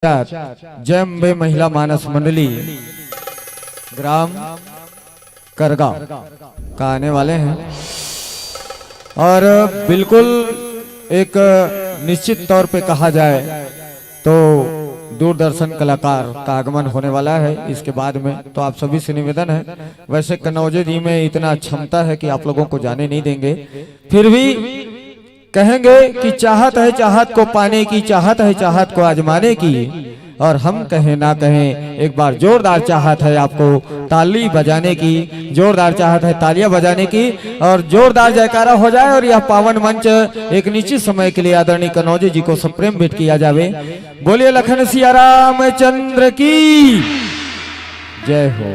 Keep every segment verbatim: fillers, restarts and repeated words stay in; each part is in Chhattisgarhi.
पश्चात जय अम्बे महिला मानस मंडली ग्राम करगांव का आने वाले हैं। और बिल्कुल एक निश्चित तौर पे कहा जाए तो दूरदर्शन कलाकार का आगमन होने वाला है इसके बाद में। तो आप सभी से निवेदन है, वैसे कन्नौजे जी में इतना क्षमता है कि आप लोगों को जाने नहीं देंगे, फिर भी कहेंगे कि चाहत है चाहत को पाने की, चाहत है चाहत को आजमाने की। और हम कहें ना कहें, एक बार जोरदार चाहत है आपको ताली बजाने की, जोरदार चाहत है तालियां बजाने की, और जोरदार जयकारा हो जाए और यह पावन मंच एक निश्चित समय के लिए आदरणीय कन्नौजे जी को सप्रेम भेंट किया जावे। बोलिए लखन सिया रामचंद्र की जय हो।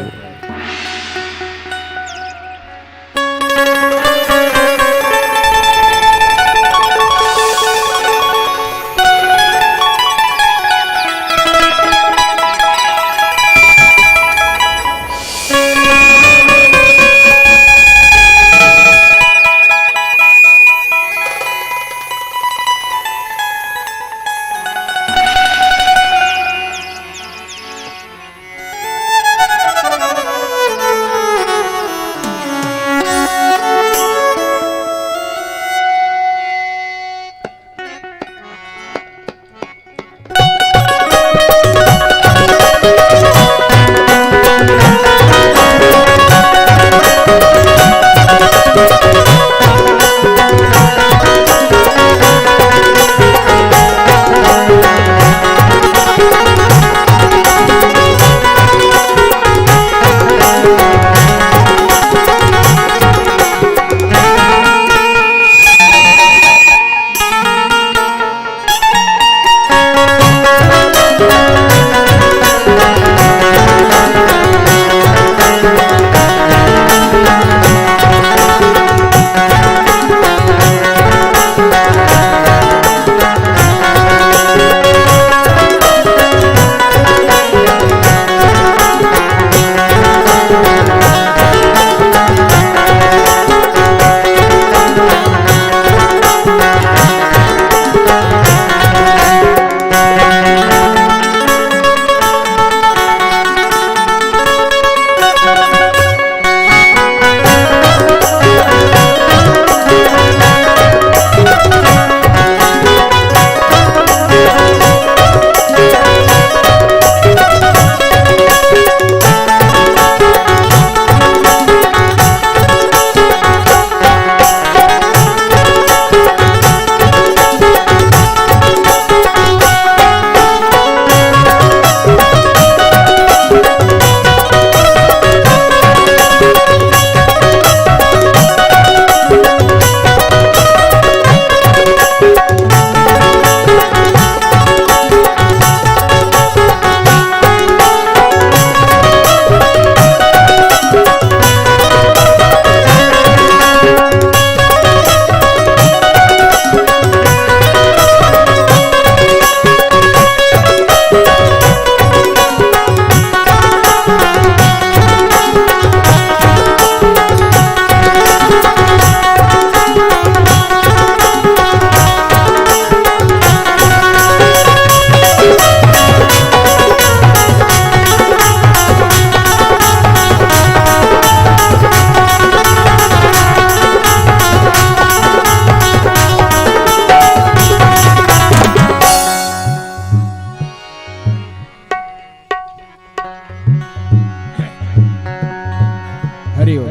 हरि ओम।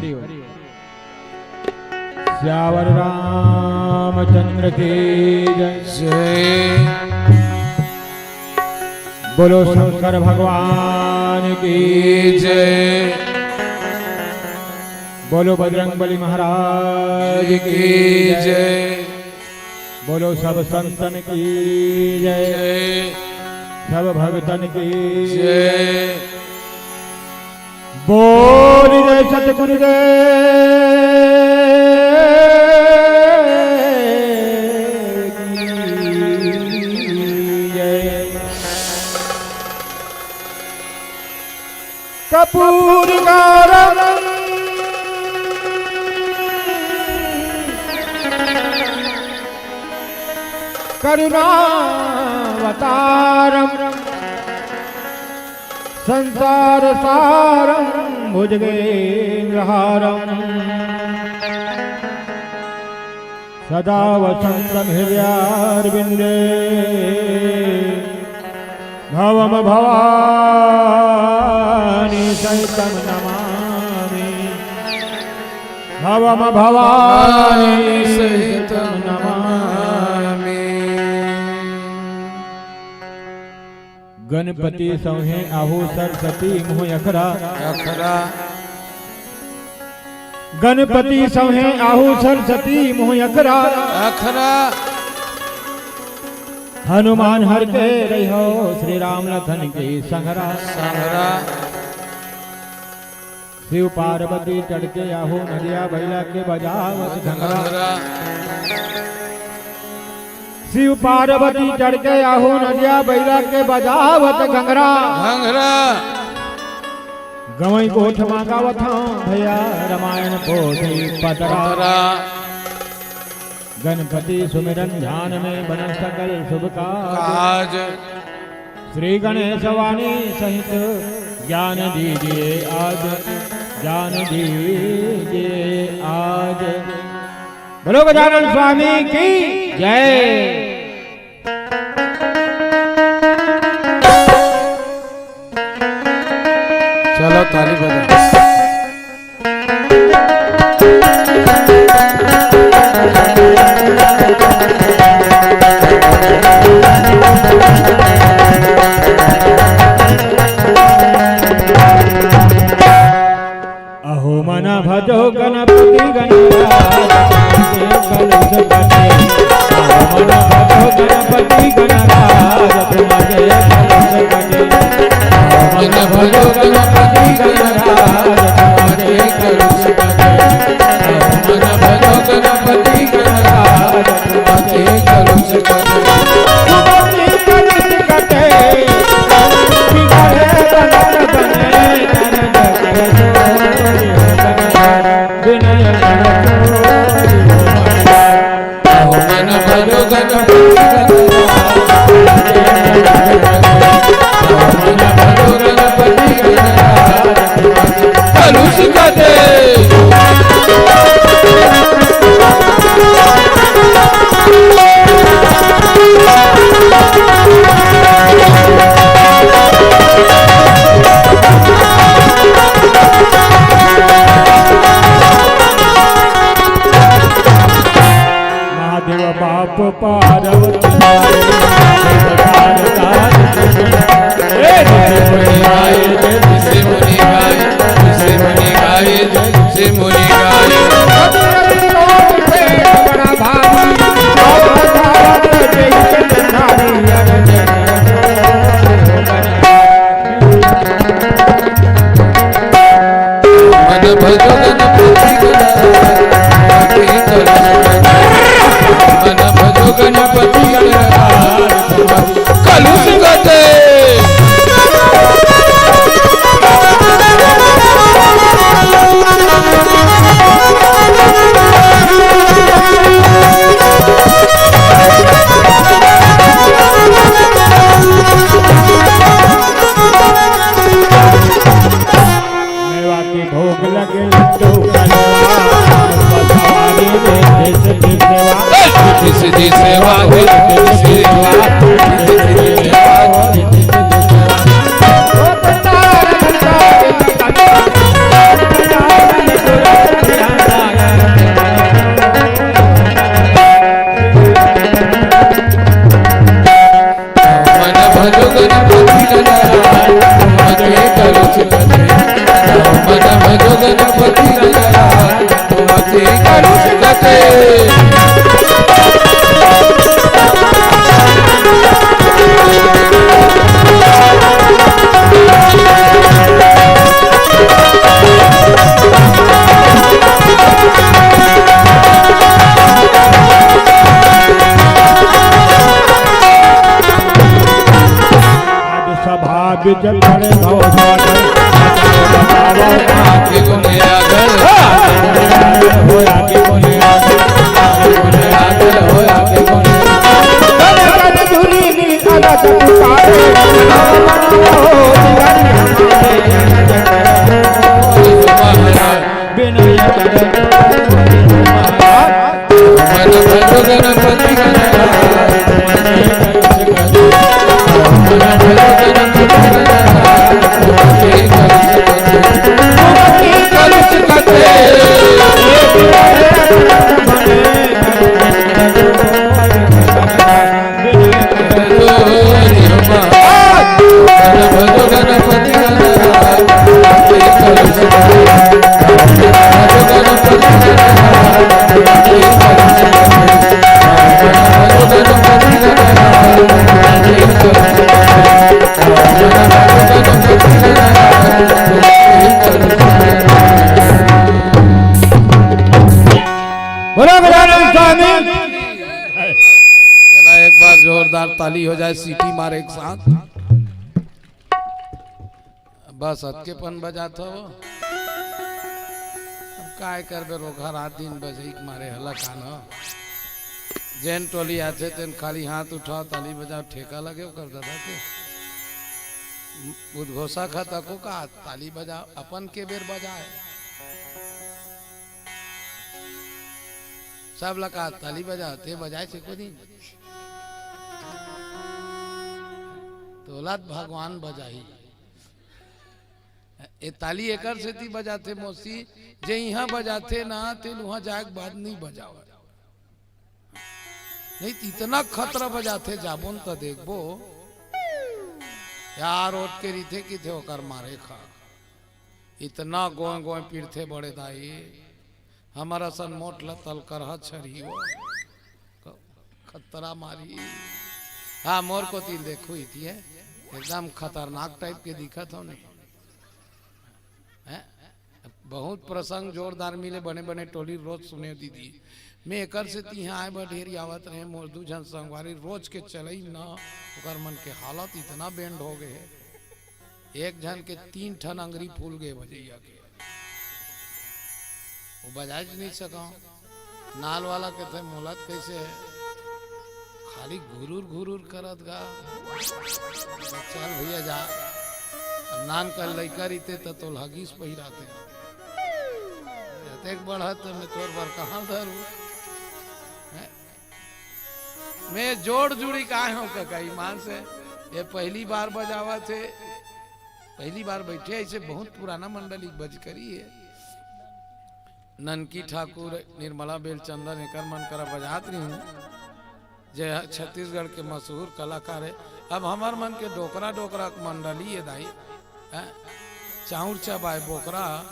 सियावर रामचंद्र की जय। जय। बोलो शंकर भगवान की जय। बोलो बजरंग बली महाराज की जय। बोलो सब संतन की जय। जय। सब भगतन की जय। बोल जय सतगुरुदेव की जय। कपूर गौरम करुणावतारम संसारसारं भुजगेन्द्रहारं सदा वसन्तं हृदयारविन्दे भवं भवानी सहितं नमामि। भवं भवानी सहितं नमामि। गणपति सौंहे आहू सरस्वती मुँह अखरा। अखरा। गणपति सौंहे आहू सरस्वती मुँह अखरा। अखरा। हनुमान हर के रहिहो श्री राम लखन के संघरा। संघरा। शिव पार्वती चढ़ के आहू नदिया बइला के बजावत घंघरा। घंघरा। शिव पार्वती चढ़ के आहू नदिया बइला के बजावत घंघरा। घंघरा। गवई गोठ मा गावत हौं भइया रमायन पोथी पतरा। पतरा। गणपति सुमिरन ध्यान में बनत सकल शुभ काज। काज। श्री गणेश वाणी सहित ज्ञान दीजिए आज, ज्ञान दीजिए आज। बोलो गजानन स्वामी की जय। चलो ताली बजा। अहो मन भजो गणपति गणराज, तुमसे कलुष कटे। अहो मन भजो गणपति गणराज, तुमसे कलुष कटे। अहो मन भजो गणपति गणराज, तुमसे कलुष कटे। अहो मन भजो गणपति गणराज, तुमसे कलुष कटे। तुमसे कलुष कटे। महादेव बाप पार्वती माई, हे ऋषि मुनि गाय, ऋषि मुनि गाय, ऋषि मुनि गाय, ऋषि मुनि गाय। मन भजो गणपति गणपति, मन भजो गणपति गणपति, कलुष गते। मेवा के भोग लगे लड्डू कलवा, सवारी में जिस जिस सेवा, जिस जिस सेवा, जिस जिस सेवा, जिस जिस सेवा, जिस जिस सेवा। मन भजो गणपति गणराज, तुमसे कलुष कटे। मन भजो गणपति गणराज, तुमसे कलुष कटे। आज सभा बिच पड़े भव सागर, बतावो आपके गुण आगर। हो आपके गुण आगर, आपके गुण आगर, हो आपके गुण आगर। धुरी नी अलग पुकारे, भव मन हो जीवन एक साथ। बस अतकेपन बजात हव। अब काय करबे, रोगहा रात दिन बजई के मारे हला कान ह। जेन टोली आथे तेन खाली हाथ उठाव, ताली बजाव, ठेका लगे ओकर ददा के। उद्घोषक ह तको का ताली बजाव, अपन के बेर बजाए। सब ला का ताली बजाव, ते बजाए से कोनी। तोला त भगवान बजाही। ए ताली एकर सेती बजाथे मौसी, जे इहाँ बजाथे ना, तेन उहाँ जाए के बाद नइ बजावय। नहीं त इतना खतरा बजाथे, जाबोन त देखबो। यार, ओट के रहिथे किथे ओकर मारे खा। इतना गोय गोय पिरथे बड़े दाई। हमर असन मोट ल तलकरहा छरही वो। खतरा मारी। हाँ, मोर कोती देखू इतिए। एकदम खतरनाक टाइप के दिखत हो नहीं। हैं? बहुत प्रसंग जोरदार मिले, बने बने टोली रोज सुने दीदी। मैं एकर सेती इहाँ आए बर ढेर आवत रहे, मोर दू झन संगवारी रोज के चलई न, ओकर मन के हालत इतना बेंड हो गए हे। एक झन के तीन ठन अंगरी फूल गए बजैया के। वो बजाए च नहीं सकव। नाल वाला कहते, "मोला त कइसे हे? खाली घुरुर घुरुर करत गा।" चल भैया जा। अब नान का लइका रहिते त तोल हगीस पहिराते। एतेक बढ़त त मैं तोर बर कहाँ धरू? हैं? मैं जोड़ जुड़ी काय हूँ कका, ईमान से। ये पहली बार बजावत हे, पहली बार बैठे, ऐसे बहुत पुराना मंडली बजकरी है। ननकी ठाकुर, निर्मला बेलचंदन, एकर मन करा बजात रही, जे छत्तीसगढ़ के मशहूर कलाकार है। अब हमर मन के डोकरा, डोकरा के मंडली है दाई, हैं? चाउर चबाए बोकरा,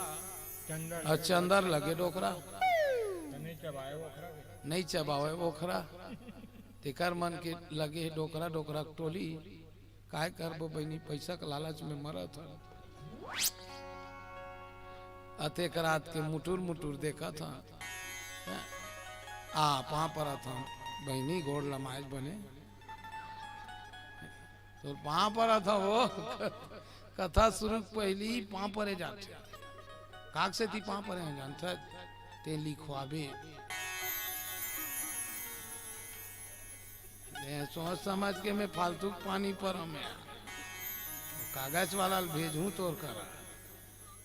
चंदर। और चंदर लगे डोकरा। तो नहीं चबाए ओखरा के। नहीं चबावे ओखरा। तेकर मन के लगे हे डोकरा, डोकरा के टोली। काय करबो बहिनी, पैसा के लालच में मरत हन। अतेक रात के मुटुर मुटुर देखत हन। आ, पाँव परत हन। बहिनी गोड़ लमाए बने। तोर पाँव परत हन वो। कथा शुरू के पहिली पाँव परे जाथे। काक सेती पाँव परे हन जानथस? ते लिखवाबे। ए, सोच समझ के मैं फालतू के पानी परम या। कागज वाला ल भेजहूँ तोर करा।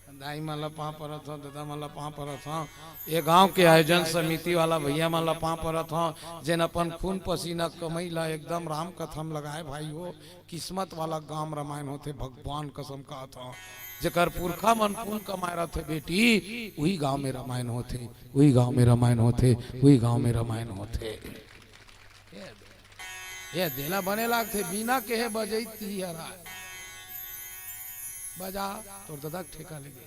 दाई मन ला पाँव परत हँव, ददा मन ला पाँव परत हँव। ए गांव के आयोजन समिति वाला भैया मन ला पाँव परत हँव, जेन अपन खून पसीना कमई ला एकदम राम कथा म लगाए भाई हो। किस्मत वाला गांव म रमायन होथे, भगवान कसम कहत हँव। जेकर पुरखा मन खून कमाए रथे बेटी, उही गांव में रमायन होथे, उही गांव में रमायन होथे, उही गांव में रमायन होथे। ये, ये देना बने लागथे, बिना कहे बजई तिहरा। बजा, तोर ददा के ठेका लेगे।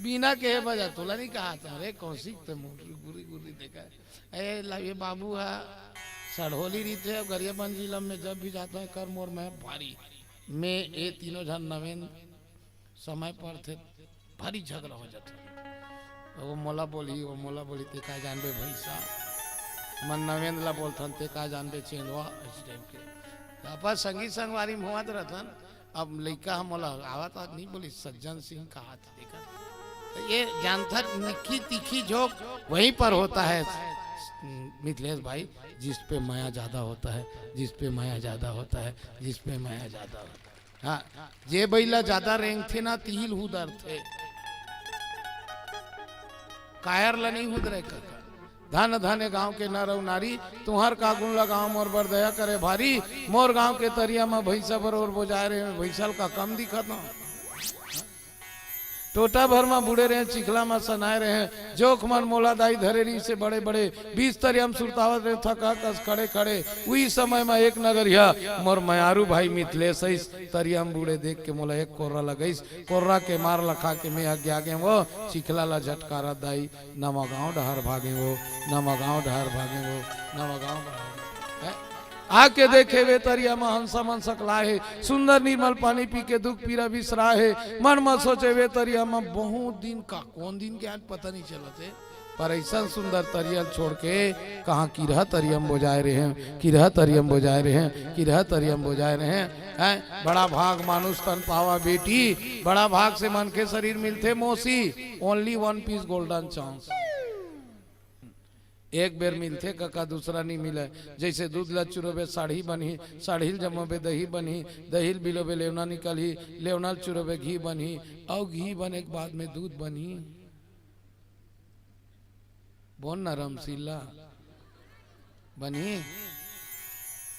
बिना कहे बजा, तोला नहीं कहा था, अरे कौशिक ते मुर्री गुरी गुरी देखा। ए, ला, ये बाबू हा, सड़होली रहिथे, गरियाबंद जिला में जब भी जाता है, कर मोर में भारी। मैं ए तीनों झन नवेन समय परथे, भारी झगड़ा हो जाथे। वो मोला बोलही, वो मोला बोलही, "ते का जानबे भैंसा?" मन नवेंद्र ला बोलथन, "ते का जानबे चेंदवा?" इस टाइप के। त अपन संगी संगवारी में होवत रहथन। अब लइका ह मोला आवत आवत नहीं बोली, "सज्जन सिंह कहा था, देखा था।" तो ये जानथन, निक्की तीखी झोंक वहीं पर होता है, मिथिलेश भाई, जिस पे मया ज्यादा होता है, जिस पे मया ज्यादा होता है, जिस पे मया ज्यादा होता है। हाँ, जे बइला जादा रेंगथे ना, तिही ल हुदरथे। कायर ल नइ हुदरे कका। धन धन ए गांव के नर अउ नारी, तुंहर का गुन लगावंव मोर बर दया करे भारी। मोर गांव के तरिया म भइंसा बरोर बोजाय रेहे, भइंसा ल का कम दिखत हंव। टोटा भर म बूड़े रेहेंव, चिखला म सनाय रेहेंव। जोंक मन मोला दाई धरे रिहिसे बड़े बड़े, बीच तरिया म सुरतावत रेहेंव थका कस खड़े खड़े। उही समय म एक नगरिहा मोर मयारू भाई मिथलेस अइस, तरिया म बूड़े देख के मोला एक कोर्रा लगइस। कोर्रा के मार ल खा के में अज्ञा गेंव, चिखला ल झटकारत दाई, नवा गांव डहर भागेंव, नवा गांव डहर भागेंव, नवा गांव डहर। हैं? आके देखे वे तरिया म हंसा मन सकलाय हे, सुंदर निर्मल पानी पी के दुख पीरा बिसराय हे। मन म सोचे वे तरिया म बहुत दिन का, कोन दिन के आज पता नइ चलत हे। पर अइसन सुंदर तरियल छोड़ के कहाँ किरहा तरियम बोजाए रहे हैं, किरहा तरियम बोजाए रहे हैं, किरहा तरियम बोजाए रहे हैं। हैं? बड़ा भाग मानुष तन पावा बेटी, बड़ा भाग से मनखे शरीर मिलथे मौसी। Only one piece golden chance। एक बेर मिलथे कका, दूसरा नहीं मिले। जैसे दूध ला चुरोबे साढ़ी बनही, साढ़ी ल जमोबे दही बनही, दही ल बिलोबे लेवना निकलही, लेवना ल चुरोबे घी बनही, अउ घी बने के बाद में दूध बनही। बोल ना रमसीला, बनही?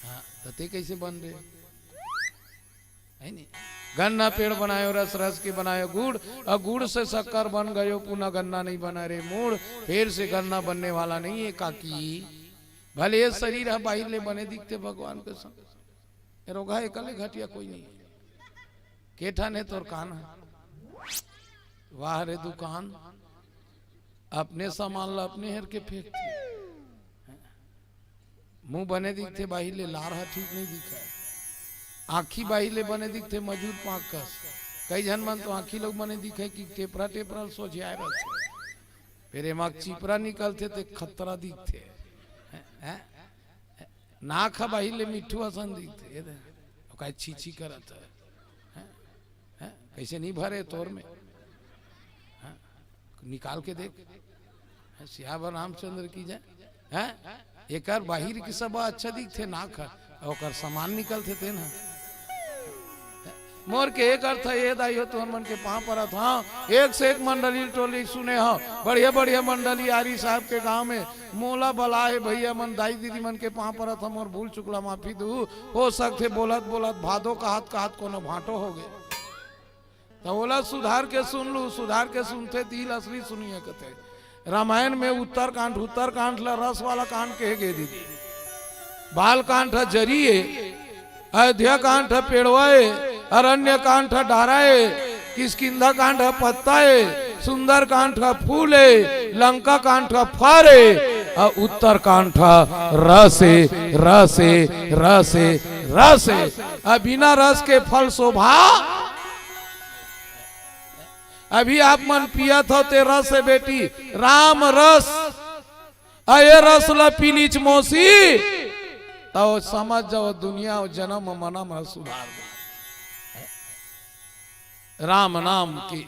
हाँ, त ते कैसे बनबे? है नी? गन्ना पेड़ बनायो रस, रस के बनायो गुड़, अउ गुड़ से शक्कर बन गयो, पुनः गन्ना नहीं बना रे मूड़। फिर से गन्ना बनने वाला नहीं है काकी। भले ये शरीर ह बाहिर ले बने दिखथे भगवान के संग, ए रोगहा एकले घटिया कोई नहीं है। के ठन हे तोर कान ह? वाह रे दुकान, अपने सामान ला अपने हेर के फेंकथे। मुंह बने दिखथे, बाहिर ले लार ह ठीक नहीं दिखय। आंखी बाहिर ले बने दिखथे, मजूर पांक कस। कई झन मन तो आंखी लोग बने दिखय कि टेपरा टेपरा ल सोझे आए रहथे। फिर एमा चिपरा निकलथे ते खतरा दिखथे। हैं? हैं? नाक ह बाहिर ले मिट्ठू असन दिखथे। ये दे, ओका छी छी करत हे। हैं? हैं? कैसे नहीं भरे तोर में? हैं? निकाल के देख। हैं? सियावर रामचंद्र की जय। हैं? एकर बाहिर की सब अच्छा दिखथे, नाक ह, ओकर सामान निकलथे तेन ह। मोर के एक अर्थ हे, ए दाई हो, तुहर मन के पांव परत हंव। एक से एक मंडली टोली सुने हंव, बढ़िया बढ़िया मंडली आरी साहब के गांव में। मोला बलाए भैया मन, दाई दीदी मन के पांव परत हंव, मोर भूल चुकला माफी दू। हो सकथे बोलत बोलत भादो कहत कहत कोनो भांटो हो गे। त ओला सुधार के सुन लू, सुधार के सुनथे तिही ल असली सुनिए कथे। रामायण में उत्तरकांड, उत्तरकांड ला रस वाला कांड कहे गे दीदी। बालकांड ह जरी ए, अयोध्या कांड ह पेड़वा ए, अरण्य कांड ह डारा ए, किष्किंधा कांड ह पत्ता ए, सुंदर कांड ह फूल ए, लंका कांड ह फर ए, अउ उत्तर कांड ह रस ए, रस ए, रस ए, रस ए। अ बिना रस के फल शोभा। अभी आप मन पियत हव ते रस ए बेटी, राम रस। अ ए रस ल पी लीच मौसी, त ओ समझ जाओ दुनिया अउ जनम मनम ह सुधार दे। राम नाम की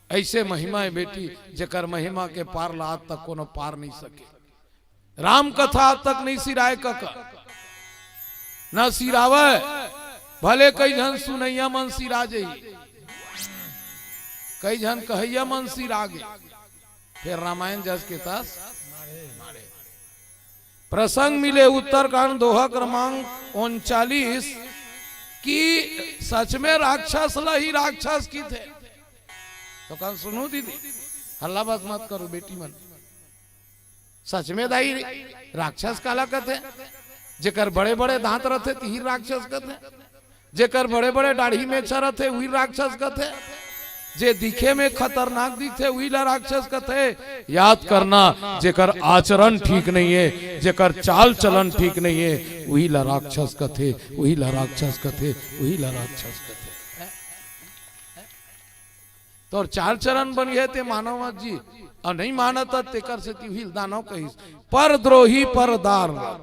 ऐसे महिमा हे बेटी, जेकर महिमा के पार ला आज तक कोनो पार नहीं सके। राम कथा आज तक नहीं सिराए कका, न सिरावय। भले कई झन सुनैया मन सिरा जही, कई झन कहैया मन सिरा गे, फिर रामायण जस के तस। प्रसंग मिले उत्तरकांड दोहा क्रमांक उनचालीस कि सच में राक्षस ला ही राक्षस किथे। तो कान सुनू दीदी, हल्ला बस मत करू बेटी मन। सच में दाई राक्षस काला कथे? जेकर बड़े-बड़े दांत रथे, तिही राक्षस कथे। जेकर बड़े-बड़े दाढ़ी मेछा रथे, उही राक्षस कथे। जे दिखे में खतरनाक दिखथे, उही ला राक्षस कथे। याद करना, जेकर आचरण ठीक नहीं है, जेकर चाल चलन ठीक नहीं है, उही ला राक्षस कथे, उही ला राक्षस कथे, उही ला राक्षस कथे। तोर चाल चलन बन गए ते मानव जी, अउ नहीं मानत तेकर से तिही ल दानव कहिस। पर द्रोही, पर दार रथ,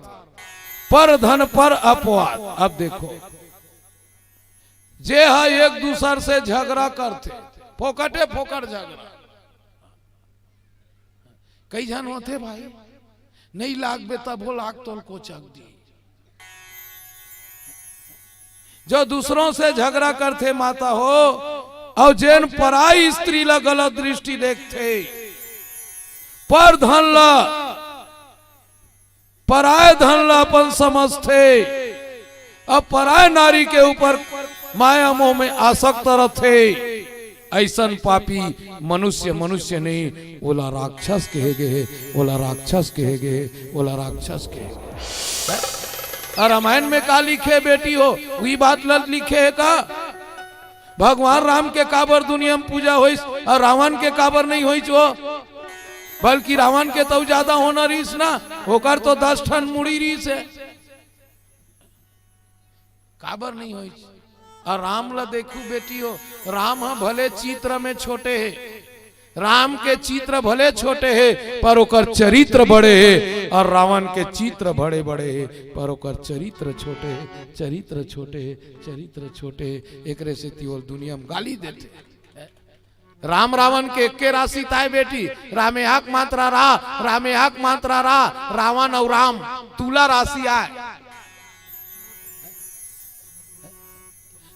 पर धन, पर अपवाद। अब देखो, जे ह एक दूसर से झगड़ा करथे, फोकटे फोकट झगड़ा। कई झन होथे भाई, नहीं लागबे तभो लाग तोल कोचक दी। जो दूसरों से झगड़ा करथे माता हो, अउ जेन पराई स्त्री ला गलत दृष्टि देखथे, पर धन ला, पराय धन ला अपन समझथे, अउ पराय नारी के ऊपर माया मोह में आसक्त रथे, अइसन पापी मनुष्य मनुष्य नहीं, ओला राक्षस कहे गे हे, ओला राक्षस कहे गे हे, ओला राक्षस कहे गे हे। अउ रामायण में का लिखे हे बेटी हो, उही बात ल लिखे हे का? भगवान राम के काबर दुनिया में पूजा होइस अउ रावण के काबर नहीं होइस वो? बल्कि रावण के तो ज्यादा होना रहिस ना, ओकर तो दस ठन मुड़ी रहिस हे। काबर नहीं होइस? अउ राम ला देखू बेटी हो, राम ह भले चित्र में छोटे हे, राम के चित्र भले छोटे हे, पर ओकर चरित्र बड़े हे, अउ रावण के चित्र बड़े बड़े हे, पर ओकर चरित्र छोटे हे, चरित्र छोटे हे, चरित्र छोटे हे। एकरे सेती ओला दुनिया म गाली देथे। राम रावण के एके राशि ताय बेटी, रामेहक मात्रा रा, रामेहक मात्रा रा, रावण अउ राम तुला राशि आय।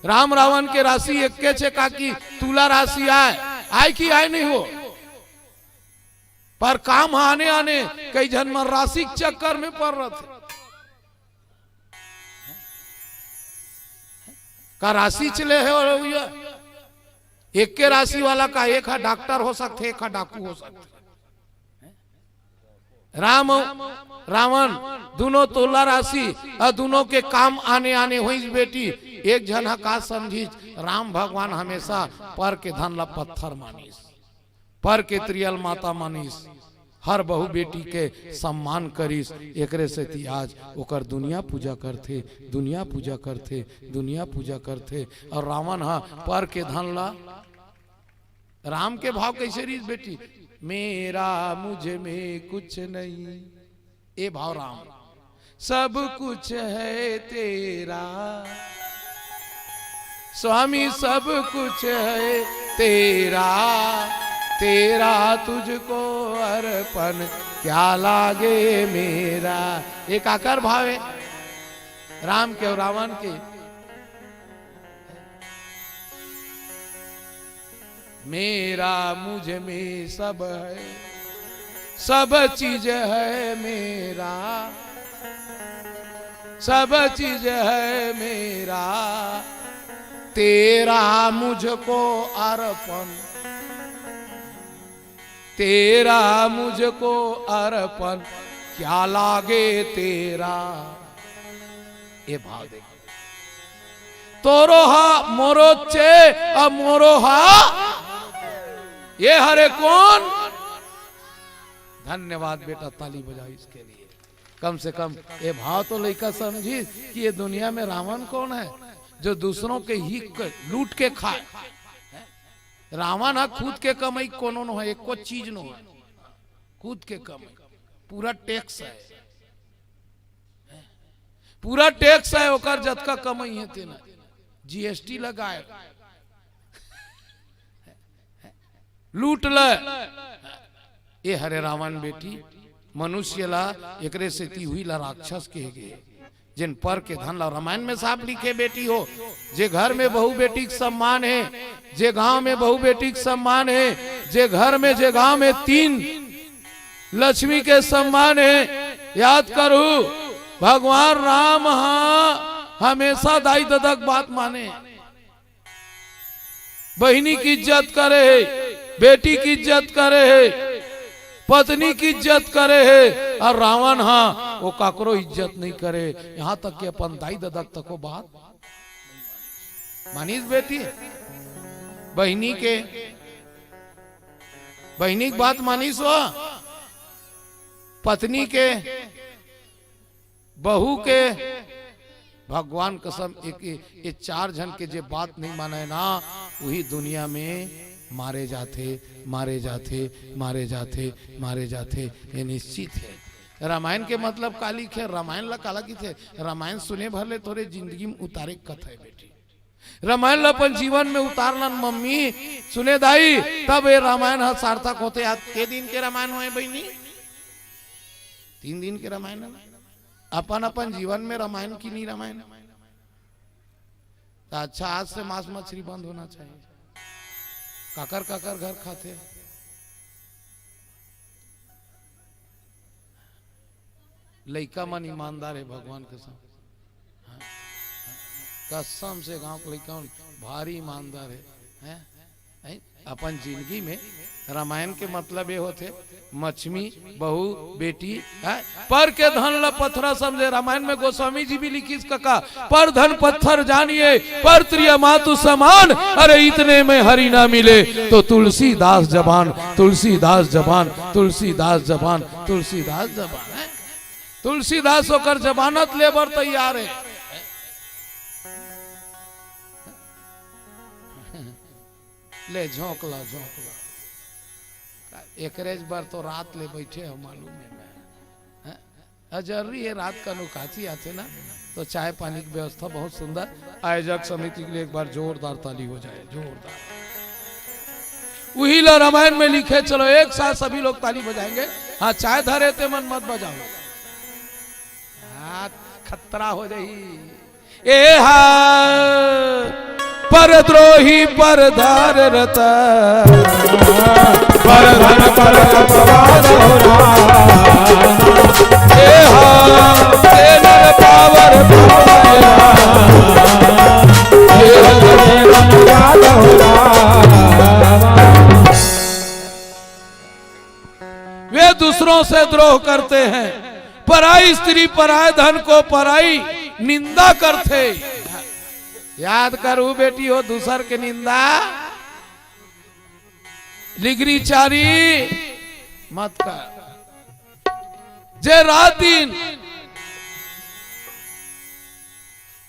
राम रावण के राशि एके छे काकी, तुला राशि आय, आय कि आय नहीं हो, पर काम ह आने आने, कई झन मन राशि के चक्कर में पड़ रथे। का राशि चले हे और हुआ? एके राशि वाला का एक ह डॉक्टर हो सकथे, एक ह डाकू हो सकथे। राम, रावण दुनों तुला राशि अउ दुनों के काम आने आने होइस बेटी। एक झन ह का समझिस, राम भगवान हमेशा पर के धन ला पत्थर मानिस, पर के त्रियल माता मानिस, हर बहू बेटी के सम्मान करिस। एकरे सेती आज ओकर दुनिया पूजा करथे, दुनिया पूजा करथे, दुनिया पूजा करथे। अउ रावण ह पर के धन ला, राम के भाव कइसे रहिस बेटी? मेरा मुझ में कुछ नहीं। ए भाव राम, सब कुछ है तेरा स्वामी, सब कुछ है तेरा, तेरा तुझको अर्पण क्या लागे मेरा। ए काकर भाव हे? राम के अउ रावण के। मेरा मुझ में सब है, सब चीज है मेरा, सब चीज है मेरा, तेरा मुझको अर्पण, तेरा मुझको अर्पण, क्या लागे तेरा। ए भाव देख, तोरो हा मोरो चे, अउ मोरो हा ये हरे कोन। धन्यवाद बेटा, ताली बजाओ इसके लिए। कम से कम ए भाव तो लइका समझिस कि ये दुनिया में रावण कोन हे जो दूसरों के हित के लूट के खाय। रावण ह खुद के कमई कोनो नोहे, एको चीज नोहे, खुद के कमई, पूरा टैक्स हे, पूरा टैक्स हे ओकर, जतका कमई हे तेन जीएसटी लगाय, लूट ले। ए हरे रावण बेटी, मनुष्य ला एकरे सेती उही ला राक्षस कहे गे, जेन पर के धन ला। रामायण में साफ लिखे बेटी हो, जे घर में बहू बेटी के सम्मान हे, जे गांव में बहू बेटी के सम्मान हे, जे घर में, जे गांव में तीन लक्ष्मी के सम्मान हे। याद करहू, भगवान राम हा हमेशा दाई ददा के बात माने, बहिनी के इज्जत करे हे, बेटी के इज्जत करे हे, पत्नी के इज्जत करे हे, अउ रावण हा ओ काकरो इज्जत नहीं करे। यहां तक कि अपन दाई ददा तको बात मानिस बेटी, बहिनी के, बहिनी के बात मानिस हो, पत्नी के, बहू के। भगवान कसम, एक, ये चार झन के जे बात नहीं माने ना, उही दुनिया में मारे जाथे, मारे जाथे, मारे जाथे, मारे जाथे, ये निश्चित हे। रामायण के मतलब का लिखे, रामायण ला काला किथे? रामायण सुने भर ले तोरे जिंदगी में उतारे के कथा हे बेटी। रामायण ला अपन जीवन में उतार लन मम्मी, सुने दाई, तब ये रामायण हा सार्थक होथे। आज के दिन के रामायण होय बहिनी? तीन दिन के रामायण हे। अपन अपन जीवन में रामायण की नहीं रामायण? तो अच्छा, आज से मांस मछली बंद होना चाहिए। काकर काकर घर खाथे? लइका मन ईमानदार हे भगवान कसम, हाँ, हाँ, कसम से गांव के लइका मन भारी ईमानदार हे, हैं? हैं? अपन जिंदगी में रामायण के मतलब ये होथे, मछमी, बहू, बेटी, हैं? पर के धन ला पथरा समझे। रामायण में गोस्वामी जी भी लिखिस कका, "पर धन पत्थर जानिए, पर त्रिय मातु समान, अरे इतने में हरि ना मिले।" तो तुलसीदास जबान, तुलसीदास जबान, तुलसीदास जबान, तुलसीदास जबान, हैं? तुलसीदास ओकर जमानत ले बर तैयार हे। ले झोंक ला, झोंक ला। एकरेज बर तो रात ले बैठे हो, मालूम है मैं। हैं? अ, जरूरी है, रात का नुकासी आथे ना, तो चाय पानी की व्यवस्था बहुत सुंदर। आयोजक समिति के लिए एक बार जोरदार ताली हो जाए, जोरदार। उही ला रामायण में लिखे, चलो एक साथ सभी लोग ताली बजाएंगे। हाँ, चाय धरे ते मन मत बजाओ, हाँ, खतरा हो जाही। एहा परद्रोही परधार रता, परधन पर अपवाद हो राम। एहा तेनर पावर पावैया, एहा तेनर पावर हो राम। वे दूसरों से द्रोह करते हैं, पराई स्त्री पराए धन को पराई निंदा करते। याद करू बेटी हो, दूसर के निंदा लिगरी चारी मत कर। जे रात दिन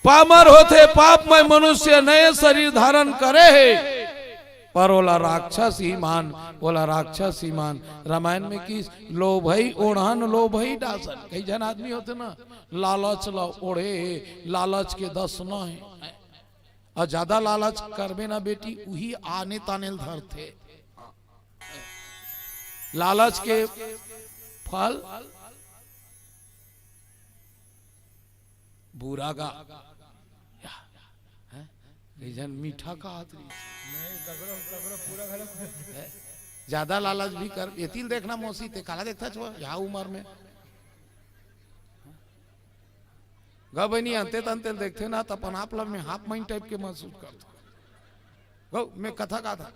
पामर होथे, पापमय मनुष्य नए शरीर धारण करे हे, पर ओला राक्षस ही मान, ओला राक्षस ही मान। रामायण में किस लोभई ओढ़न लोभई डासन, कई झन आदमी होथे ना, लालच ला ओढ़े हे, लालच के दस न हे। अउ ज्यादा लालच करबे ना बेटी, उही आने ताने ल धरथे। लालच के फल बुरा गा। या, हैं? कई झन मीठा कहत रही। नहीं, ककरो, ककरो पूरा घलो। हैं? ज्यादा लालच भी कर, एतिल देखना मौसी, ते काला देखता छो, या उम्र में। गा बहिनी, अंते तंते देखथे ना, त अपन आप ला में हाफ माइंड टाइप के महसूस करथो। गौ, मैं कथा गाथा।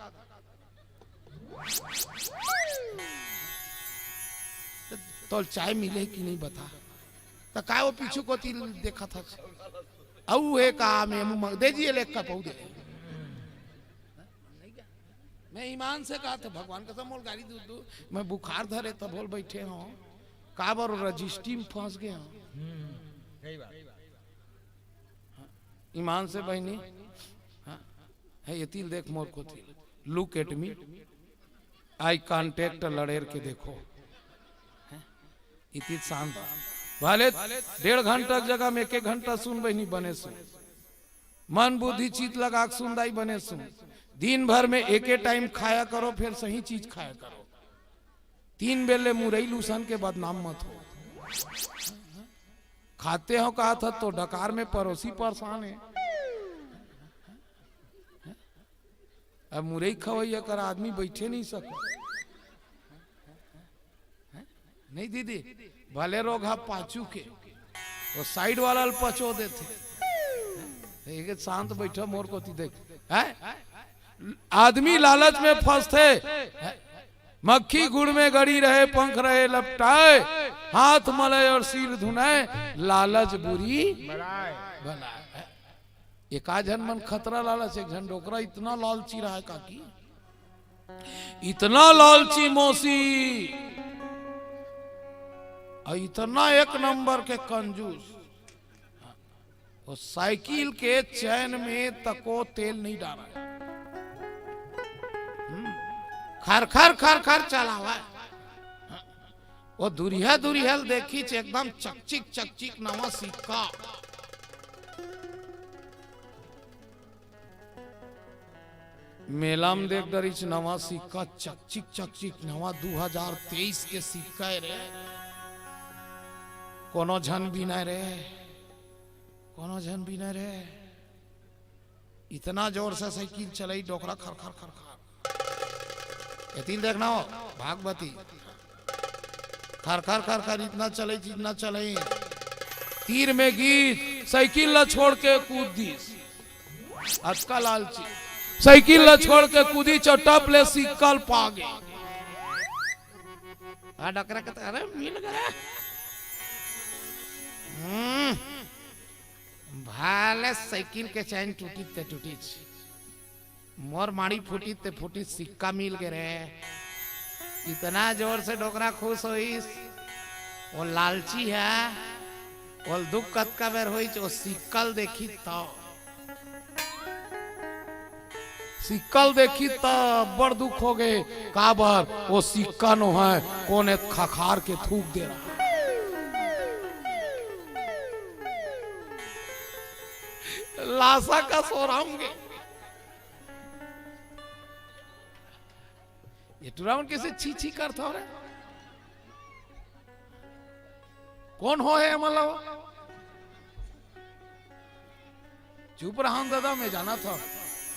तोल चाय मिले कि नहीं बता। त काय वो पीछू कोती देखत हस? अउ हे का में मुंह दे जिए ले का पौधे। मैं ईमान से कहा था, भगवान कसम मोल गाली दू दू, मैं बुखार धरे तब होल बैठे हूँ। काबर रजिस्ट्री में फंस गए हूँ। हम्म, सही बात। ईमान से बहिनी, हाँ, है ये तिल देख मोर कोती, look at me, eye contact लड़ेर के देखो, हैं? इतित शांत। भले डेढ़ घंटा के जगह में एक एक घंटा सुन बहिनी, बने सुन। मन बुद्धि चित लगा के सुन दाई, बने सुन। दिन भर में एके टाइम खाया करो, फिर सही चीज खाया करो। तीन बेर ले मुरई लूसन के बदनाम मत हो। खाते हो कहा था तो डकार में परोसी परेशान है। अब मुरई खवैया कर आदमी बैठे नहीं सके। नहीं दीदी, भले रोग हा पाछू के, वो साइड वाला ल पचो देथे। एक शांत बैठा मोर कोती देख, हैं? आदमी लालच में फंसथे, हैं? मक्खी गुड़ में गड़ी रहे, पंख रहे लपटाए, हाथ मलय और सिर धुनाए, लालच बुरी बलाए। बलाए। एक आध झन मन खतरा लालच, एक झन डोकरा इतना लालची रहा है काकी, इतना लालची मौसी, और इतना एक नंबर के कंजूस। वो साइकिल के चैन में तको तेल नहीं डाला है। हम्म, खर खर खर खर चलावा है। वो दुरिहा दुरिहा ल देखी च एकदम चकचिक चकचिक नवा सिक्का। मेला में देख डरिच नवा सिक्का, चकचिक चकचिक नवा दू हजार तेईस के सिक्का है रे। कोनो झन बिना रे, कोनो झन बिना रे। इतना जोर से साइकिल चलाई, डोकरा खर खर खर खर। एतिल देखना हो, भागवती। खर खर खर खर इतना चले, जितना चले। तीर में गीत, साइकिल ला छोड़ के कूद दिस। अतका लालची। साइकिल ला छोड़ के कूदी, चटप ले सिक्का ल पागे। आ डकरा के त, अरे मिल गया। हम्म। भाले साइकिल के चैन टूटी ते टूटी। मोर माड़ी फूटी ते फूटी, सिक्का मिल गे रे। इतना जोर से डोकरा खुश होइस। वो लालची है, वो दुख कतका बेर होइस, वो सिक्का ल देखी तो। सिक्का ल देखिस त बड़ दुख होगे। काबर? ओ सिक्का नोहय, कोन ए खखार के थूक दे रहा। लासा का सोराम गे। ए टुरा मन कइसे छी छी करथव रे? कोन हो हे एमन ला? चुप रहन दादा, मैं जानथंव।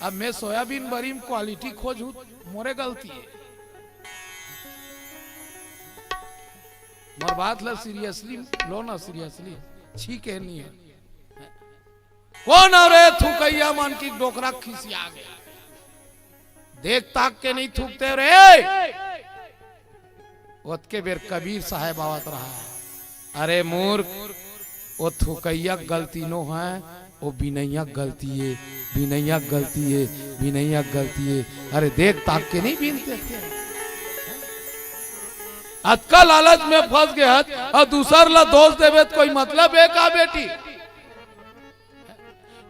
अब मैं सोयाबीन बरी म quality खोजहूं, मोरे गलती हे। मोर बात ला seriously लो ना, seriously। छी के नइ हे। कोन हरे थुकइया मन कि डोकरा खिसिया गे? देख ताक के नइ थूकते रे। ओतके बेर कबीर साहेब आवत रहा, "अरे मूर्ख, ओ थुकइया के गलती नोहय, ओ बिनइया के गलती ए, बिनइया के गलती ए, बिनइया के गलती ए। अरे देख ताक के नइ बिनते थे।" अतका लालच में फंस गे हस अउ दूसर ला दोष देबे त कोई मतलब हे का बेटी?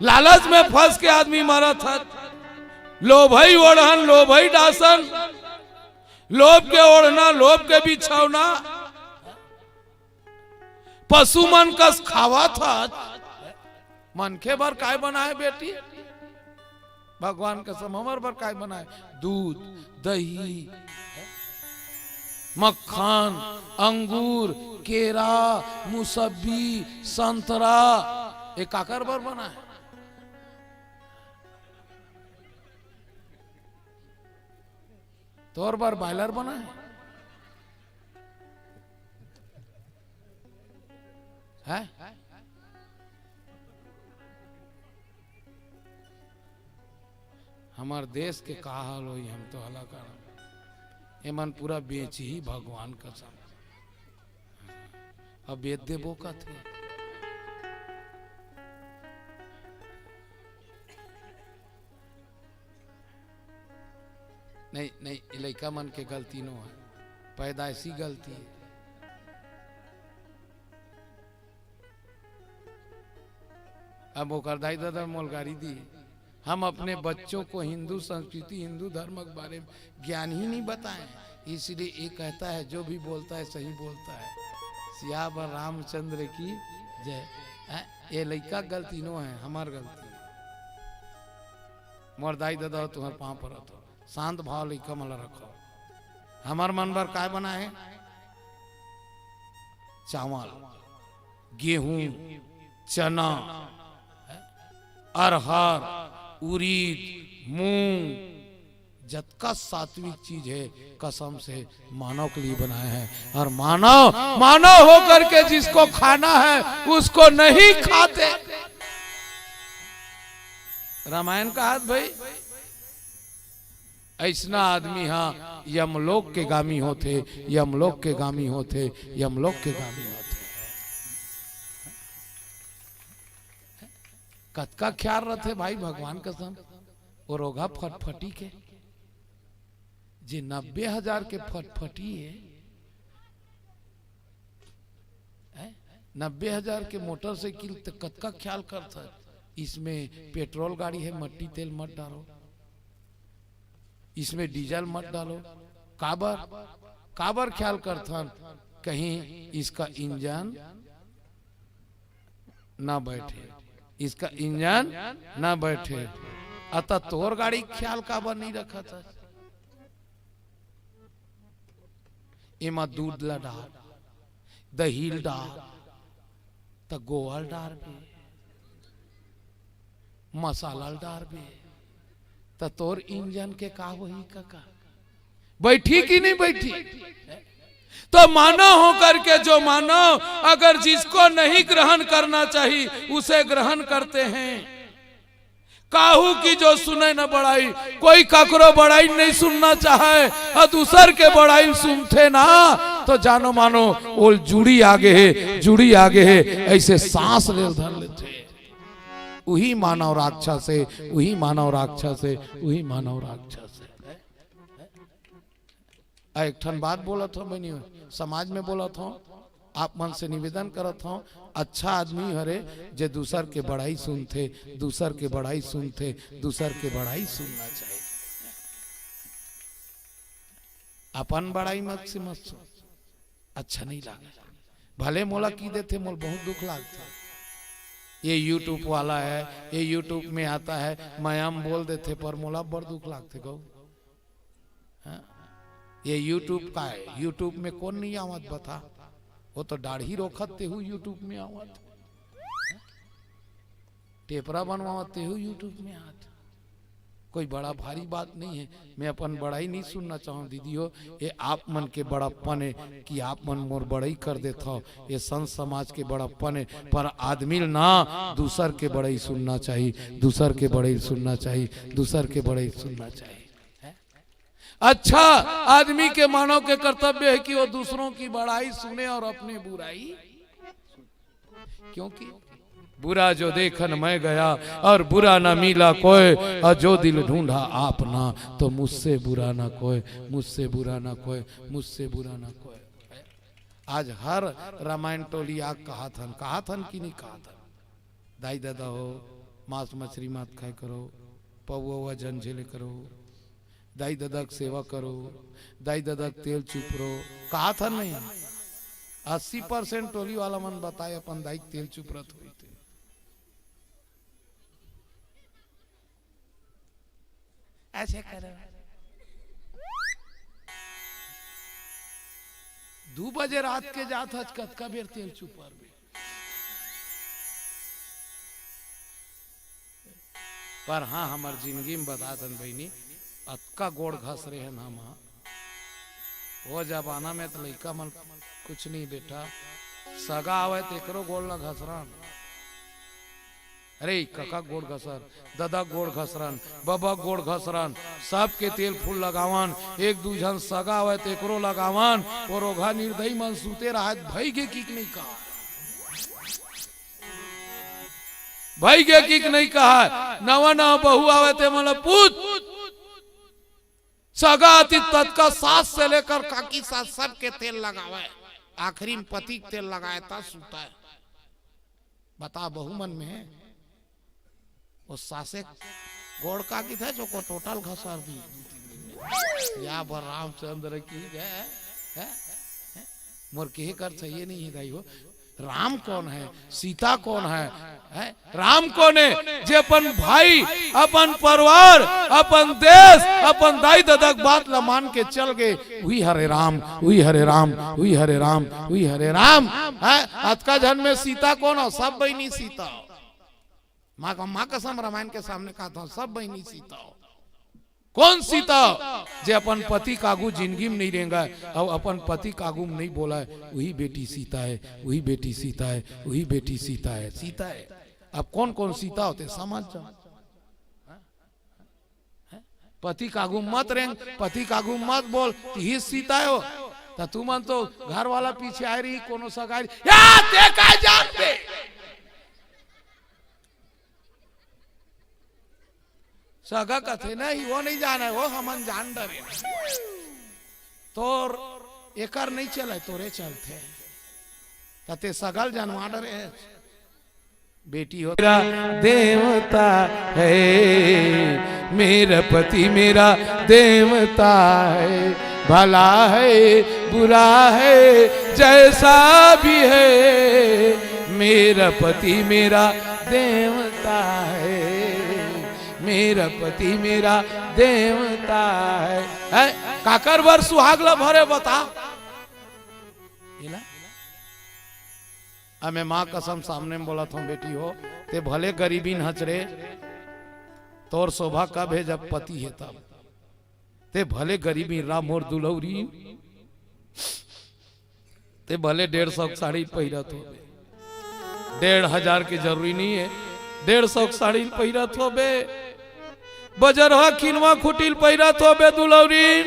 लालच में फंस के आदमी मरत हत। लोभई ओढ़न, लोभई डासन, लोभ के ओढ़ना, लोभ के बिछौना, पशु मन कस खावत हत। मनखे बर काय बनाए बेटी? भगवान कसम, हमर बर काय बनाए? दूध, दही, मक्खन, अंगूर, केरा, मुसब्बी, संतरा, ए काकर बर बनाए? तोर बर बॉयलर बनाए? हैं? हमर देश के का हाल होही, हम तो हला करन। एमन पूरा बेचही, भगवान कसम। अब बेच देबो कथे। नहीं, नहीं, ए लइका मन के गलती नोहय, पैदाइशी गलती हे। अब ओकर दाई ददा मोल गारी दी, "हम अपने बच्चों को हिंदू संस्कृति, हिंदू धर्म के बारे में ज्ञान ही नहीं बताए हैं, इसलिए ये कहता है, जो भी बोलता है, सही बोलता है।" सियावर रामचंद्र की जय। हैं? ए लइका के गलती नोहय, हमर गलती। मोर दाई ददा हो, तुंहर पांव परत हों, शांत भाव लइका मन ला रखव। हमर मन बर काय बनाए हे? चावल, गेहूं, चना, अरहर, उरीद, मूंग, जतका सात्विक चीज हे, कसम से मानव के लिए बनाए हैं। और मानव, मानव होकर के जिसको खाना है, उसको नहीं खाते। रामायण का हाथ भाई, अइसना आदमी हा यमलोक के गामी होथे, यमलोक के गामी होथे, यमलोक के गामी होथे। कतका ख्याल रथे भाई, भगवान कसम, ओ रोगहा फटफटी के, जे नब्बे हजार के फटफटी हे, हैं? नब्बे हजार के मोटरसाइकिल त कतका ख्याल करथस, इसमें पेट्रोल गाड़ी है, मट्टी तेल मत डालो, इसमें डीजल मत डालो। काबर, काबर ख्याल करथन? कहीं इसका इंजन ना बैठे, इसका इंजन ना बैठे। अतः तोर गाड़ी ख्याल काबर नहीं रखत हस? एमा दूध ला डार, दही ल डार, त गोवा ल डारबे, मसाला ल डारबे, त तोर इंजन के का होही कका? बैठी कि नहीं बैठी? तो मानव होकर के जो मानव अगर जिसको नहीं ग्रहण करना चाहिए, उसे ग्रहण करते हैं। काहू की जो सुने न बड़ाई, कोई ककरो बड़ाई नहीं सुनना चाहे, अउ दूसर के बड़ाई सुनथे ना, तो जानो मानो ओल जुड़ी आगे हे, जुड़ी आगे हे, अइसे सांस लेल धर लेथे। उही मानव राक्षस हे, उही मानव राक्षस हे, उही मानव राक्षस हे। आ, एक ठन बात बोलत हंव बहिनी, समाज में बोलत हंव, आप मन से निवेदन करत हंव, अच्छा आदमी हरे जे दूसर के बड़ाई सुनथे, दूसर के बड़ाई सुनथे, दूसर के बड़ाई सुनना चाहिए। अपन बड़ाई मत से मत सुन, अच्छा नहीं लागे। भले मोला की देथे, मोला बहुत दुख लागथे। ये YouTube वाला है, ये YouTube में आता है, मयाम बोल देथे, पर मोला बड़ दुख लागथे गौ। हाँ? ये YouTube का है, YouTube में कोन नहीं आवत बता? वो तो दाढ़ी रोखत तेहू YouTube में आवत, टेपरा बनवावत तेहू YouTube में आवत। कोई बड़ा भारी बात नहीं है। मैं अपन बड़ाई नहीं सुनना चाहूँ दीदी हो, ये आप मन के बड़प्पन है कि आप मन मोर बड़ाई कर देत हो। ये संत समाज के बड़प्पन है, पर आदमी ल ना दूसर के बड़ाई सुनना चाहिए, दूसर के बड़ाई सुनना चाहिए, दूसर के बड़ाई सुनना चाहिए। अच्छा आदमी के, मानव के कर्तव्य है कि वो दूसरों की बड़ाई सुने और अपनी बुराई। क्योंकि बुरा जो देखन मैं गया और बुरा ना मिला कोई, और जो दिल ढूंढा आप ना, तो मुझसे बुरा ना कोई, मुझसे बुरा ना कोई, मुझसे बुरा ना कोई। आज हर रामायण टोली आग कहाथन, कहाथन कि नहीं कहाथन? दाई ददा हो, मांस मछरी मत खाए करो, पौवा उवा झन झेले करो, दाई ददा के सेवा करो, दाई ददा के तेल चुपरो। कहाथन नहीं? अस्सी परसेंट टोली वाला मन बताए अपन दाई के तेल चुपरत होई ते। ऐसे करो। दू बजे रात के जात हच, कतका बेर तेल चुपर बे। पर हाँ, हमर जिंदगी में बताथन बहिनी, अतका गोड़ घसरे हन हम। वो जमाना में तो लइका मन कुछ नहीं बेटा, सगा आवे तो एकरो गोड़ ला घसरन। अरे कका गोड़ घसर, ददा गोड़ घसरन, बबा गोड़ घसरन, सबके तेल फूल लगावन। एक दू झन सगा आवे तो एकरो लगावन। वो रोघा निर्दयी मन सूते रहत, भई गे किक नहीं कहा, भई गे किक नहीं कहा। नवा नवा बहू आवे ते मन ला पूछ, सगा आती ततका सास से लेकर काकी सास सबके तेल लगावे, आखिरी में पति के तेल लगाए ता सूता है। बता बहू मन में वो सासे गोड़ का की था जो को टोटल घसर दी। या बर रामचंद्र की जय। है? है? मोर कहे कर सही नहीं है दाई हो। राम कौन है, सीता कौन है, है? राम कौन है? जे अपन भाई, अपन परिवार, अपन देश, अपन दाई ददा के बात ला मान के चल गए, वही हरे राम, वही हरे राम, वही हरे राम, वही हरे राम। है? अतका झन में सीता कौन हो? सब बहिनी सीता हो। माँ का, माँ कसम रामायण के सामने कहा था, सब बहिनी सीता हो। कौन सीता? जे अपन पति कागू जिंदगी में नहीं रेंगा, और अपन पति कागू में नहीं बोला है, वही बेटी सीता है, वही बेटी सीता है, वही बेटी सीता है, सीता है। अब कौन कौन सीता होते समझ जाओ। पति कागू मत रेंग, पति कागू मत बोल कि ही सीता हो। तो तुमन तो घर वाला पीछे आए रही, कोनो सगाई, या ते का जानबे? सगा कथे नहीं, वो नहीं जाना है, वो हमन जान डरे। तोर एकर नहीं चले, तोरे चलथे। तते सगल जानवा डरे है। बेटी हो मेरा देवता है, मेरा पति मेरा देवता है, भला है बुरा है जैसा भी है, मेरा पति मेरा देवता है, मेरा पति मेरा देवता है। है? काकर बर सुहाग ला भरे बता? एला? अब मैं माँ कसम सामने में बोलत हूँ, बेटी हो, ते भले गरीबी नचरे, तोर शोभा कब है जब पति है तब। ते भले गरीबी रा मोर दुलौरी, ते भले डेढ़ सौ के साड़ी पहिरत होबे, डेढ़ हजार के जरूरी नहीं है, डेढ़ सौ के साड़ी पहिरत होबे, बजरहा खिनवा खुटिल पहिरत होबे दुलौरी।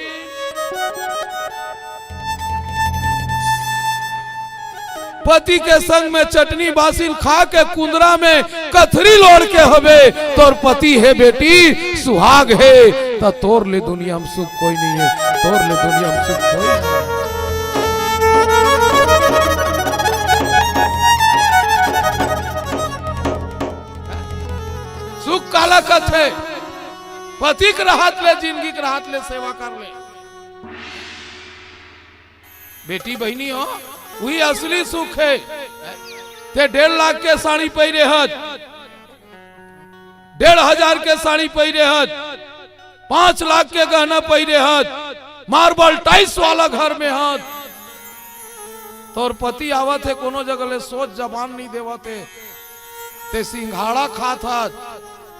पति के संग में चटनी बासिल खा के कुंदरा में कथरी लोड़ के होबे, तोर पति है बेटी सुहाग है, त तोर ले दुनिया में सुख कोई नहीं है, तोर ले दुनिया में सुख कोई नहीं है। सुख काला कथे? पति के रहत ले, जिंदगी के रहत ले सेवा कर ले। बेटी बहिनी हो, उही असली सुख हे। ते डेढ़ लाख के साड़ी पहिरे हस, डेढ़ हजार के साड़ी पहिरे हस, पांच लाख के गहना पहिरे हस, मार्बल टाइल्स वाला घर में हस, तोर पति आवत हे, कोनो जगह ले सोच जबान नहीं देवत हे, ते सिंघाड़ा खात हस,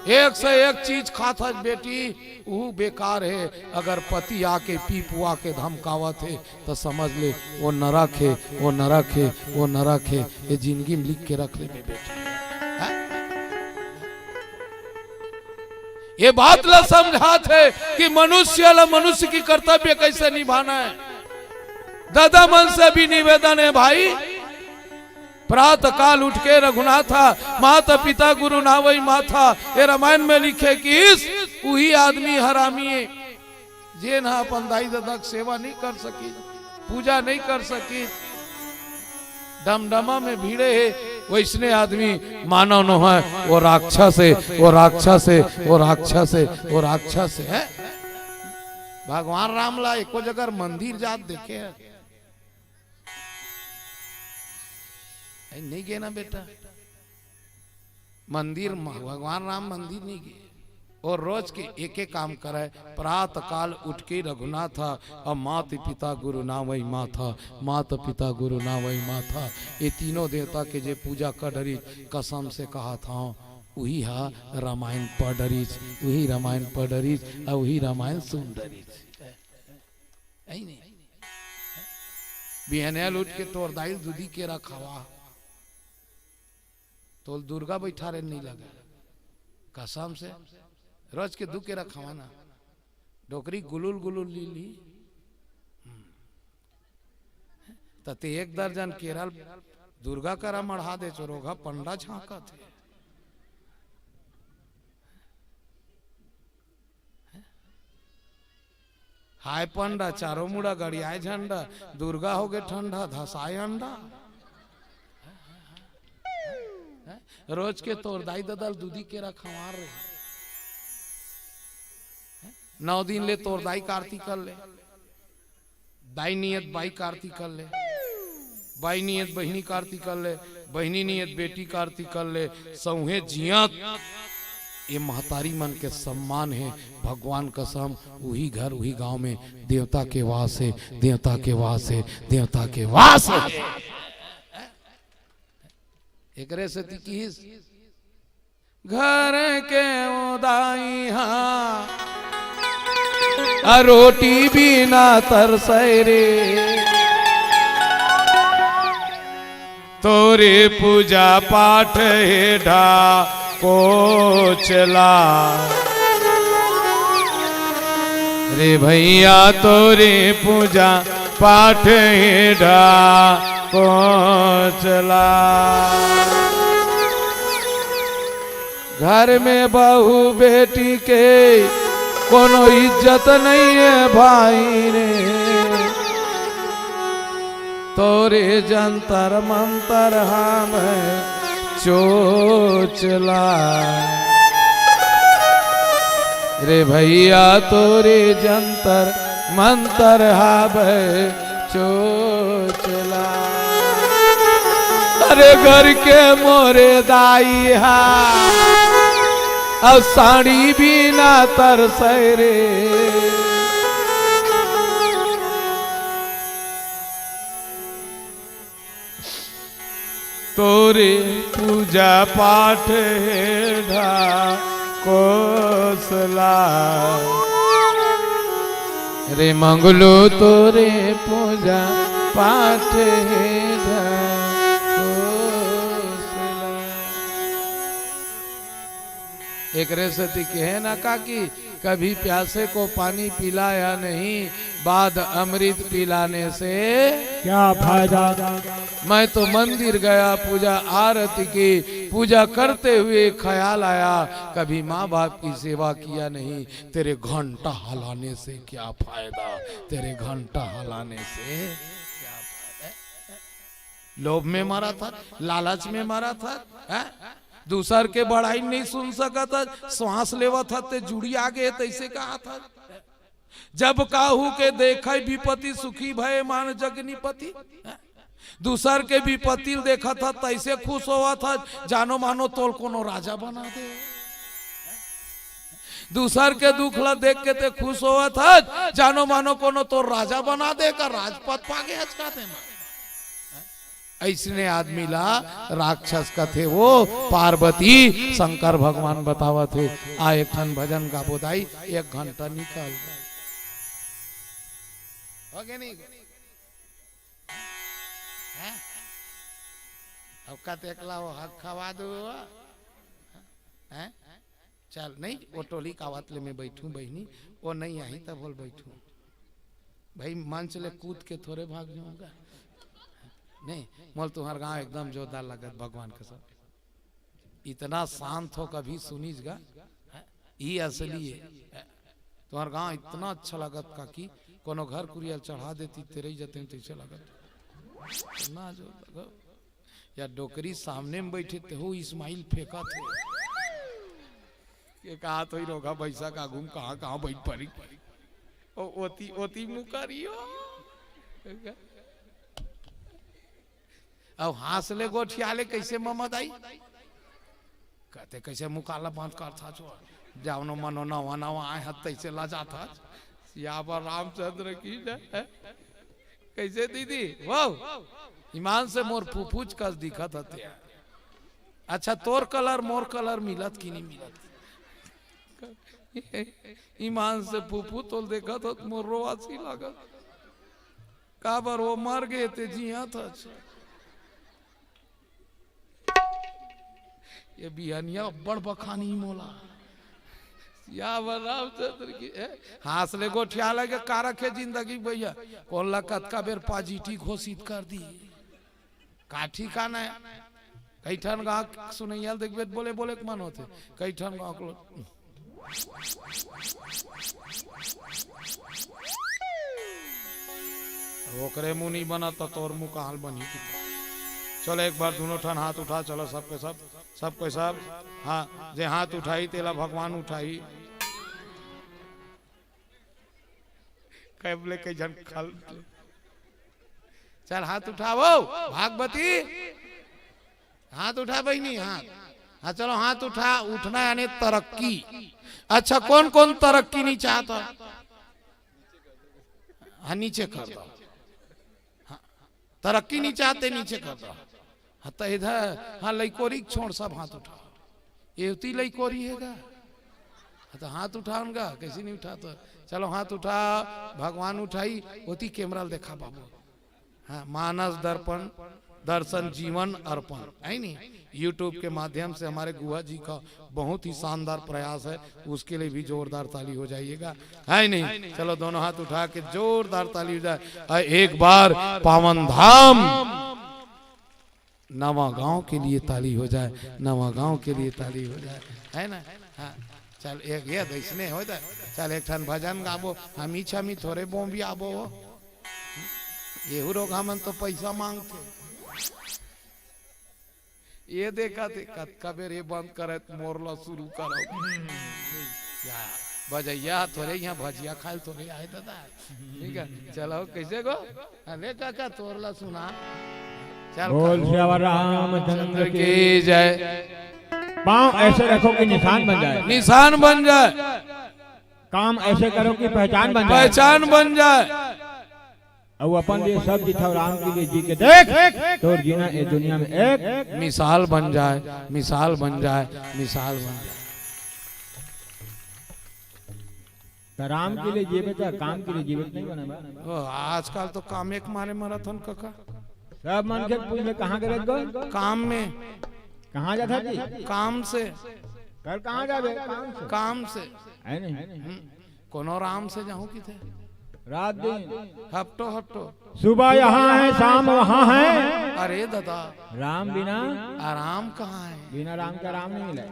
एक से एक चीज खात हस बेटी, ऊ बेकार हे। अगर पति आके पी पुआ के धमकावत हे, त समझ ले, वो नरक हे, वो नरक हे, वो नरक हे। ये जिंदगी में लिख के रख ले, बेटी। हैं? ये बात ला समझात हे कि मनुष्य ला मनुष्य की कर्तव्य कैसे निभाना हे। दादा मन से भी निवेदन हे भाई, प्रातः काल उठ के रघुनाथा, माता पिता गुरु नावई माथा, ये रामायण में लिखे कि इस उही आदमी हरामी हे, जेन ह अपन दाई ददा के सेवा नहीं कर सकिस, पूजा नहीं कर सकिस, डमडमा में भिड़े हे, वैसने आदमी मानव नोहय, वो राक्षस हे, वो राक्षस हे, वो राक्षस हे, वो राक्षस हे। भगवान राम ला एको जगह मंदिर जात देखे हे? ए, नहीं गे ना बेटा, मंदिर म-, भगवान राम मंदिर नहीं गे। और रोज के एक एक काम करे, प्रात काल उठ के रघुनाथा, अउ मात पिता गुरु नावई माथा, मात पिता गुरु नावई माथा। ये तीनों देवता के जे पूजा कर डरिस, कसम से कहत हंव, उही ह रामायण पढ़ डरिस, उही रामायण पढ़ डरिस, अउ उही रामायण सुन डरिस। अई नहीं? बिहनिया ल उठ के तोर दाई ल दूधी केरा खवा, तोल दुर्गा बैठारे नहीं लगे। कसम से, रोज के दू केरा खवा ना, डोकरी गुलुल गुलुल ली ली। हम्म। त ते एक दर्जन केरा ल दुर्गा करा मढ़ा दे, चोरोगा पंडा झांकत हे। हाय पंडा, चारों मुड़ा गड़ियाए झंडा, दुर्गा होगे ठंडा, धसाए अंडा। हैं? रोज के तोर दाई ददा ल दूधी केरा खवार रहे। हैं? नौ दिन ले तोर दाई क आरती कर ले, दाई नियत बाई क आरती कर ले, बाई नियत बहिनी क आरती कर ले, बहिनी नियत बेटी क आरती कर ले, सौंहे जियत ये महतारी मन के सम्मान हे। भगवान कसम, उही घर, उही गांव में देवता के वास हे, देवता के वास हे, देवता के वास हे। एकरे सेती किहिस, घर के उदाई हा, आ रोटी बिना तरसै रे। तोरे पूजा पाठ हे ढा कोचला। रे भैया तोरे पूजा पाठ हे ढा कोचला। घर में बहू बेटी के कोनो इज्जत नहीं हे भाई रे। तोरे जंतर मंतर हावय चोचला। रे भैया तोरे जंतर मंतर हावय चोचला। अरे घर के मोरे दाई हा, अउ साड़ी बिना तरसै रे। तोरे पूजा पाठ हे ढा कोसला। रे मंगलू तोरे पूजा पाठ हे ढा कोसला। एकरे सेती कहे ना काकी, कभी प्यासे को पानी पिलाया नहीं, बाद अमृत पिलाने से क्या फायदा। मैं तो मंदिर गया, पूजा आरती की, पूजा करते हुए ख्याल आया, कभी माँ बाप की सेवा किया नहीं, तेरे घंटा हलाने से क्या फायदा, तेरे घंटा हलाने से क्या फायदा। लोभ में मरत हस, लालच में मरत हस, हैं? दूसर के बड़ाई नहीं सुन सकत हस, श्वास लेवत हस ते जुड़ी आगे तैसे कहत हस। जब काहू के देखै विपत्ति, सुखी भए मान जगनिपति। दूसर के विपत्ति ल देखत हस, तइसे खुश होवत हस, जानो मानो तोल कोनो राजा बना दे। दूसर के दुख ल देख के ते खुश होवत हस, जानो मानो कोनो तोर राजा बना दे, का राजपद पागे हस का ते मा। अइसने आदमी ला राक्षस कथे। वो पार्वती, शंकर भगवान बतावत हे, आ एक ठन भजन गाबो दाई, एक घंटा निकल गे। हो गे नहीं? हैं? अब का ते एकला हो हक खवा दो। हैं? चल, नहीं, वो टोली का आवत ले मैं बैठूं बहिनी, वो नहीं आही तब बोल बैठूं। भाई, मंच ले कूद के थोरे भाग जाऊंगा। नहीं, मोल तुम्हार गांव एकदम जोरदार लगत, भगवान कसम। इतना शांत हो, कभी सुनीस गा, हैं? ई असली है। तुम्हार गांव इतना अच्छा लगत काकी, कोनो घर कुरिया चढ़ा देती, तेरे ही जते में तैसे लगत। इतना जोर लगत। या डोकरी सामने में बैठे ते हो, इस्माइल फेंकत हे। के कहा तो ही रोगा भैंसा का घूम कहाँ कहाँ बैठ परी। ओ, ओती, ओती मुकरियो। अब हाँस ले गोठिया ले कैसे ममद आई? कहते कैसे मुकाला बांध कर था छो। जावनो मनो नवा नवा आए हत तैसे ला जात हत। सियावर रामचंद्र की जय। कैसे दीदी? वाह! ईमान से मोर फूफूच कस दिखत हते। अच्छा, तोर कलर, मोर कलर मिलत कि नहीं मिलत? ईमान से फूफू तोल देखत हत, मोर रोवासी लागत। काबर वो मर गे ते जियत हच। ये बिहनिया अब्बड़ बखानी मोला। सियावर रामचंद्र की, ए, हाँस ले गोठिया लगे का रखे जिंदगी भैया। कोन ला कतका बेर पाजिटिव घोषित कर दी। का ठिकाना है? कई ठन गाँव सुनैया ल देखबे त बोले, बोले के मन होथे। कई ठन गाँव के लोग ओकरे मुंह नहीं बना त तोर मुंह कहाँ ल बनही कि? चलो एक बार दोनों ठन हाथ उठा, चलो सबके सब, सबके सब। हाँ, जे हाथ उठाई तेला भगवान उठाई। कब ले कई झन खल। चल हाथ उठाओ भागवती। हाथ उठा बहिनी, हाथ। हाँ, चलो हाथ उठा। उठना यानी तरक्की। अच्छा, कौन कौन तरक्की नहीं चाहता? हाँ, नीचे कर दो। हाँ, तरक्की नहीं चाहते, नीचे कर दो। हाँ, तो इधर, हाँ, लइकोरी छोड़, सब हाथ उठाओ। एवती लइकोरी है का? हाँ, तो हाथ उठाओ उनका, कैसे नहीं उठाता? चलो हाथ उठा, भगवान उठाई, ओती कैमरा ल देखा बाबू। हाँ, मानस दर्पण, दर्शन जीवन अर्पण, है नहीं? YouTube के माध्यम से हमारे गुहा जी का बहुत ही शानदार प्रयास है, उसके लिए भी जोरदार ताली हो जाइएगा, है नहीं? चलो दोनों हाथ उठा के जोरदार ताली हो जाए। और एक बार पावन धाम नवा गांव के लिए ताली हो जाए, नवा गांव के लिए ताली हो जाए, है ना? हाँ, चल एक ये दैसने हो जाए। चल एक ठन भजन गाबो, हमी छमी थोरे बोंबी आबो हो। येहू रोगा मन तो पैसा मांगथे। ये देखा थे, कतका बेर ये बंद करे त मोर ला शुरू करो। या, बजैया थोरे यहाँ भजिया खाए ल थोरे आए दादा। ठीक है, चलो, कैसे गो? अरे काका, तोर ला सुना। चल बोल काका। सियावर रामचंद्र की जय। पाँव ऐसे रखो कि निशान बन जाए। निशान बन जाए। काम ऐसे करो कि पहचान बन जाए। पहचान बन जाए। अउ अपन लिए सब जीथव राम के लिए जी के देख, तोर जीना ए दुनिया में एक मिसाल बन जाए, मिसाल बन जाए, मिसाल बन जाए। त राम के लिए जीवे त काम के लिए जीवे त नहीं बने बा। ओ, आजकल तो काम एक मारे मरत हन कका। सब मन के पूछ ले कहाँ करे गो? काम में। कहाँ जाता जी? काम से। कल कहाँ जाबे? काम से। काम से। है नहीं? हम्म। कोनो राम से जाहूं किथे? रात दिन। हफ्तो हफ्तो। सुबह यहाँ है, शाम वहाँ है। अरे दादा। राम बिना? आराम कहाँ है? बिना राम का राम नहीं मिला।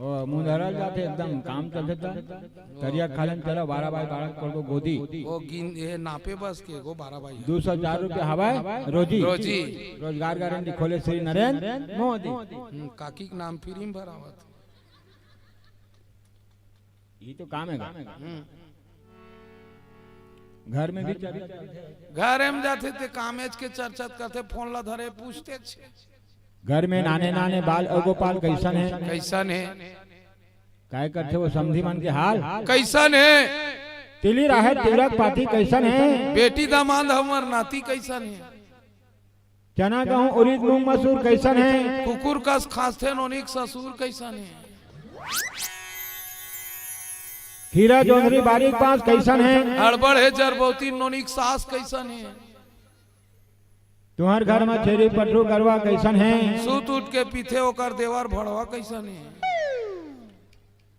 ओ, मुंधरल जाथे एकदम काम चलथे त। करिया खालन चला, बारह बाई बारह करबो गोदी। वो गिन, ये नापे बस के गो बारह बाई। दो सौ चार रुपया हवाए रोजी। रोजी। रोजगार गारंटी खोले श्री नरेंद्र मोदी। हम्म, काकी के नाम फ्री में भरावत। ये तो काम है। घर में भी चर्चा। घर में जाथे ते कामेच के चर्चा करथे, फोन ला धरे पूछते छे। घर में नाने नाने बाल अउ गोपाल कैसन हे? कैसन हे? काय करथे वो समधी मन के हाल? कैसन हे? तिली राहे तिलक पाती कैसन हे? बेटी दामाद हमर नाती कैसन हे? चना गहूं उरीद मूंग मसूर कैसन हे? कुकुर कस खांसथे नोनिक ससुर कैसन हे? खीरा जोंधरी बारीक बांस कैसन हे? हड़बड़ हे जरबौती नोनिक सास कैसन हे? तुंहर घर म छेरी पठरू गरवा कैसन हे? सूत उठ के पीथे ओकर देवर भड़वा कैसन हे?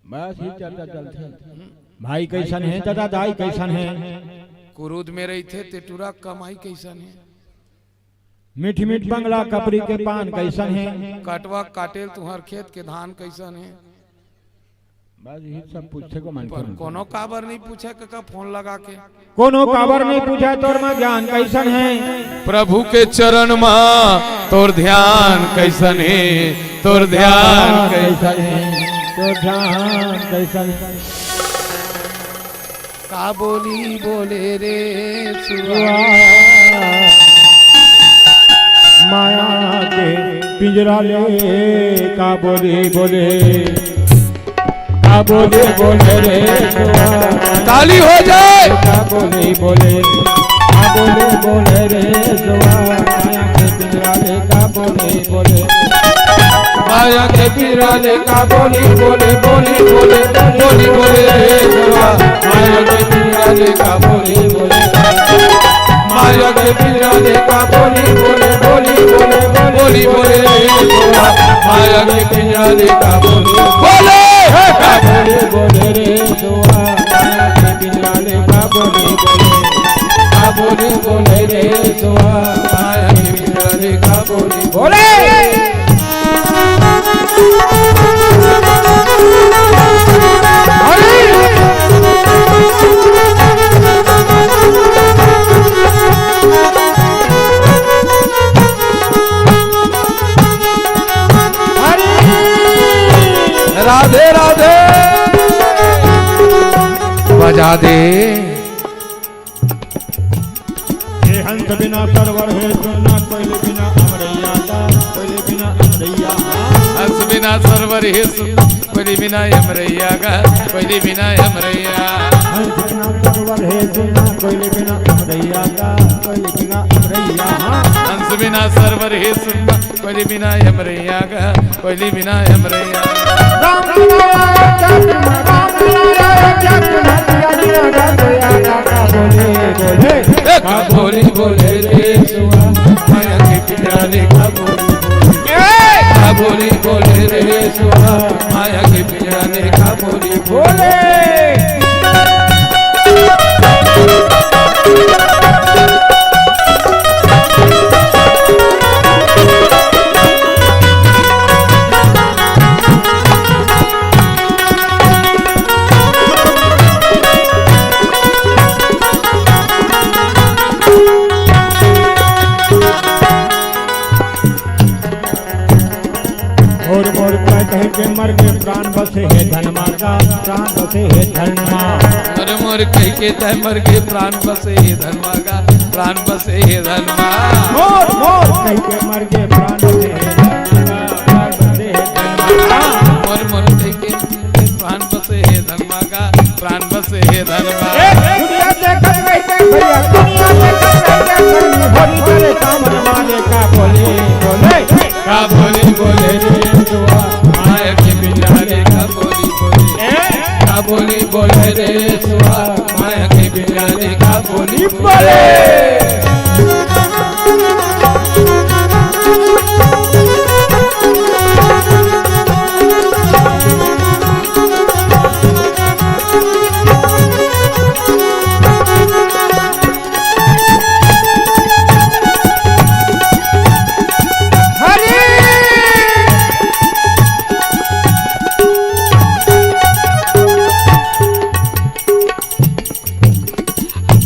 बस ये चर्चा चलथे। भाई कैसन हे? दादा दाई कैसन हे? कुरुद में रहिथे ते टुरा कमाई कैसन हे? मीठ मीठ बंगला कपरी के पान कैसन हे? कटवा काटेल तुंहर खेत के धान कैसन हे? बस यही सब पूछे को मन पर करे। कोनो काबर नहीं पूछे कका फोन लगा के? कोनो काबर नहीं पूछे तोर में ज्ञान कैसन हे? प्रभु के चरण मा तोर ध्यान कैसन हे? तोर ध्यान कैसन हे? तोर ध्यान कैसन हे? का बोली बोले रे सुआ। माया के पिंजरा ले का बोली बोले। का बोली बोले रे सुआ। ताली हो जाए। का बोली बोले। का बोली बोले रे सुआ। माया के पिंजरा ले का बोली बोले। माया के पिंजरा ले का बोली बोले, बोली बोले, बोली बोले रे सुआ। माया के पिंजरा ले का बोली बोले। माया के पिंजरा ले का बोली बोले, बोली बोले, बोली बोले रे सुआ। माया के पिंजरा ले का बोली बोले। का बोली बोले रे सुआ। माया के पिंजरा ले का बोली बोले। का बोली बोले रे सुआ। माया के पिंजरा ले का बोली बोले। राधे राधे। बजा दे। हे हंस बिना सरवर हे सुनना, कोइली बिना अमरैया का, कोइली बिना अमरैया। हंस बिना सरवर हे सुनना, कोइली बिना अमरैया का, कोइली बिना अमरैया। हंस बिना सरवर हे सुनना, कोइली बिना अमरैया का, कोइली बिना अमरैया। हंस बिना सरवर हे सुनना, कोइली बिना अमरैया का, कोइली बिना अमरैया। राम राम राम राम राम। का बोली बोले रे सुआ, माया के पिंजरा ले का बोली बोले। का बोली बोले रे सुआ, माया के पिंजरा ले का बोली बोले। मोर मोर कह कह के मर गे प्राण बसे हे धनमा का, प्राण बसे हे धनमा। मोर मोर कह के तय मर गे प्राण बसे हे धनमा का, प्राण बसे हे धनमा। मोर मोर कह के मर गे प्राण बसे हे धनमा का, प्राण बसे हे धनमा का। मोर मोर कह के प्राण बसे हे धनमा का, प्राण बसे हे धनमा। ए, दुनिया देखत रहिथे भैया, दुनिया देखत रहिथे, होरी करे काम माने का बोले, बोले। का बोली बोले रे सुआ, माया के पिंजरा ले का बोली बोले। ए? का बोली बोले रे सुआ, माया के पिंजरा ले का बोली बोले।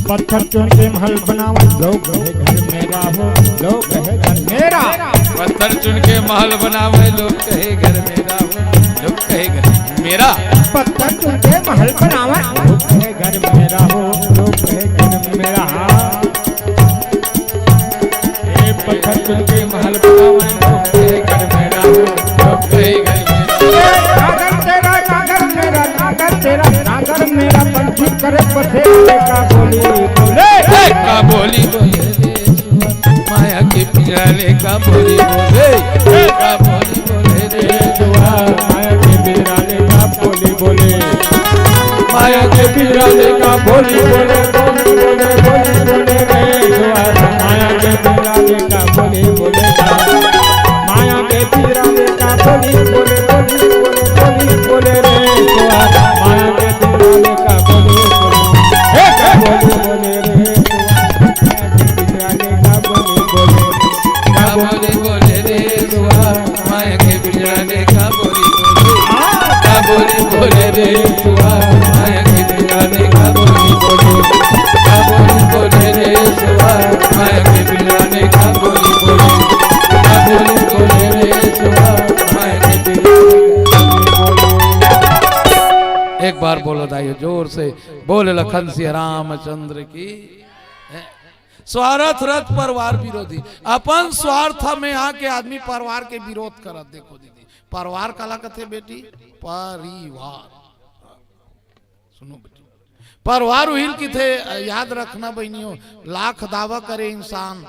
पत्थर चुन के महल बनावे, लोग कहे घर मेरा हो, लोग कहे घर मेरा। पत्थर चुन के महल बनावे, लोग कहे घर मेरा हो, लोग कहे घर मेरा। पत्थर चुन के महल बनावे, लोग कहे घर में रहो, लोग कहे घर में रहा। ए पत्थर चुन के महल बनावे, लोग कहे घर में रहो, लोग कहे घर में रहो। ए नागर तेरा, नागर मेरा, नागर तेरा, नागर मेरा पंछी करे बसेरे का बोली बोले। ए का बोली बोले रे सुआ, माया के पिंजरा ले का बोली बोले। ए का बोली बोले रे सुआ, माया के पिंजरा ले का बोली बोले। माया के पिंजरा ले का बोली बोले, बोली बोले, बोली बोले रे सुआ, माया के पिंजरा ले का बोली बोले। माया के पिंजरा ले का बोली बोले, बोली बोले, बोली बोले रे सुआ, माया के पिंजरा ले का बोली बोले। हे का बोली बोले रे सुआ, माया के पिंजरा ले का बोली बोले। का बोली बोले रे सुआ, माया के पिंजरा ले का बोली बोले। का बोली बोले रे सुआ, माया के पिंजरा ले का बोली बोले। का बोली बोले रे सुआ, माया के पिंजरा ले का बोली बोले। का बोली बोले रे सुआ, माया के पिंजरा ले का बोली बोले। एक बार बोलो दाइयो जोर से, बोल लखन सिया रामचंद्र की। स्वार्थ रत परिवार विरोधी, अपन स्वार्थ में आके आदमी परिवार के विरोध करत। देखो दीदी, परिवार काला कथे बेटी? परिवार। सुनो बेटी, परिवार उहिल किथे, याद रखना बहनियों, लाख दावा करे इंसान,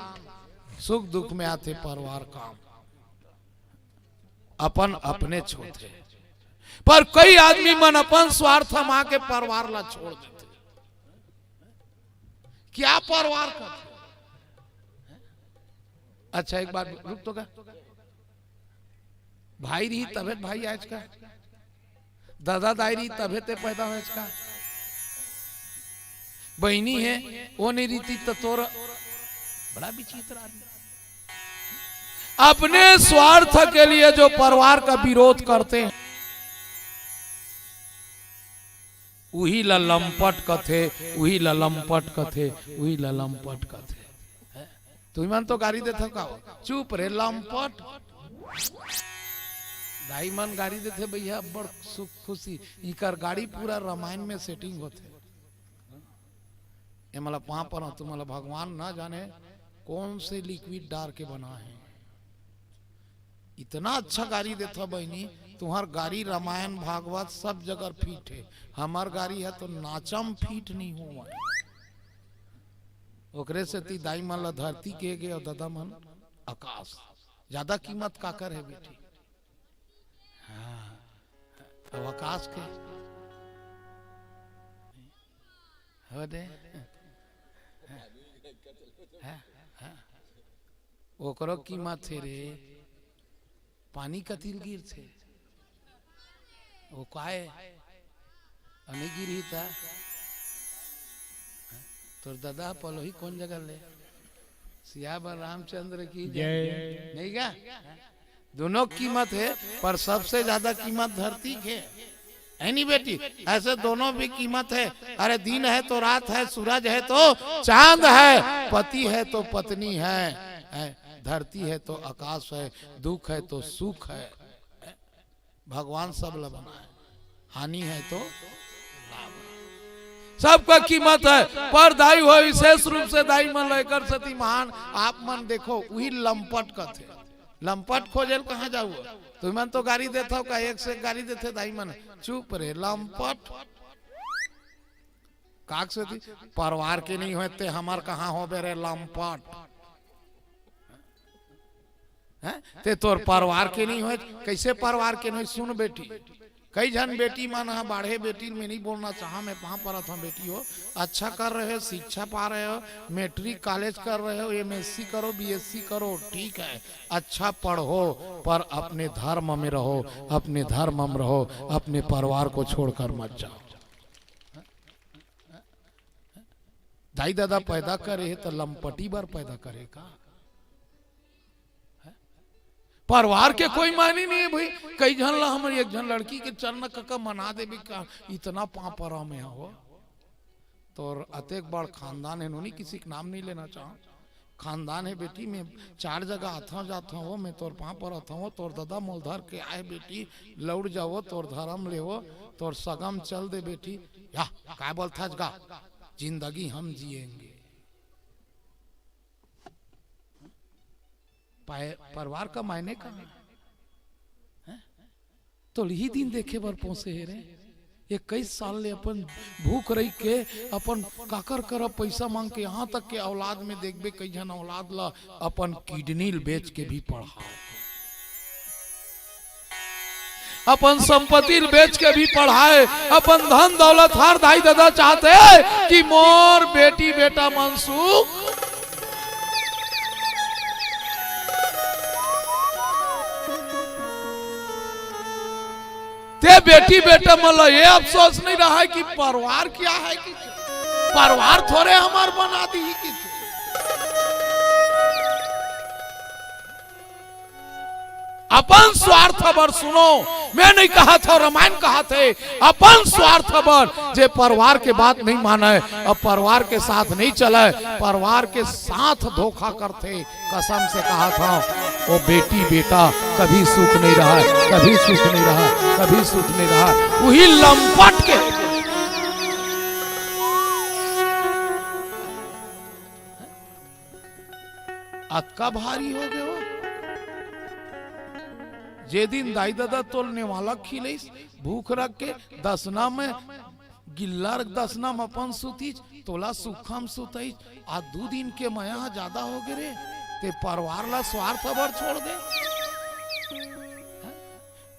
सुख दुख में आथे परिवार काम, अपन अपने छोड़थे। पर कई आदमी मन अपन स्वार्थ मा के परिवार ला छोड़ देथे। क्या परिवार का? अच्छा, एक बात रुक तो का, भाई रही तभे भाई आज का, दादा दाई रही तभे ते पैदा हो आज का, बहनी है वो नहीं रीति तो तोर, बड़ा विचित्र आदमी। अपने स्वार्थ के लिए जो परिवार का विरोध करते हैं, उही ला लंपट कथे, उही ला लंपट कथे, उही ला लंपट कथे। तुमन तो गारी देथव का हो? चुप रे लंपट। दाई मन गारी देथे भैया, बड़ सुख खुशी। इकर गाड़ी पूरा रामायण में सेटिंग होथे। ए मला पाँव परव, तुम्हला भगवान ना जाने कौन से लिक्विड डार के बना है। इतना अच्छा गारी देथा बहिनी, तुम्हार गारी रामायण भागवत सब जगह फिट है, हमार गारी है तो नाचम फिट नहीं हो। ओकरे सेती दाई मन ला धरती के गे और दादा मन आकाश। ज्यादा कीमत काकर है बेटी? हाँ, अब आकाश के हो दे। हाँ, हाँ। ओकरो कीमत हे रे, पानी कतिल गिरथे, वो काय अने गिरही ता? तोर दादा पलोही कौन जगह ले? सियावर रामचंद्र की जय। नहीं का? दोनों कीमत है, पर सबसे ज्यादा कीमत धरती के है। नहीं बेटी, ऐसे दोनों भी कीमत है। अरे दिन है तो रात है, सूरज है तो चांद है, पति है तो पत्नी है, है, धरती है तो आकाश है, दुख है तो सुख है। भगवान सब ला बनाए, हानि है तो लाभ है। सबका कीमत है, पर दाई हो, विशेष रूप से दाई मन लेकर सती महान आप मन देखो, वही लंपट कथे। लंपट खोजे ल कहाँ जाऊ? तुमन तो गारी देथव का, एक से एक गारी देथे दाई मन। चुप रे लंपट। काक से थी, परवार के नहीं होय ते हमर कहाँ होबे रे लंपट। हैं? ते तोर परवार के नहीं होय, कैसे परवार के नहीं? सुन बेटी, कई झन बेटी मन ह बाढ़े, बेटी में नहीं बोलना चाहा, मैं पाँव परत हूँ बेटी हो, अच्छा कर रहे हो, शिक्षा पा रहे हो, मैट्रिक कॉलेज कर रहे हो, एमएससी करो, बीएससी करो, ठीक है, अच्छा पढ़ो, पर अपने धर्म में रहो, अपने धर्म में रहो, अपने परिवार को छोड़कर मत जाओ। दाई दादा पैदा करे हे त लंपटी बर पैदा करे का? परिवार के कोई मायने नहीं है भाई। कई झन ला हमर एक झन लड़की के चलना कका मना देबे का, इतना पाँव परा में हो। तोर अतेक बड़ खानदान है, नोनी किसी के नाम नहीं लेना चाहूँ। खानदान हे बेटी, मैं चार जगह आथव जाथव, वो मैं तोर पाँव परत हव, तोर ददा मोल धर के आए बेटी, लौट जावो, तोर धर्म लेवो, तोर सगा म चल दे बेटी। या, काय बोलथस गा? जिंदगी हम जिएंगे। पाए-, परिवार का मायने का है? तोलही दिन देखे बर पोसे हे रे। इक्कीस साल ले अपन भूख रहि के, अपन काकर करा पैसा मांग के, यहाँ तक के औलाद में देखबे, कई झन औलाद ला अपन किडनी ल बेच के भी पढ़ाए, अपन संपत्ति ल बेच के भी पढ़ाए, अपन धन दौलत हर दाई ददा चाहथे कि मोर बेटी बेटा मन सुख। ते बेटी बेटा मन ला ये अफसोस नहीं रहा है कि परिवार क्या है कि, परिवार थोरे हमार बना दी कि अपन स्वार्थ बर। सुनो, मैं नहीं कहत हव, रामायण कहत हे, अपन स्वार्थ बर जे परिवार के बात नहीं माने, अब परिवार के साथ नहीं चले, परिवार के साथ धोखा करथे, कसम से कहत हव, वो बेटी बेटा कभी सुख नहीं रहा है, कभी सुख नहीं रहा है, कभी सुख नहीं रहा है। वही लंपट के अतका भारी हो गए हो। जे दिन दाई ददा तोल नेवाला खिलइस, भूख रख के दसना में, गिल्ला रख दसना में अपन सुतीस, तोला सुखा म सुतइस। आज दू दिन के मया ह ज्यादा हो गे रे, ते परिवार ला स्वार्थ बर छोड़ दे।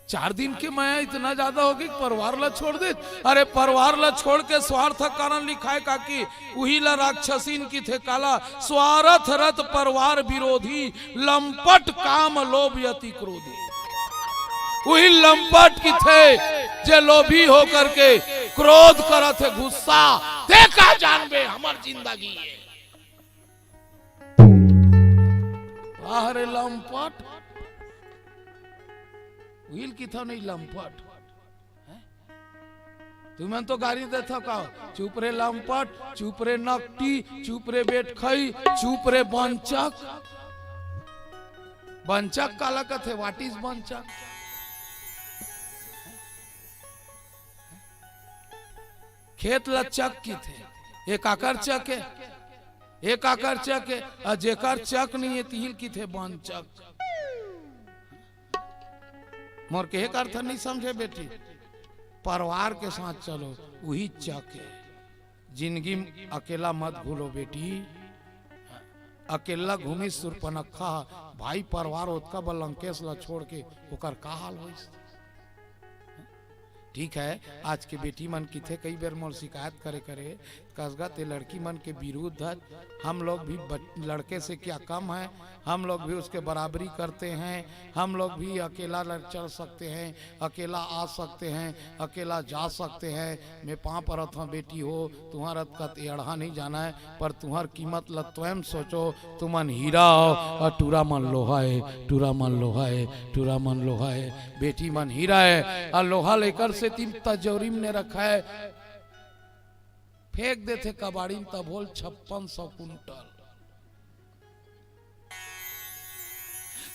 चार दिन के मया इतना ज्यादा हो गई कि परिवार ला छोड़ दे। अरे, परिवार ला छोड़ के स्वार्थ कारण लिखाए काकी, उही ला राक्षसीन किथे। काला? स्वार्थ रत परिवार विरोधी, लंपट काम लोभ अति क्रोधी। उही लंपट किथे जे लोभी होकर के क्रोध करत हे, गुस्सा। ते का जानबे, हमर जिंदगी हे। वाह रे लंपट। उही ल किथव नहीं लंपट। हैं? तुमन तो गारी देथव का? चुप रे लंपट, चुप रे नकटी, चुप रे बेटखई, चुप रे बंचक। बंचक काला कथे? What is बंचक? खेत ला चक किथे, ए काकर चक हे, ए काकर चक हे, अउ जेकर चक नहीं हे, तिही ल किथे बंचक। मोर कहे का अर्थ नहीं समझे बेटी, परिवार के साथ चलो, उही चक हे। जिंदगी म अकेला मत घूलो बेटी, अकेला घूमिस सुरपनखा, भाई परिवार ओतका बर लंकेश ला छोड़ के, ओकर का हाल होइस? ठीक है, आज के बेटी मन किथे कई बेर मोर शिकायत करे करे, कस गा ते लड़की मन के विरुद्ध हस, हम लोग भी बच-, लड़के से क्या कम है, हम लोग भी उसके बराबरी करते हैं, हम लोग भी अकेला लड़-, चल सकते हैं, अकेला आ सकते हैं, अकेला जा सकते हैं। मैं पाँव परत हव बेटी हो, तुंहर अतका टेढ़ा नहीं जाना है, पर तुंहर कीमत ल स्वयं सोचो, तुमन हीरा हो अउ टूरा मन लोहा हे, टूरा मन लोहा हे, टूरा मन लोहा हे। बेटी मन हीरा हे अउ लोहा ल एकर सेती तजौरी में रखा हे, फेंक देथे कबाड़ी में, तभो ल छप्पन सौ कुंटल।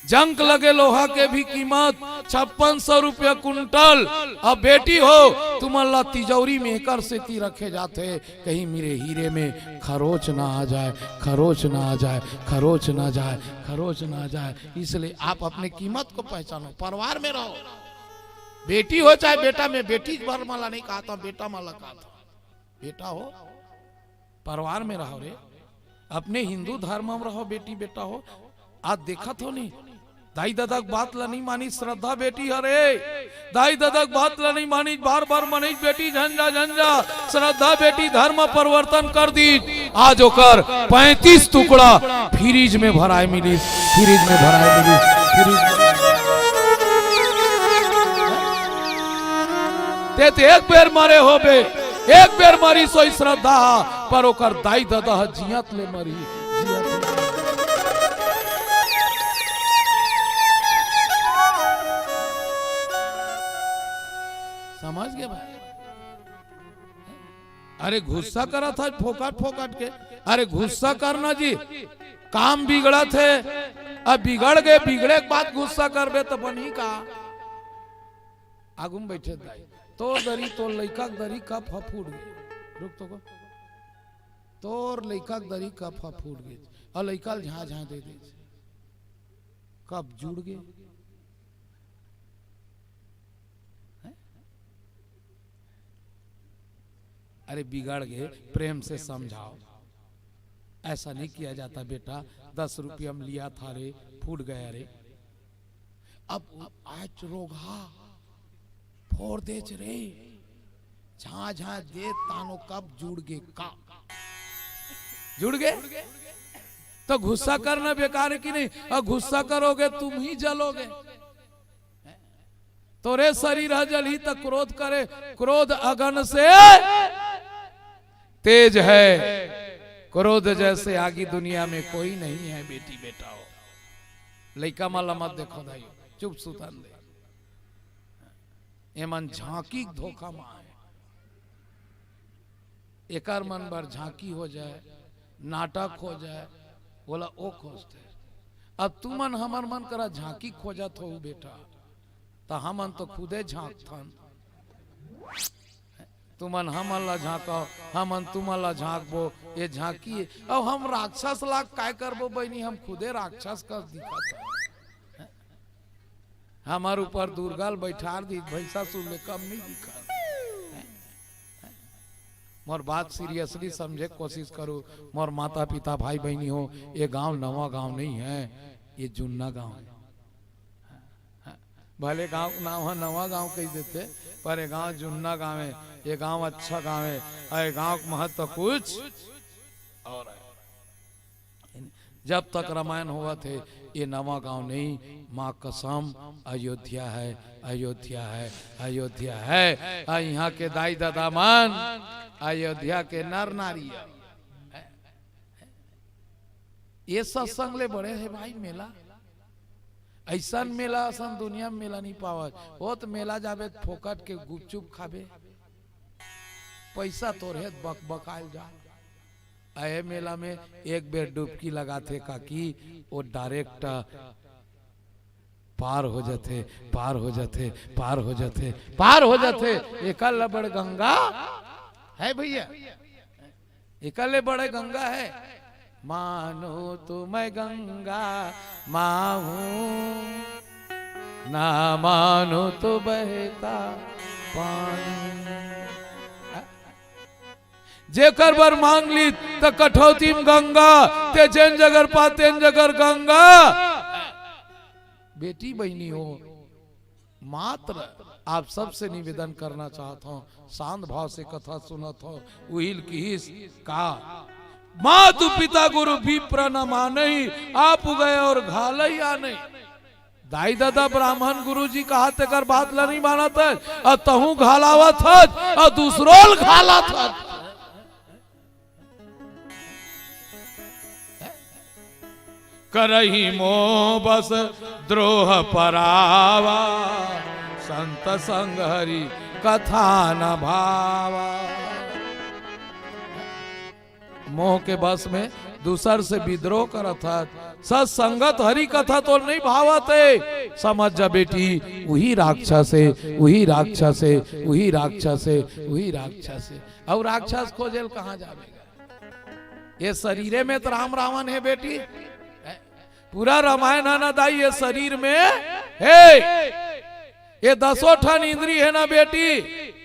जंग लगे लोहा के भी कीमत छप्पन सौ रुपया कुंटल। अब बेटी हो, तुमन ला तिजौरी में एकर सेती रखे जाथे, कहीं मेरे हीरे में खरोच ना आ जाए, खरोच ना आ जाए, खरोच ना जाए, खरोच ना जाए। इसलिए आप अपने कीमत को पहचानो, परिवार में रहो। बेटी हो चाहे बेटा, मैं बेटी भर मन ला नहीं कहत हव, बेटा मन ला कहत हव। बेटा हो, परिवार में रहो रे, अपने हिंदू धर्म में रहो बेटी बेटा हो। आज देखत हो नहीं, दाई ददा के बात ला नहीं मानी श्रद्धा बेटी हरे, दाई ददा के बात ला नहीं मानी, बार बार मनीष बेटी झंझा झंझा, श्रद्धा बेटी धर्म परिवर्तन कर दी। आज ओकर पैंतीस टुकड़ा फ्रिज में भराए मिली, फ्रिज में भराए मिली, फ्रिज में। ते तो एक बेर मरे होबे, एक बेर मरिस होही श्रद्धा, पर ओकर दाई ददा ह जियत ले मरही, जियत ले। समझ गे भाई? अरे गुस्सा करत हस फोकट फोकट के, अरे गुस्सा कर ना जी, काम बिगड़त हे, अब बिगड़ गे, बिगड़े के बाद गुस्सा करबे त बनही का? आगू में बैठे दाई, तोर दरी, तोर लइका के दरी कप ह फूट गे। रुक तो को, तोर लइका के दरी कप ह फूट गे, अउ लइका ल झाँ झाँ दे दे, कप जुड़ गे। हैं? अरे बिगड़ गे, प्रेम से समझाओ। ऐसा नहीं किया जाता बेटा, दस रुपया में लिया था रे, फूट गया रे। अब आज रोगहा फोड़ देच रे, झाँ झाँ दे तानो कप जुड़ गे का? जुड़ गे? तो गुस्सा करना बेकार है कि नहीं? और गुस्सा करोगे तुम ही जलोगे। तोरे शरीर ह जलही त क्रोध करे, क्रोध अगन से तेज है, क्रोध जैसे आगी दुनिया में कोई नहीं है। बेटी बेटा हो, लइका मन ला मत देखो दाई, चुप सुतन दे। एमन झांकी के धोखा म आए। एकर मन बर झांकी हो जाए, नाटक हो जाए, ओला ओ खोजथे। अब तुमन हमर मन करा झांकी खोजत हो बेटा, त हमन तो खुदे झांकथन। तुमन हमन ला झांकव, हमन तुमन ला झांकबो, ये झांकी। अब हम राक्षस ला काय करबो बहिनी, हम खुदे राक्षस कस दिखत हन। हमर ऊपर दुर्गा ल बैठार दी, भैंसासुर ले कम नहीं दिखा। मोर बात seriously समझे के कोशिश करो। मोर माता पिता, भाई बहिनी हो, ये गांव नवा गांव नहीं है, ये जुन्ना गांव है। भले गांव के नाम ह नवा गांव कह देते, पर ये गांव जुन्ना गांव है, ये गांव अच्छा गांव है, और ये गांव के महत्व कुछ और है। जब तक रामायण होवत हे, ये नवा गांव नहीं, माँ कसम, अयोध्या है, अयोध्या है, अयोध्या है। आ, यहाँ के दाई ददा मन अयोध्या के नर नारी है। ये सत्संग ले बड़े हे भाई मेला। ऐसन मेला, असन दुनिया में मेला नहीं पावत। वो तो मेला जाबे त फोकट के गुपचुप खाबे, पैसा तोर हे त बकबकायल जा। अहे मेला में एक बेर डुबकी लगाथे काकी, वो direct पार हो जाथे, पार हो जाथे, पार हो जाथे, पार हो जाथे। एकर ले बड़ गंगा है भैया, एकर ले बड़े गंगा है। मानो तो मैं गंगा माँ हूँ, ना मानो तो बहता पानी। जेकर बर मांग ली त कठौती में गंगा, ते जेन जगर पा तेन जगर गंगा। बेटी बहिनी हो, मात्र आप सबसे निवेदन करना चाहत हूँ, शांत भाव से कथा सुनत हूँ। उहिल किहिस का, मातु पिता गुरु विप्र न मानही, आप गए और घालही आ नहीं। दाई ददा ब्राह्मण गुरुजी कहा तेकर बात ला नहीं मानत है, और तहूँ घालावत हत, और दूसरो ल घालत हत। करही मोह बस द्रोह परावा, संत संग हरि कथा न भावा। मोह के बस में दूसर से विद्रोह करत हत। सत संगत हरि कथा तो नहीं भावत है। समझ जा बेटी, उही राक्षस है, उही राक्षस है, उही राक्षस है, उही राक्षस है। अउ राक्षस खोजे ल कहाँ जाबे? ये शरीरे में तो राम रावण है बेटी, पूरा रामायण है ना दाई, ये शरीर में है। ये दसों ठन इंद्री है ना बेटी,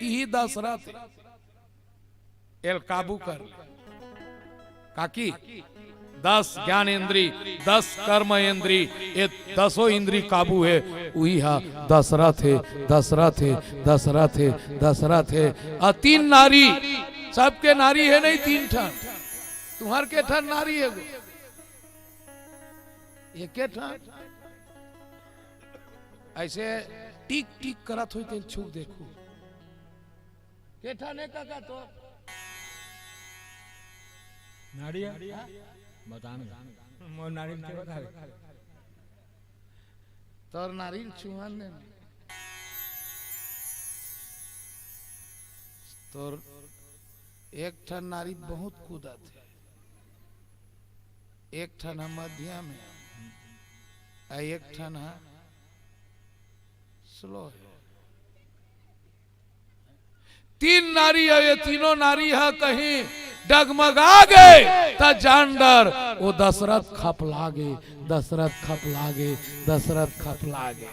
इही दशरथ है। एल काबू कर ले। काकी, दस ज्ञान इंद्री, दस कर्म इंद्री, ये दसों इंद्री काबू है, उही हा दशरथ है, दशरथ है, दशरथ है, दशरथ है। और तीन नारी, सबके नारी है नहीं तीन ठन, तुम्हार के ठन नारी है गो? एके ठन। ऐसे टिक टिक करत होई तेल छुप देखू। के ठन हे काका तो? नारियल? हाँ? बता ना। मोर नारियल के बता दे। तोर नारियल छुअन दे ना। तोर एक ठन नारी बहुत कूदत हे। एक ठन ह मध्यम हे, अउ एक ठन ह slow हे। तीन नारी हे, ये तीनों नारी ह कहीं डगमगा गे, त जान डर, वो दशरथ खपला गे, दशरथ खपला गे, दशरथ खपला गे।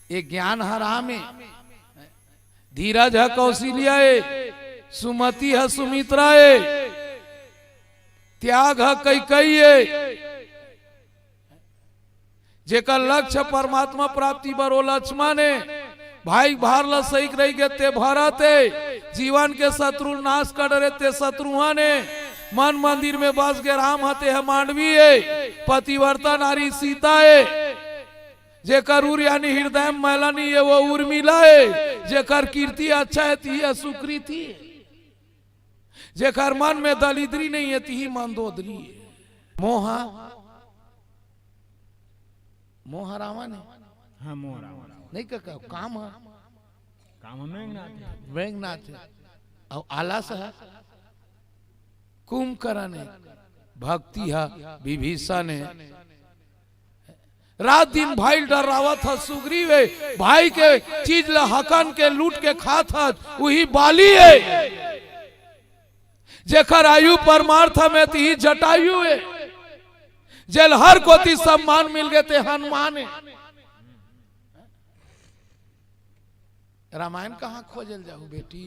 ये ज्ञान ह राम हे, धीरज ह कौशल्या हे, सुमति ह सुमित्रा हे, त्याग ह कैकेयी हे। जेकर लक्ष्य परमात्मा प्राप्ति बर ओ लक्ष्मण हे, भाई भार ल सहिक रहि गे ते भरत हे, जीवन के शत्रु नाश कर डरे ते शत्रुघ्न हे, मन मंदिर में बस गे राम ह ते ह मांडवी हे, पतिव्रता नारी सीता हे, जेकर उर यानी हृदय में मैला नहीं हे वो उर्मिला हे, जेकर कीर्ति अच्छा हे तिही ह सुकृति हे, जेकर मन में दलिद्री नहीं हे तिही मंदोदरी हे। मोह मोह रावण हे। हाँ, मोह रावण। नहीं का, का, काम ह। काम ह मेघनाथ हे। मेघनाथ हे। अउ आलस ह कुंभकर्ण हे। भक्ति ह विभीषण हे। रात दिन भाई ल डरावत ह सुग्रीव हे, भाई के चीज ल हकन के लूट के खात ह, उही बाली हे। जेकर आयु परमार्थ में तिही जटायु हे, जेल हर कोती सम्मान मिल गे ते हनुमान हे। रामायण कहाँ खोजल जाहू बेटी?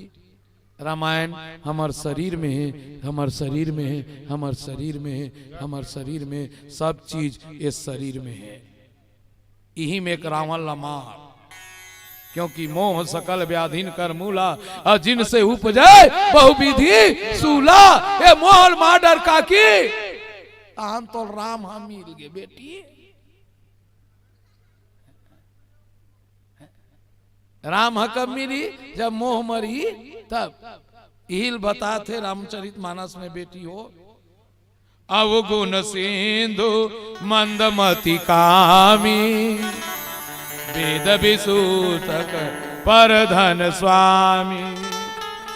रामायण हमर शरीर में हे, हमर शरीर में हे, हमर शरीर में हे, हमर शरीर में, सब चीज ये शरीर में हे। इही में एक रावण ला मार, क्योंकि मोह सकल व्याधिन कर मूला, अउ जिनसे उपजे बहुविधि सूला। ये मोह ल मार डर काकी, तहान तो राम ह मिल गे बेटी। राम ह कब मिली? जब मोह मरही तब। इही ल बताथे रामचरित मानस में बेटी हो, अवगुण सिंधु मंदमति कामी, वेद विसूतक पर धन स्वामी,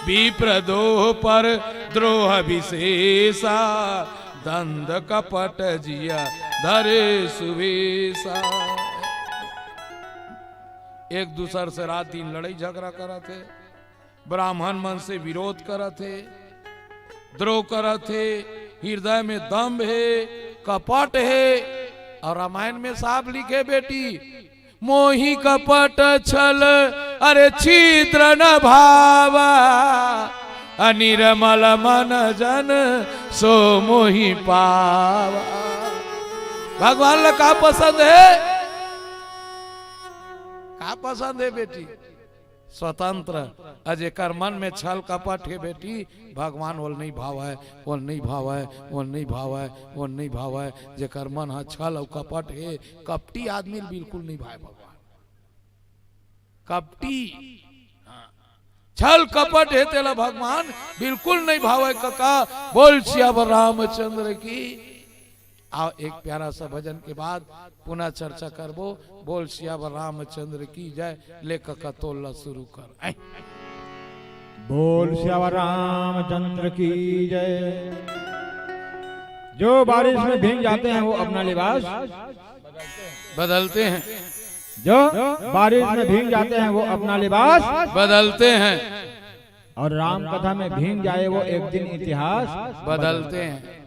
विप्र दोह पर द्रोह विशेषा, दंद कपट जिया धरे सुवेशा। एक दूसर से रात दिन लड़ाई झगड़ा करत हे, ब्राह्मण मन से विरोध करत हे, द्रोह करत हे, हृदय में दंभ हे, कपट हे। अउ रामायण में साफ लिखे बेटी, मोहि कपट छल अरे छिद्र न भावा, अ निरमल मन जन सो मोहि पावा। भगवान ला का पसंद हे? का पसंद हे बेटी? स्वतंत्र। अ जेकर मन में छल कपट हे बेटी, भगवान ओला नहीं भावय, ओला नहीं भावय, ओला नहीं भावय, ओला नहीं भावय। जेकर मन ह छल अउ कपट हे, कपटी आदमी ल बिल्कुल नहीं भावय भगवान। कपटी, हाँ। छल कपट हे तेला भगवान बिल्कुल नहीं भावय कका। बोल सियावर रामचंद्र की। आओ, एक प्यारा सा भजन के बाद पुनः चर्चा करबो। बोल सियावर रामचंद्र की जय। ले कका तोला शुरू कर। ऐ। बोल सियावर रामचंद्र की जय। जो बारिश में भीग जाते हैं वो अपना लिबास बदलते हैं। जो बारिश में भीग जाते हैं वो अपना लिबास बदलते हैं। और राम कथा में भीग जाए वो एक दिन इतिहास बदलते हैं।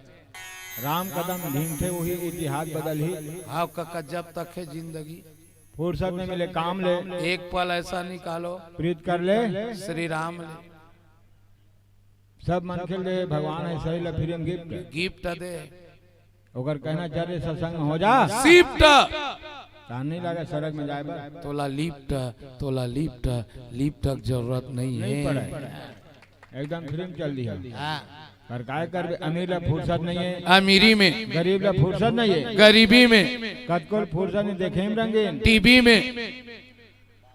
राम कथा में भीगथे वही इतिहास बदलही। हाँ कका, जब तक हे जिंदगी फुर्सत नहीं मिले काम ले। एक पल ऐसा निकालो प्रीत कर ले। श्री राम ले। सब मनखे ले भगवान हे सही ला फिर हम गिफ्ट। गिफ्ट दे। ओकर कहना चल रे सत्संग में हो जा। शिफ्ट। तहां नहीं लगा सड़क में जाए बर। तोला लिफ्ट, तोला लिफ्ट, लिफ्ट की जरूरत नहीं नहीं हे। पड़े। एकदम फ्री में चल दिया। हाँ। पर काय करबे, अमीर ला फुर्सत नहीं हे। अमीरी में। गरीब ला फुर्सत नहीं हे। गरीबी में। कतको ल फुर्सत नहीं देखे में रंगीन। टीवी में।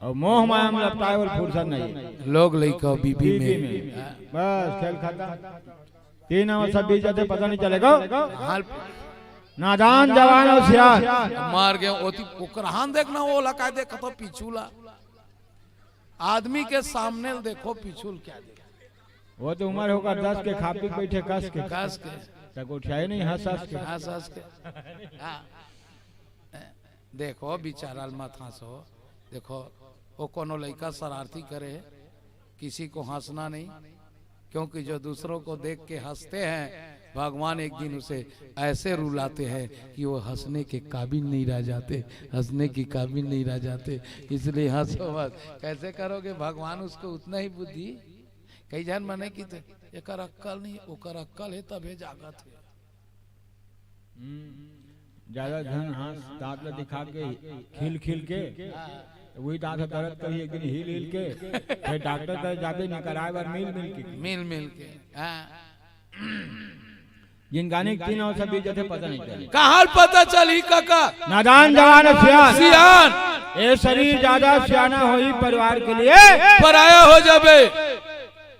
अउ मोह माया में लपटाए वाला फुर्सत नहीं हे। लोग लइका बीबी बीबी में। में। बस खेल खत्म। तीन नंबर सब बीच जाते पता नहीं चलेगा। हाल नादान जवान होशियार। मार गए ओती ओकर हान देखना, वो लगा देखत हो पीछू ला। आदमी के सामने ल देखो, पीछू ल क्या देखो? वो तो उम्र होगा दस के, खा पी के बैठे कस के। कस के। तक उठाए नहीं, हंस हंस के। हंस हंस के। हाँ। देखो, बिचारा ल मत हंसो। देखो, वो कोनो लइका शरारती करे है, किसी को हंसना नहीं, क्योंकि जो दूसरों को देख के हंसते हैं, भगवान एक दिन उसे ऐसे रुलाते हैं कि वो हंसने के काबिल नहीं रह जाते, हंसने के काबिल नहीं रह जाते। इसलिए हंसो मत। कैसे करोगे, भगवान उसको उतना ही बुद्धि। कई झन मने कि ते, एकर अक्कल नहीं, ओकर अक्कल है, तभे जागत है। हम्म, ज्यादा झन हंस, दांत ला दिखा के, खिल खिल के, तो वही दांत ह दर्द करी एक दिन हिल हिल के, फिर डॉक्टर कर जाबे निकराए बर मिल मिल के। मिल मिल के। हाँ। जिनगानी के तीन अवसर बीत जाथे, पता नहीं चले। कहाँ पता चली काका? नादान, जवान, सियान। सियान। ए शरीर ज्यादा सियाना होही परिवार के लिए। पराया हो जाबे।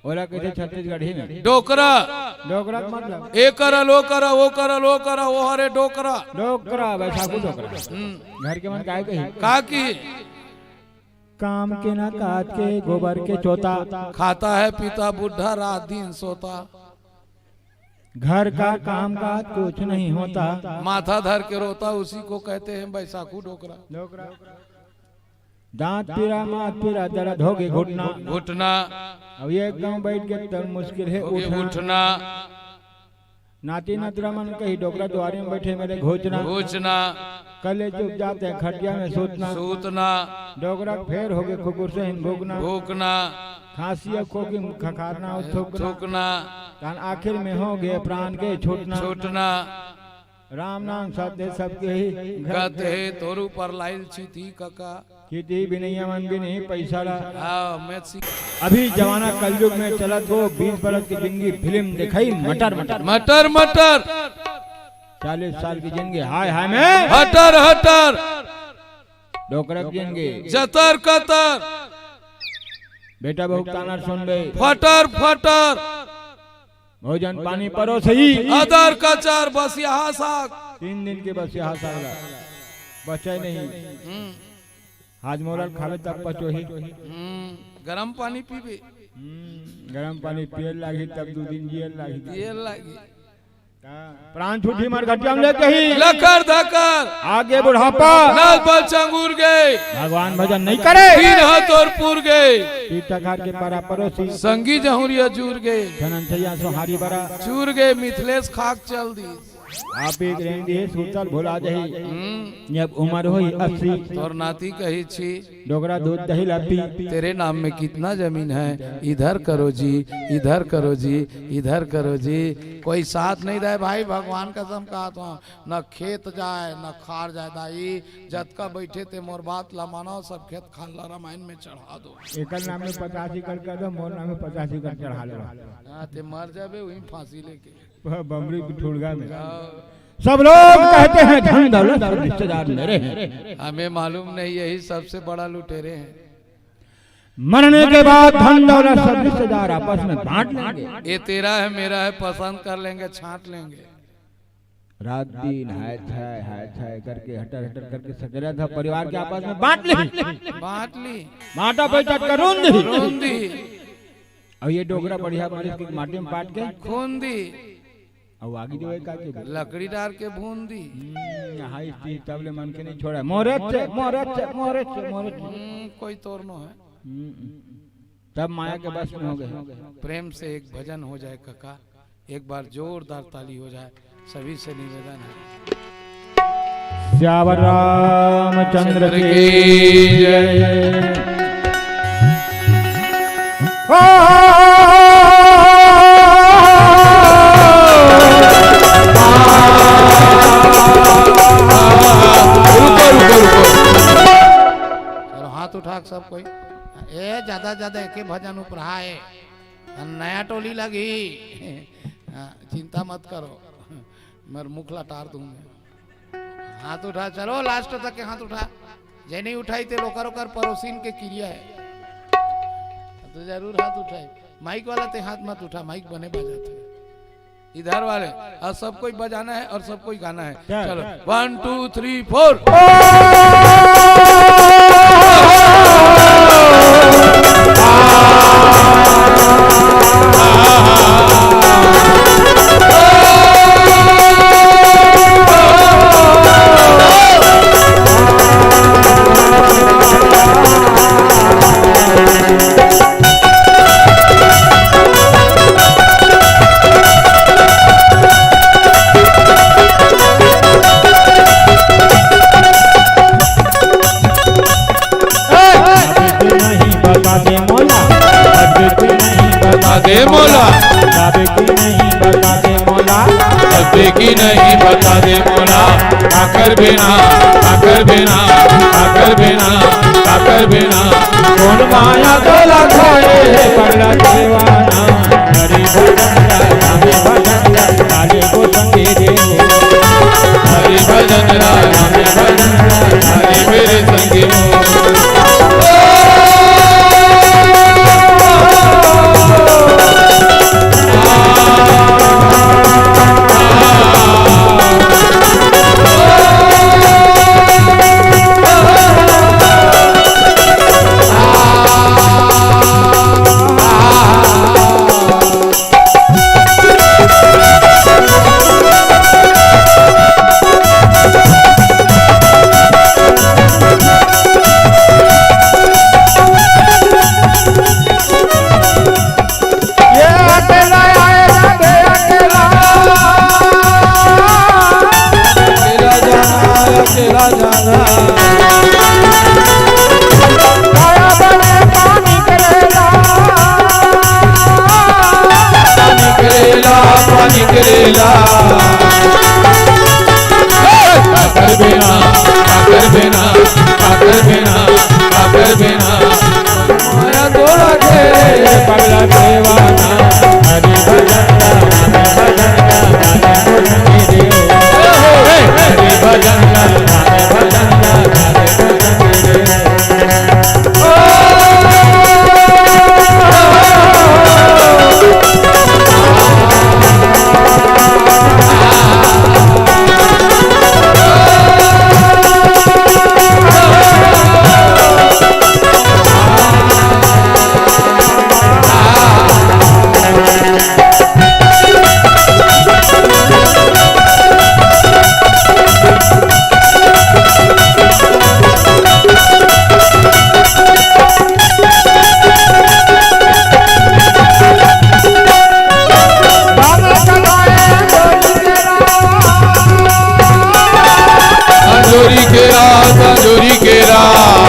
ओला कहिथे छत्तीसगढ़ी में डोकरा। डोकरा के मतलब? ए करल, ओ करा, ओ करल, ओ करा, ओ हरे डोकरा। डोकरा, बैसाखू डोकरा। हम्म। घर के मन काय कही? का की? काम के ना काज के, गोबर के चोता। खाता है पीता बुढ़ा, रात दिन सोता। घर का काम काज कुछ नहीं होता। माथा धर के रोता, उसी को कहते हैं बैसाखू डोकरा। डोकरा। दांत पीरा, माथ पीरा, दर्द होगे घुटना। घुटना। अब ये गांव बैठ के तब मुश्किल है होगे उठना। उठना। नाती नतरा मन कही, डोकरा दुआरे में बैठे मेरे घोचना। घोचना। कले चुप जाते हैं खटिया में सूतना। सूतना। डोकरा फेर होगे कुकुर से हिन भूकना। भूकना। खांसी या खोखी, खखारना और थूकना। थूकना। कान आखिर में होगे प्राण के छूटना। छूटना। राम नाम सत्य सबके ही गत हे, तोर ऊपर लाइल चिती कका। चिती बिनैया मन बिनही पैसा ला। हाँ, मैं सी- अभी जमाना कलयुग में चलत हो, बीस बरस की जिंदगी फिल्म दिखाई मटर मटर। मटर मटर। चालीस साल की जिंदगी हाय हाय में। हटर हटर। डोकरा की जिंदगी। जतर कतर। बेटा बहू ताना सुनबे। फटर फटर। भोजन पानी परोसही। अदर कचर बस यहाँ साग। तीन दिन के बस यहाँ साग ला। बचे नहीं। हम्म। हाजमोला ल खाबे तब पचोही। हम्म, गरम पानी पीबे। हम्म, गरम पानी पिए लागही तब दू दिन जिए लागही। जिए लागही। हाँ, प्राण छूटी मरघटिया में लेके ही। लकर धकर। आगे बुढ़ापा। लाल बल चंगुर गए। भगवान भजन नहीं करे। दिन हाथ और पुर गए। पीटा खार के पारा परोसी। संगी जहुरिया जुर गए। धनंजया सोहारी बरा। चूर गए मिथिलेश खाक चल दी। आप एक रेंग दिए सूतल भुला जाही। हम्म। जब उम्र होई अस्सी। तोर नाती कही छी। डोकरा दूध दही ला पी। तेरे नाम में कितना जमीन है? इधर करो जी, इधर करो जी, इधर करो जी। कोई साथ नहीं दे भाई, भगवान कसम कहत हूँ, न खेत जाए, न खार जाए। दाई, जतका बैठे ते मोर बात ला मानो, सब खेत खार ला रामायण में चढ़ा दो। एकर नाम में पचास एकड़ कर दो, मोर नाम में पचास एकड़ चढ़ा लो। हाँ, ते मर जाबे वहीं फांसी लेके। ब-, बमरी ठुड़गा में। हाँ। सब लोग कहते हैं धन दौलत सब रिश्तेदार मेरे हैं। हमें मालूम नहीं, यही सबसे बड़ा लुटेरे हैं। मरने के बाद धन दौलत सब रिश्तेदार आपस में बांट लेंगे। ये तेरा है, मेरा है, पसंद कर लेंगे, छांट लेंगे। रात दिन हाय छाय, हाय छाय करके, हटर हटर करके सकेला था परिवार के आपस में बांट ली। बांट ली। बांटा पैसा करून दी। करून दी। और ये डोकरा बढ़िया मरीज के माटी में पाट के खून दी। अब आगी जो है का के लकड़ी डार के भून दी। हम्म, हाई स्पीड तब ले मन के नहीं छोड़ा। मोरे चे, मोरे चे, मोरे चे, मोरे चे। हम्म, कोई तोर नो है। हम्म, तब माया के बस में हो गए। प्रेम से एक भजन हो जाए काका, एक बार जोरदार ताली हो जाए, सभी से निवेदन है। सियावर रामचंद्र की जय। ओ, रुको, रुको, रुको। चलो, हाथ उठा के सब कोई। ए, ज्यादा, ज्यादा एके भजन उपराए। नया टोली लगी। हाँ, चिंता मत करो, मैं मुख लटार दूंगा। हाथ उठा, चलो last तक के हाथ उठा। जे नहीं उठाई ते लोकर ओकर पड़ोसिन के किरिया है। तो जरूर हाथ उठाई। माइक वाला ते हाथ मत उठा, माइक बने बजाते हैं। इधर वाले, और सब कोई बजाना है और सब कोई गाना है। क्या? चलो, one, two, three, four। दे मोला। जाबे कि नहीं बता दे मोला। जाबे कि नहीं बता दे मोला। काकर बिना, काकर बिना, काकर बिना, काकर बिना। कोन माया तोला खाए हे पगला देवाना। हरि भजन ला, हरि भजन ला, काले को संगे देव। हरि भजन ला, हरि भजन ला, काले मेरे संगे हो। ये अकेला आए राधे अकेला। अकेला जाना, अकेला जाना। काया बने पानी करेला। पानी करेला, पानी करेला। काकर बिना, काकर बिना, काकर बिना, काकर बिना। माया तोला के पगला देवाना। हरि भजन ला, हरि भजन ला, हरि भजन ला, हरि भजन ला, हरि भजन ला। अंजोरी के रात, अंजोरी के रात।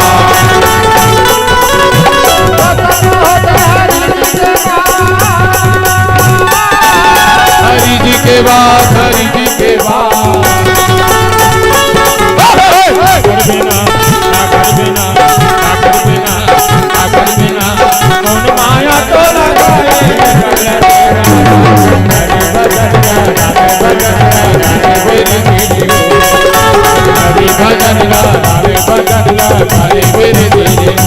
हरि जी के बात, हरि जी के बात। काकर बिना, काकर बिना, काकर बिना, काकर बिना। कोन माया तोला खाए। हरि भजन ला, हरि भजन ला, हरि भजन ला।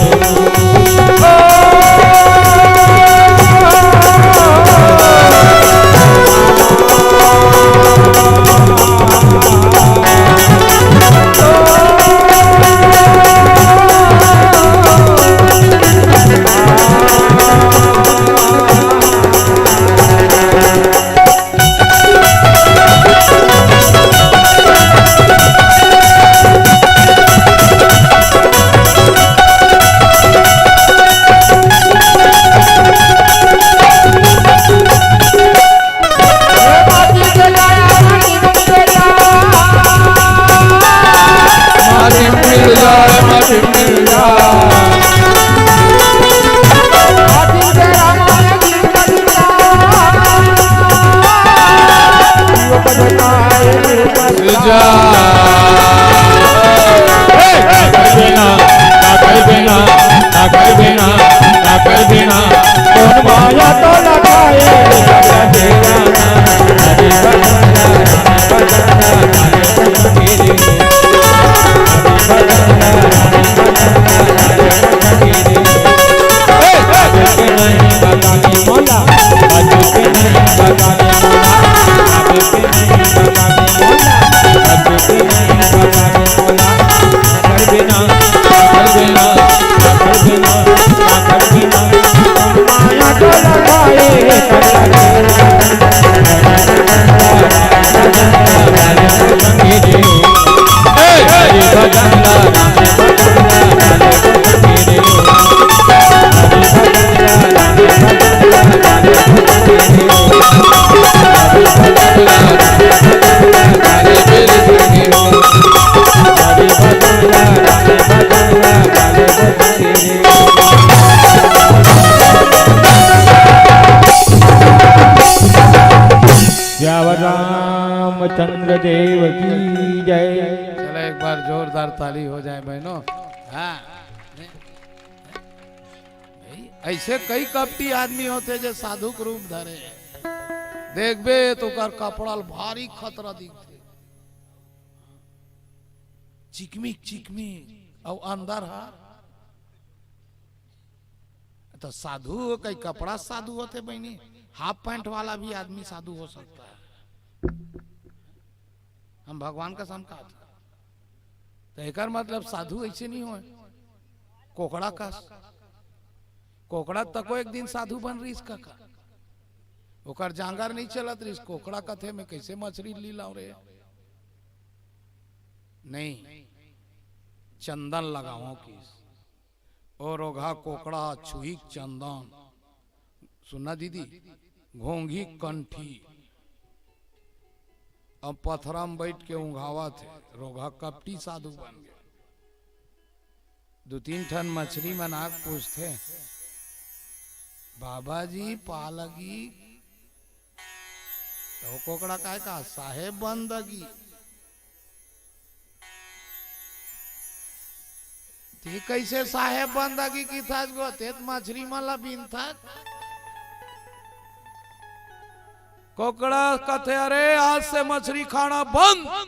माटी मिल जाए, माटी मिल जाए। जा। हे, हे, कर बिना, ना कर बिना, ना कर बिना, ना कर बिना। कोन माया तोला खाए, हरि भजन ला, हरि भजन ला, हरि भजन ला। चंद्र देव की जय। चलो, एक बार जोरदार ताली हो जाए, बहनों। हाँ, ऐसे कई कपटी आदमी होथे, जे साधु के रूप धरे। देखबे, तो ओकर कपड़ा ल भारी खतरा दिखथे, चिकमिक चिकमिक, अउ अंदर ह तो साधु, कई कपड़ा साधु होथे बहिनी, हाफ पैंट वाला भी आदमी साधु हो सकता है। हम भगवान कसम कहत हन। तो एकर मतलब साधु ऐसे नहीं होय। कोकड़ा कस, कोकड़ा तको एक दिन साधु बन रहिस कका, ओकर जांगर नहीं चलत रहिस। कोकड़ा कथे, मैं कैसे मछरी ली लाऊं रे? नहीं, चंदन लगावों किस। ओ रोगहा कोकड़ा छुही चंदन। सुना दीदी, घोंघी कंठी, अब पथरा म बइठ के ऊंघावत हे। रोगहा कपटी साधु बन गे। दू तीन ठन मछरी मन आके पूछथे, "बाबा जी, पा लगी?" तो कोकड़ा काय का, "साहेब बन दगी।" ते कैसे साहेब बन दगी किथस गो, ते त मछरी मन ला बीनथस। कोकड़ा कथे, "अरे, आज से मछरी खाना बंद,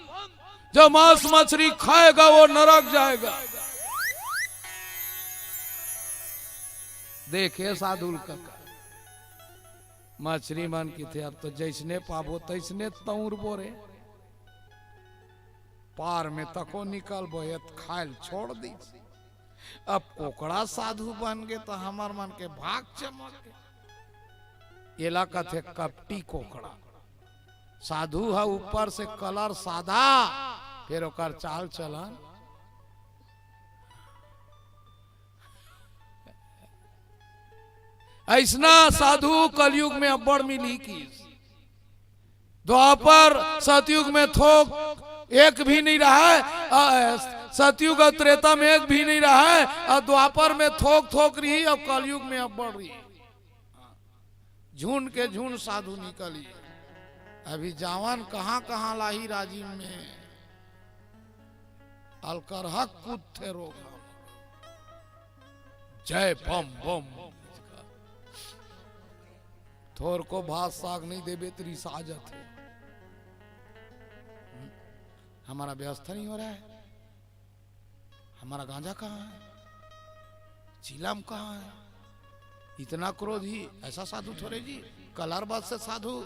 जो मांस मछरी खाएगा वो नरक जाएगा।" देखे साधु ल कका, मछरी मन किथे, "अब तो जैसने पाबो तैसने तौरबो रे, पार में तको निकलबो, ये त खायल छोड़ दीस।" अब कोकड़ा साधु बन गे तो हमर मन के भाग चमक गे। एला कथे कपटी कोकड़ा। साधु ह ऊपर से कलर सादा, फिर ओकर चाल चलन। अइसना साधु कलयुग में अब्बड़ मिलही किस। द्वापर सतयुग में थोक एक भी नहीं रहय, अ, सतयुग अउ त्रेता में एक भी नहीं रहय, अउ द्वापर में थोक थोक रही, अउ कलयुग में अब्बड़ रही। झुंड के झुंड साधु निकलही। अभी जावन कहाँ कहाँ लाही राजिम में। अलकरहा कूदथे रोगहा। जय बम बम। थोरको भात साग नहीं देबे त रिसा जाथे। हमारा व्यवस्था नहीं हो रहा है, हमारा गांजा कहाँ है, चिलम कहाँ है? इतना क्रोधी, ऐसा साधु थोरे जी, कलर बस से साधु।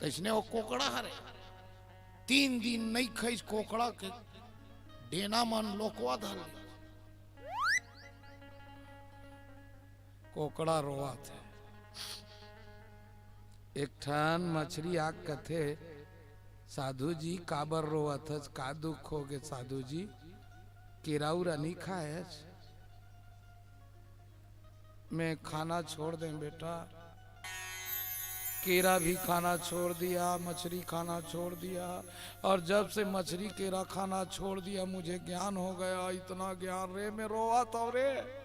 तइसने वो कोकड़ा हरे, तीन दिन नहीं खइस कोकड़ा के, डेना मन लोकवा धर ले। कोकड़ा रोवत हे। एक ठन मछरी आके कथे, "साधु जी, काबर रोवत हस? का दुख हो गे साधु जी? केरा उरा नहीं खायस?" "मैं खाना छोड़ दें बेटा, केरा भी खाना छोड़ दिया, मछली खाना छोड़ दिया, और जब से मछली केरा खाना छोड़ दिया, मुझे ज्ञान हो गया, इतना ज्ञान रे, मैं रोवत हंव रे।"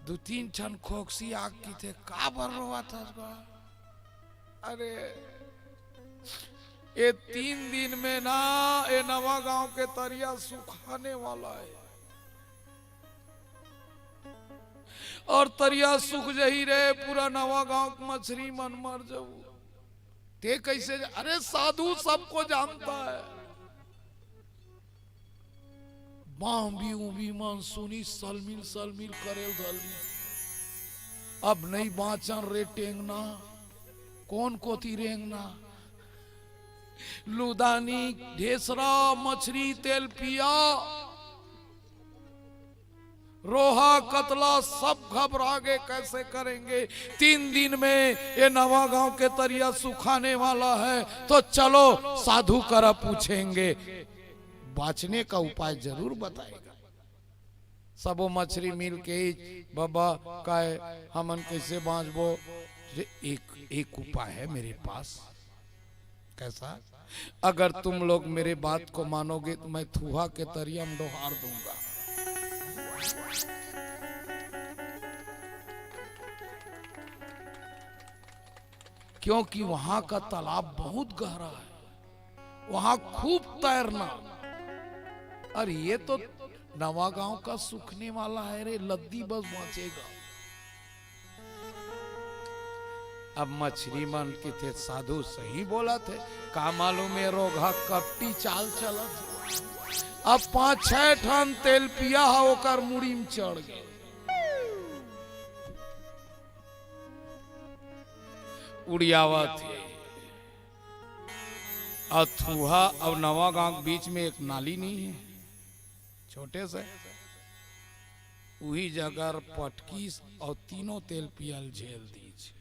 दू तीन ठन खोकसी आके कथे, "काबर रोवत हस गा?" अरे, ये तीन दिन में ना, ये नवा गांव के तरिया सुखाने वाला है। और तरिया सुख जही रे, पूरा नवा गांव के मछरी मन मर जाऊ। ते कैसे जा-, अरे, साधु सबको जानता है। बांबी उबी मन सुनी सलमिल सलमिल करेल धरली। अब नहीं बांचन रे टेंगना, कोन कोती रेंगना। लुदानी, ढेसरा, मछरी, तेलपिया, रोहा, कतला सब घबरा गे, कैसे करेंगे? तीन दिन में ये नवा गांव के तरिया सुखाने वाला है, तो चलो साधु करा पूछेंगे, बांचने का उपाय जरूर बताएगा। सबो मछरी मिल के, "बाबा, काय हमन कैसे बांचबो?" "एक, एक उपाय है मेरे पास।" "कैसा?" "अगर तुम लोग मेरे बात को मानोगे तो मैं थूहा के तरिया में डोहार दूंगा।" क्योंकि वहां का तालाब बहुत गहरा है, वहां खूब तैरना। और ये तो नवा गांव का सूखने वाला है रे, लद्दी बस बांचेगा। अब मछरी मन कथे, "साधु सही बोलथे, का मालूम ये रोगहा कपटी चाल चलथे।" अब पांच छह ठन तेलपिया ह ओकर मुड़ी म चढ़ गे, उड़ियावत हे। अउ थुहा अउ नवा गांव के बीच में एक नाली नहीं है, छोटे से, उही जगह पटकीस अउ तीनों तेलपिया ल झेल दीस।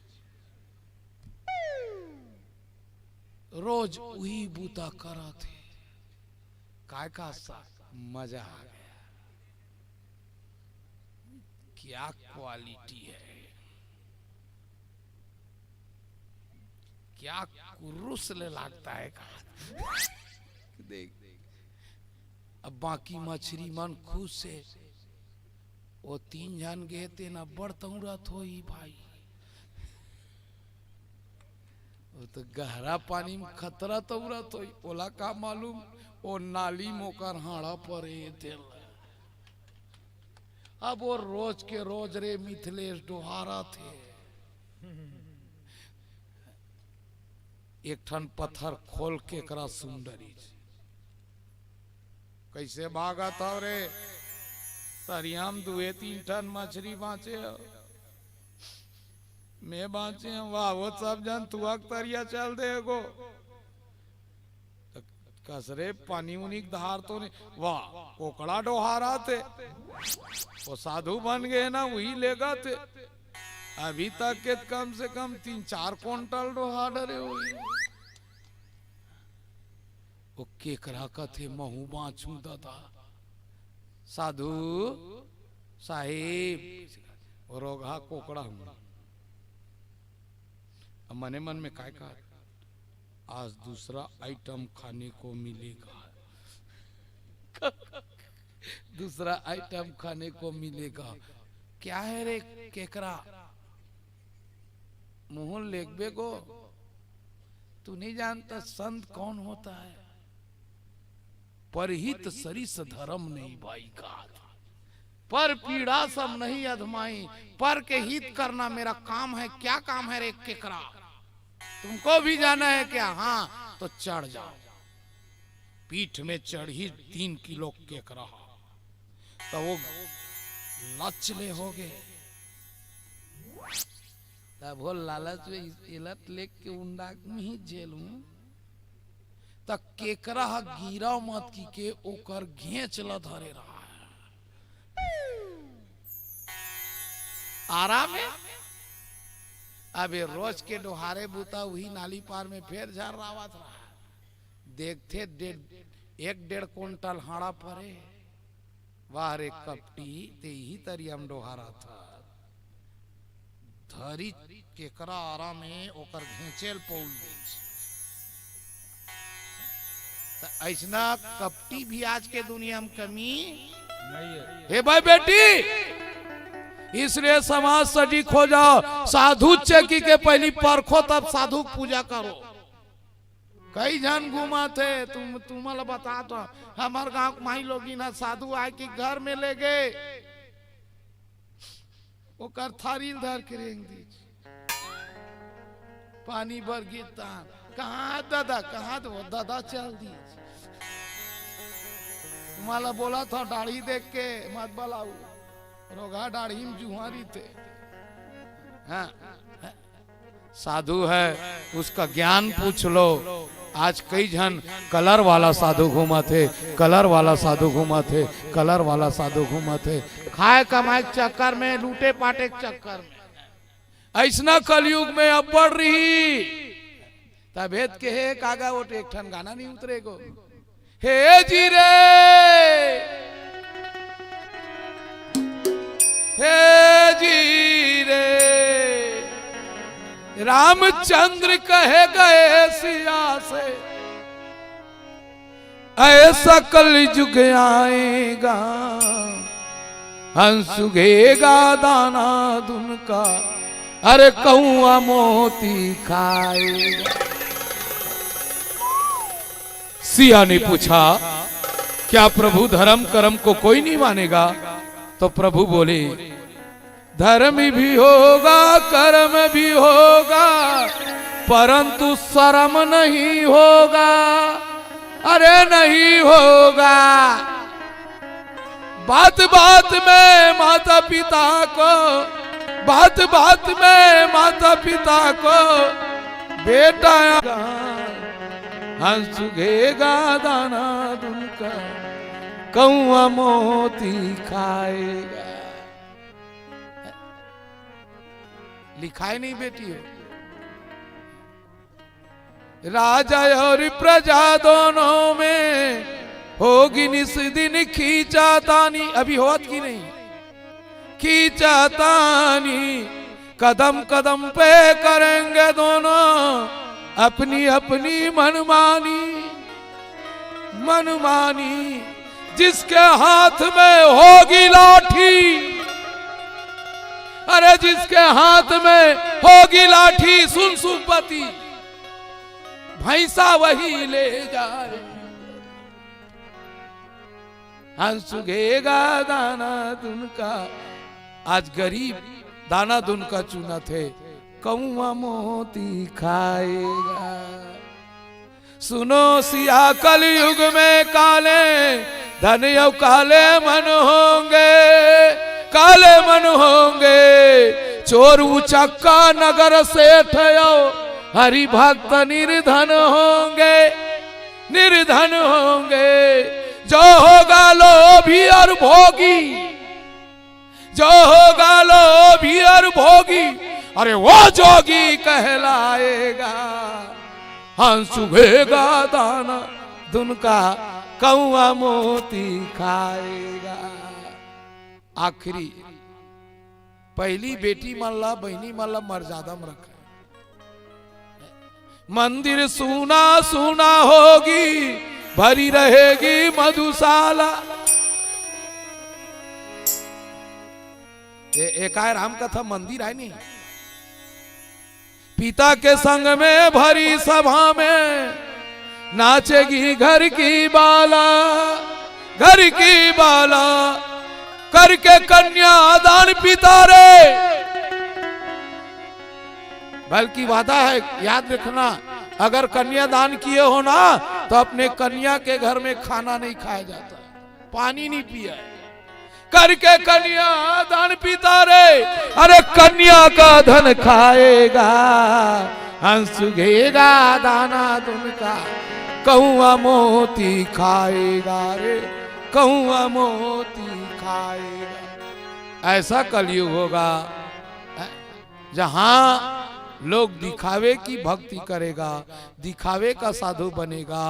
रोज उही बूता करत हे। काय का सा मजा आ गया। क्या क्वालिटी है, क्या कुरुस ले लागता है का। देख, अब बाकी मछरी मन खुश हे। वो तीन झन गे तेन अब्बड़ तौरत होही भाई। वो तो गहरा पानी में खतरा तौरत होही, ओला का मालूम वो नाली में ओकर हाड़ा परे हे तेला। अब वो रोज के रोज रे मिथलेश डोहारत हे। एक ठन पत्थर खोल केकरा सुन डरिस। "कैसे भागत हव रे? तरिया म दुए तीन ठन मछरी बांचे हव, मैं बांचे हव, वाह, वो सब झन तुहक तरिया चल दे गो।" त कस रे, पानी उनी के धार तो नहीं, वाह, कोकड़ा डोहारत हे, वो साधु बन गे ना, वही लेगत हे। अभी तक के कम से कम तीन चार कुंटल डोहा डरे होही। वो केकरा कथे, "महूं बांचहूं ददा।" साधु साहेब, वो रोगहा कोकड़ा हूं। अब मने मन में काय कहा, "आज दूसरा आइटम खाने को मिलेगा।" दूसरा आइटम खाने को मिलेगा। क्या है रे केकरा? मुंह लेगबे गो, तू नहीं जानता संत कौन होता है? "परहित सरिस धरम नहीं भाई" कहा था। "पर पीड़ा सम नहीं अधमाई।" पर के हित करना मेरा काम है। क्या काम है रे केकरा? तुमको भी जाना है क्या? हाँ, तो चढ़ जाओ। पीठ में चढ़ी तीन किलो केकरा, त वो लचले हो गे। तब वो लालच में इस-, इलत लेके उंडा में ही झेलूं, त केकरा ह गिरा मत की के ओकर घेंच ल धरे रहा है। आराम है। अब ये रोज के डोहारे बूता उही नाली पार में फेर झर्रावत रहा। देखथे डेढ़, एक डेढ़ कुंटल हाड़ा परे। वाह रे कपटी, ते इही तरिया म डोहारत हस। धरी केकरा आरा में ओकर घेंचे ल पउल दिस। त अइसना कपटी भी आज के दुनिया में कमी नहीं है। हे भाई बेटी, इसलिए समाज सटीक हो जाओ, साधु चेकी के पहली परखो तब साधु पूजा करो। कई झन घूमत हे, तुम, तुमन ल बतात हंव, हमर गांव के माई लोगिन ह साधु आय के घर में ले गे, ओकर थारी ल धर के रेंग दीस। पानी बर गिस तहां, "कहां ददा, कहां ददा?" चल दीस। तुमन ल बोलत हंव, दाढ़ी देख के मत बलाऊ, रोगहा दाढ़ी में जुहां रहिथे। हाँ। साधु है, उसका ज्ञान पूछ लो। आज कई झन कलर वाला साधु घूमत हे, कलर वाला साधु घूमत हे, कलर वाला साधु घूमत हे। खाए कमाए के चक्कर में, लूटे पाटे के चक्कर में। अइसना कलयुग में अब्बड़ रही। तभे त केहे कागा ओट एक ठन गाना नहीं उतरे गो। हे जी रे, हे जी रे, रामचंद्र कहे गए सिया से, ऐसा कलयुग आएगा, हंस उगेगा दाना दुनका, अरे कौआ मोती खाएगा। सिया ने पूछा, क्या प्रभु धर्म कर्म को कोई नहीं मानेगा? तो प्रभु बोले, धर्म भी होगा, कर्म भी होगा, परंतु शर्म नहीं होगा। अरे नहीं होगा। बात बात में माता पिता को, बात बात में माता पिता को बेटा हंस चुगेगा दाना दुनका, कौआ मोती खाएगा। लिखाए नहीं बेटी हो। राजा और प्रजा दोनों में होगी निस दिन खींचातानी। अभी होत की नहीं? खींचातानी। कदम कदम पे करेंगे दोनों अपनी अपनी मनमानी। मनमानी। जिसके हाथ में होगी लाठी, अरे जिसके हाथ में होगी लाठी, सुन सुपति, भैंसा वही ले जाए। हंस चुगेगा दाना दुनका। आज गरीब दाना दुनका चुनत हे, कौआ मोती खाएगा। सुनो सिया कलयुग में काले धन अउ काले मन होंगे, काले मन होंगे। चोर उचक्का नगर सेठ अउ हरि भक्त निर्धन होंगे, निर्धन होंगे। जो होगा लोभी और भोगी, जो होगा लोभी और भोगी, अरे वो जोगी कहलाएगा। हंस चुगेगा दाना दुनका, कौआ मोती खाएगा। आखिरी, पहली बेटी मन ला, बहिनी मन ला मर्यादा में रखे। मंदिर सूना सूना होगी, भरी रहेगी मधुशाला। ए, एकाय राम कथा मंदिर आय नहीं। पिता के संग में भरी सभा में नाचेगी घर की बाला, घर की बाला। करके कन्या दान पिता रे, बल्कि वादा है, याद रखना, अगर कन्या दान किए हो ना, तो अपने कन्या के घर में खाना नहीं खाया जाता, पानी नहीं पिया। करके कन्या दान पिता रे, अरे कन्या का धन खाएगा, हंस चुगेगा दाना दुनका, कौआ मोती खाएगा रे, कौआ मोती खाएगा। ऐसा कलयुग होगा, जहां लोग दिखावे की भक्ति करेगा, दिखावे का साधु बनेगा।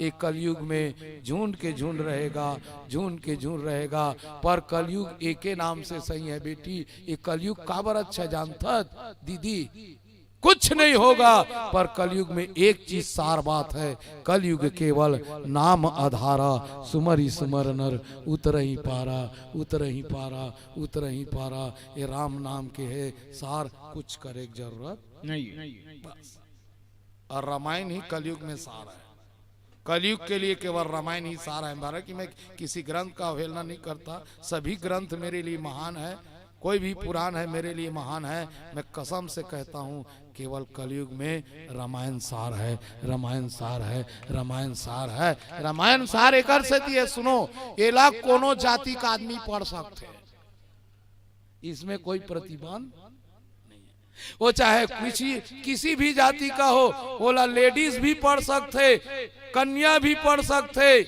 ये कलयुग में झुंड के झुंड रहेगा, झुंड के झुंड रहेगा। पर कलयुग एके नाम से सही है बेटी। ये कलयुग काबर अच्छा जानथत दीदी? कुछ नहीं होगा, पर कलयुग में एक चीज सार बात है, कलयुग केवल नाम आधारा। सुमरि सुमर नर उतरहि पारा, उतरहि पारा, उतरहि पारा। ये राम नाम के है सार, कुछ करे के जरूरत नहीं है। बस। और रामायण ही कलयुग में सार है, कलयुग के लिए केवल रामायण ही सार है। महाराज कि मैं किसी ग्रंथ का अवहेलना नहीं करता, सभी ग्रंथ मेरे लिए महान है, कोई भी पुराण है मेरे लिए महान है। मैं कसम से कहता हूँ, केवल कलयुग में रामायण सार है, रामायण सार है, रामायण सार है, रामायण सार। एकर सेती है, सुनो, एला कोनो जाति का आदमी पढ़ सकथे, इसमें कोई प्रतिबंध नहीं है। वो चाहे किसी, किसी भी जाति का हो, ओला लेडीज भी पढ़ सकथे, कन्या भी पढ़ सकथे,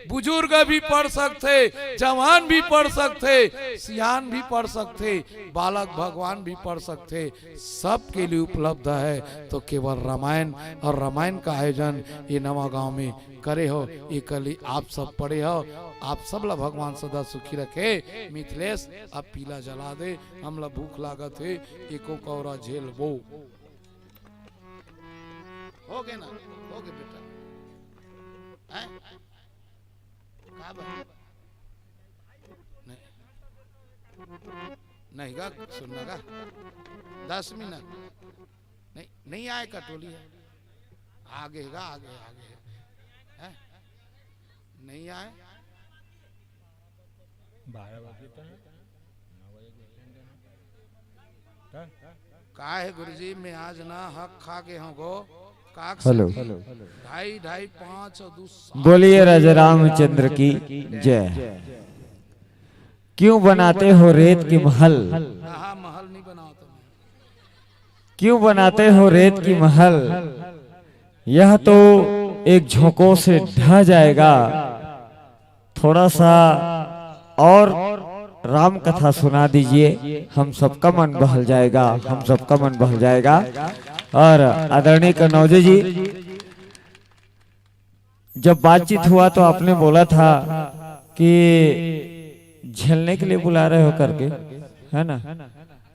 बुजुर्ग भी पढ़ सकथे, जवान भी पढ़ सकथे, सियान भी पढ़ सकथे, बालक भगवान भी पढ़ सकथे, सबके लिए उपलब्ध है। तो केवल रामायण और रामायण का आयोजन ये नवा गांव में करे हो, ये कली आप सब पढ़े हो, आप सब ला भगवान सदा सुखी रखे। मिथिलेश, अब पीला जला दे, हमला भूख लागत हे, एको कौरा झेलबो। हो गे ना, हो गे बेटा। हैं? का बा? नहीं। नहीं गा, सुनना गा, दस मिनट। नहीं, नहीं आए का टोली है? आगे गा, आगे, आगे है। हैं? नहीं आए? बारह बजे तो है, नौ बजे के stand है। का? का है गुरुजी, मैं आज ना हक खा के हूँ गो। काक से हेलो। ढाई, ढाई, पाँच और दो, सात। बोलिए राजा रामचंद्र की जय। क्यों बनाते हो रेत की महल? हाँ, महल नहीं बनाओ तुम। क्यों बनाते हो रेत की महल? यह तो एक झोंकों से ढह जाएगा। थोड़ा सा और राम कथा सुना दीजिए, हम सबका मन बहल जाएगा, हम सबका मन बहल जाएगा। और आदरणीय कन्नौजे जी, जब बातचीत हुआ तो आपने बोला था कि झेलने के लिए बुला रहे हो करके, है ना?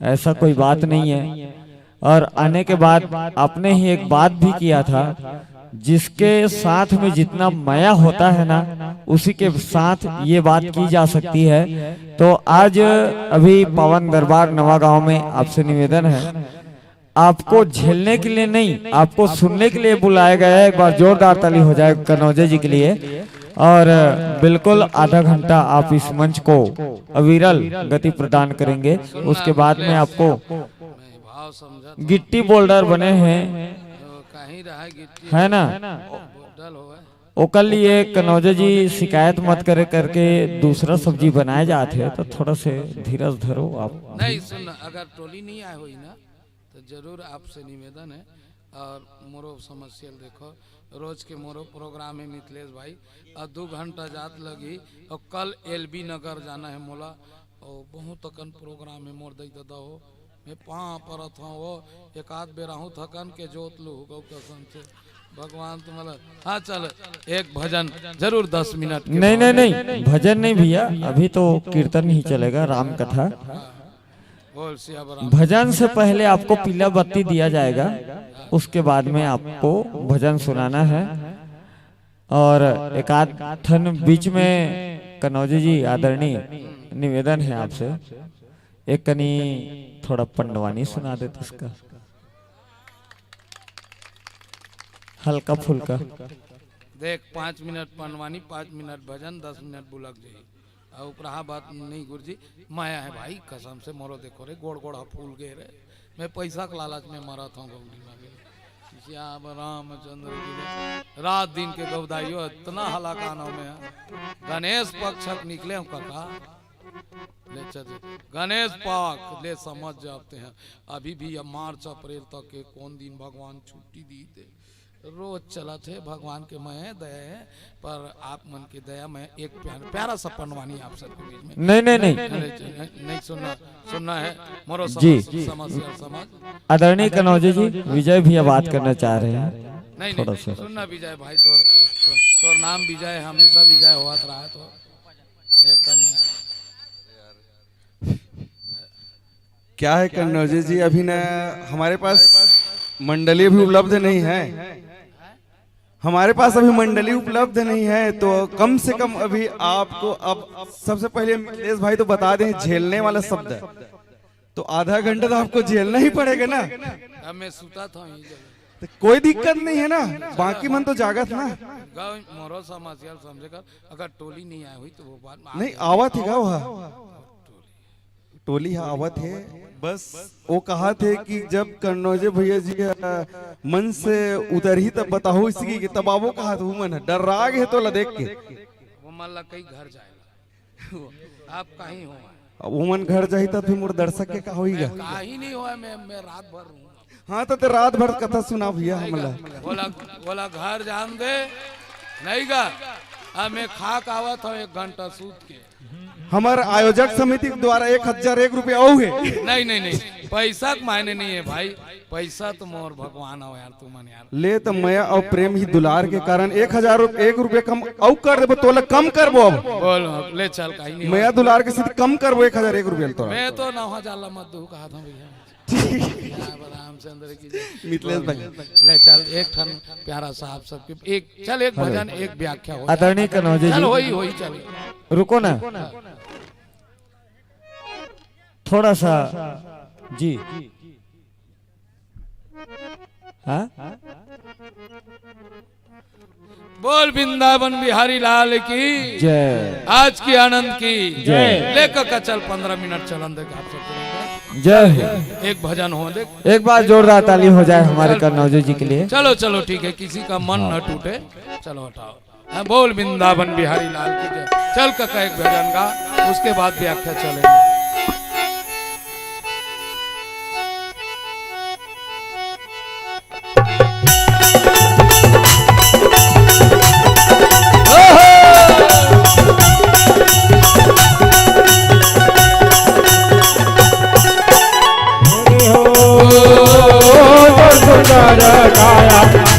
ऐसा कोई बात नहीं है। और आने के बाद आपने ही एक बात भी किया था, जिसके साथ में जितना मया होता है ना, उसी के साथ ये बात की जा सकती है। तो आज अभी पवन दरबार नवा गांव में आपसे निवेदन है, आपको झेलने के लिए नहीं, आपको सुनने के लिए बुलाया गया है। एक बार जोरदार ताली हो जाए कन्नौजे जी के लिए। और बिल्कुल आधा घंटा आप इस मंच को अविरल गति प्रदान करेंगे। उसके बाद में आपको भाव समझत हूँ। गिट्टी बोल्डर बने हैं, वो कहीं रहा गिट्टी है ना? बोल्डर होवे। ओकर लिए कन्नौजे जी शिकायत मत करे करके दूसरा सब्जी बनाए जात है, तो थोड़ा से धीरज धरो आप। नहीं, सुन, अगर टोली नहीं आए हुई ना, तो जरूर आपसे निवेदन है। और मोरो समस्या ल देखो, रोज के मोरो प्रोग्राम है मिथिलेश भाई, और दू घंटा जात लगी, और कल एलबी नगर जाना है मोला, और बहुत अकन प्रोग्राम है मोर दई दादा हो। मैं पाँव परत हूँ वो, एक आध बेर आहूँ थकन के जोत लू गौ कसम से। भगवान तुम्हारा, हाँ, चल, एक भजन जरूर दस मिनट के नहीं, नहीं, बाद। नहीं, भजन नहीं भैया, अभी तो कीर्तन ही चलेगा, राम कथा। बोल सियावर राम। भजन से पहले आपको पीला बत्ती दिया जाएगा, उसके बाद में आपको भजन सुनाना है। और एक आध ठन बीच में कन्नौजे जी आदरणीय निवेदन है आपसे, एक कनी थोड़ा पंडवानी सुना देते इसका, हल्का फुल्का। देख, पाँच मिनट पंडवानी, पाँच मिनट भजन, दस मिनट बुलक जाही। अउ उपराहा बात नहीं गुरुजी, मया है भाई, कसम से मोरो देखो रे, गोड़ गोड़ ह फूल गे रे। मैं पैसा के लालच में मरत हूँ गौरी में। सियावर रामचंद्र की जय। रात दिन के गौदाइयो इतना हला कानों में है। गणेश पक्ष निकले हूँ काका। ले चल, गणेश पक्ष ले समझ जाते हैं। अभी भी अब मार्च अप्रैल तक के कौन दिन भगवान छुट्टी दी थे। रोज चलत हे, भगवान के मया दया है, पर आप मन के दया में एक प्यार, प्यारा सा पंडवानी आप सबके बीच में। नहीं, नहीं, नहीं। अरे, नहीं, नहीं सुनना, सुनना है, मोरो जी। समझ, समझ, समझ। आदरणीय कन्नौजे जी, विजय भैया बात करना चाह रहे हैं। नहीं, नहीं, थोड़ा नहीं, सा। सुनना विजय भाई, तोर, तोर नाम विजय, हमेशा विजय होत रहा, तो एक कनी है। क्या है कन्नौजे जी, अभी ना हमारे पास मंडली भी उपलब्ध नहीं है, हमारे पास अभी मंडली उपलब्ध नहीं है, तो कम से कम अभी आपको, अब सबसे पहले मिथिलेश भाई तो बता दें, झेलने वाला शब्द है, तो आधा घंटा तो आपको झेलना ही पड़ेगा ना। अब मैं सुता था यहीं जगह। तो कोई दिक्कत नहीं है ना, बाकी मन तो जागत ना। गाँव मोरो समस्या समझे कर, अगर टोली नहीं आई हुई तो वो बात नहीं, आवत ही गाँव है। टोली ह आवत हे, बस वो कहा थे कि जब कन्नौजे भैया जी ह मंच से उतरही तब बताहू इसकी कि तब आवो कहा थे, वो मन ह डर्रा गे हे तोला देख के। वो मन ला कई घर जाएला। आप कहीं हो। अब वो मन घर जाही तब फिर मोर दर्शक के का होईगा? कहीं नहीं हुआ, मैं, मैं रात भर रहूंगा। हाँ, तो ते रात भर कथा सुना भैया हमला। बोला, बोला घर जान दे, नहीं गा। अब मैं खा के आवत हूँ एक घंटा सूत के। हमर आयोजक समिति के द्वारा एक हजार एक रुपया अउ हे। नहीं, नहीं, नहीं, पैसा के मायने नहीं है भाई, पैसा तो मोर भगवान हो यार, तू मन यार। ले तो मया अउ प्रेम ही दुलार के कारण एक हजार एक रुपया कम अउ कर देबो, तोला कम करबो अब। बोल, ले चल, कहीं नहीं मया हुआ। दुलार के सीधे कम करबो एक हजार एक रुपया तोला। मैं तो नौ हजार ला मत दू कहा था भैया। रामचंद्र की जय। मिथिलेश भाई। ले चल, एक ठन प्यारा सा आप सबके, एक, चल, एक हेलो। भजन, एक व्याख्या हो। आदरणीय कन्नौजे चल, जी। होई, होई, चल। रुको ना। थोड़ा सा जी। हाँ? बोल वृंदावन बिहारी लाल की। जय। आज की आनंद की। जय। लेकर का चल, पंद्रह मिनट चलन दे, आप सब चलेंगे। जय हो। एक भजन हो दे। एक बार जोरदार ताली हो जाए हमारे चल। कन्नौजू जी के लिए। चलो, चलो, ठीक है, किसी का मन न टूटे। चलो, हटाओ। हाँ, बोल वृंदावन बिहारी लाल की जय। चल काका, एक भजन गा, उसके बाद व्याख्या चलेगी।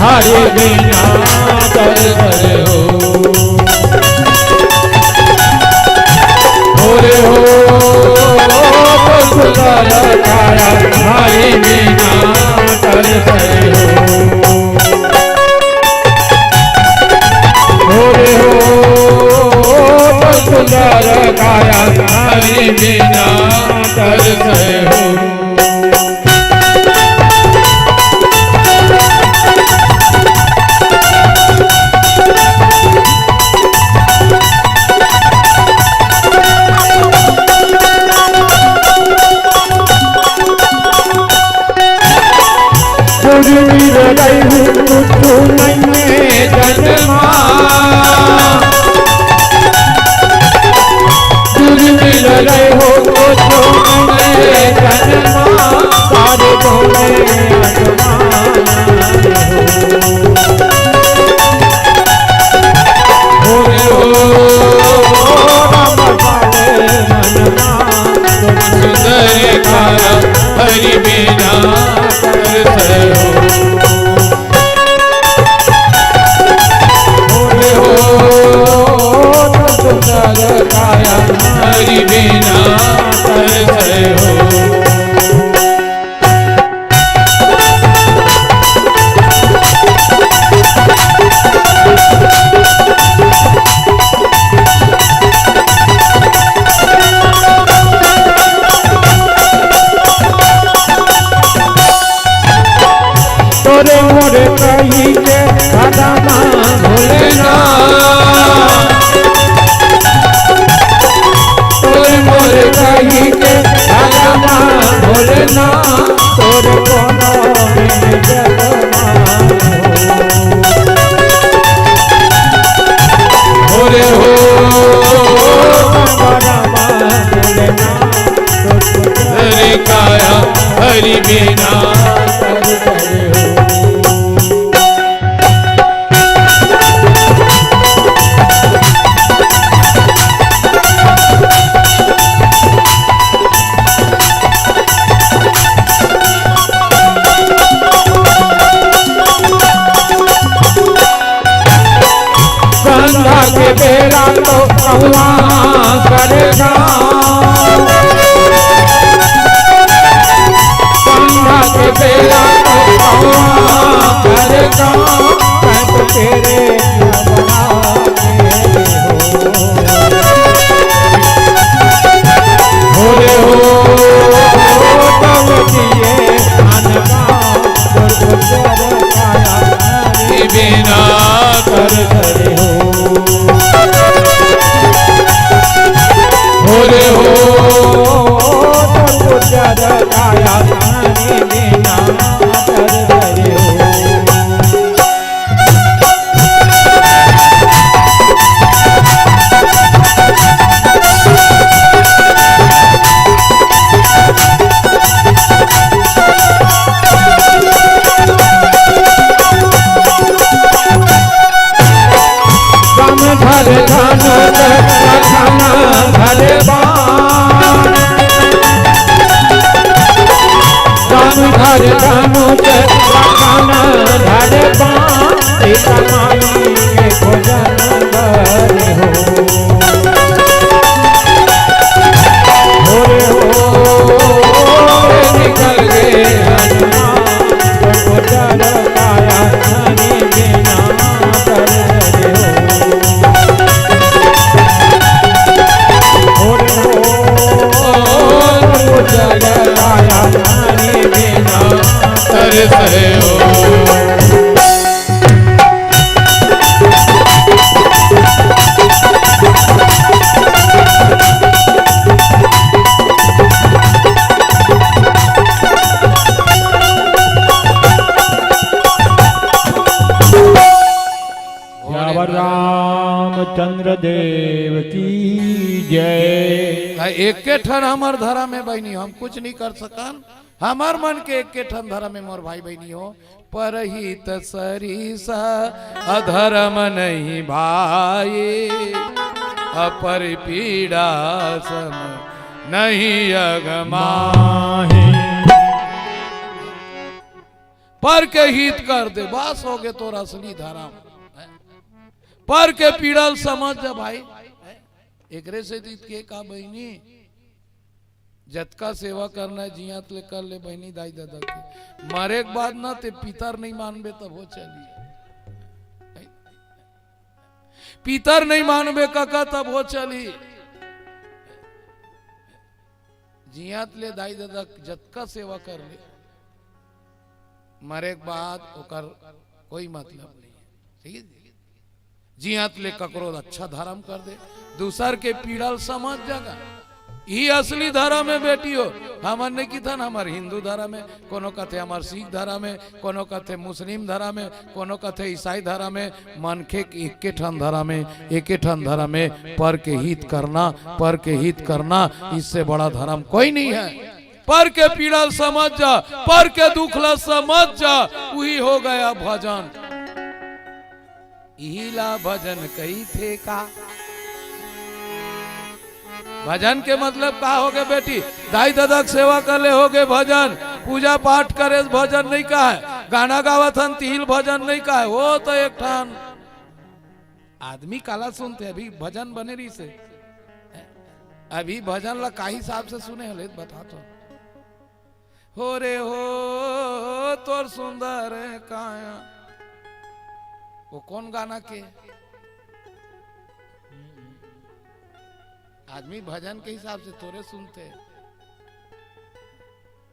हरि बिना दर दर हो। अरे हो, सुंदर काया हरि बिना दर दर हो। अरे हो, सुंदर काया हरि बिना दर दर हो। हरि बिना दर दर हो। अरे हो, सुंदर काया हरि बिना दर दर हो। तोरे मोरे कही के भोलेनाथ। तोरे मोरे कही के भोलेनाथ। तोरे कोनो हरि बिना दर दर हो। संध्या के बेरा तो कौआ करेगा। संध्या के बेरा तो कौआ करेगा। मैं तो तेरे भोले हो, तब दिए अनका, तोर गुजर काया हरि बिना दर दर हो। भोले हो, तोर गुजर काया हरि बिना दर दर हो। राम धर धनुष रखन धर बाण। राम धर धनुष रखन धर बाण। सीता माई के भोजन बर हो। भोरे हो निकल गे हनुमान, प्रभु चल काया हरि बिना दर दर हो। भोरे हो प्रभु सियावर रामचंद्र देव की जय। त एके ठन हमर धरम हे बहिनी, हम कुछ नहीं कर सकन। हमर मन के एके ठन धरम हे मोर भाई बहिनी हो, परहित सरिस अधरम नहीं भाई, अपर पीड़ा सम नहीं अगमाही। पर के हित कर दे, बस होगे तोर असली धरम। पर के पीड़ा ल समझ जा भाई। एकरे से जीत के का बहिनी, जतका सेवा करना हे जियत ले कर ले बहिनी दाई ददा के, मरे के बाद ना ते पितर नहीं मानबे तभो चली, पितर नहीं मानबे कका तभो चली। जियत ले दाई ददा जतका सेवा कर ले, मरे के बाद ओकर कोई मतलब नहीं हे। ठीक हे जी? जियत ले ककरो अच्छा धरम कर दे, दूसर के पीड़ा ल समझ जा गा। इही असली धरम हे बेटी हो। हमन नहीं किथन हमर हिंदू धरम हे, कोनो कथे हमर सिख धरम हे, कोनो कथे मुस्लिम धरम हे, कोनो कथे ईसाई धरम हे। मनखे के एके ठन धरम हे, एके ठन धरम हे, पर के हित करना, पर के हित करना, इससे बड़ा धरम कोई नहीं हे। पर के पीड़ा ल समझ जा, पर के दुख ल समझ जा, उही होगे भजन। इही ला भजन कहिथे का? भजन के मतलब का होगे बेटी? दाई ददा के सेवा कर ले होगे भजन, पूजा पाठ करे से भजन नहीं कहे, गाना गावत हन तिही ल भजन नहीं कहे, ओ तो एक ठन आदमी काला सुनथे। अभी भजन बने रहिसे, अभी भजन ला का हिसाब से सुने हले बता तो। हो रे हो तोर सुंदर काया, वो कौन गाना के? आदमी भजन के हिसाब से थोरे सुनथे,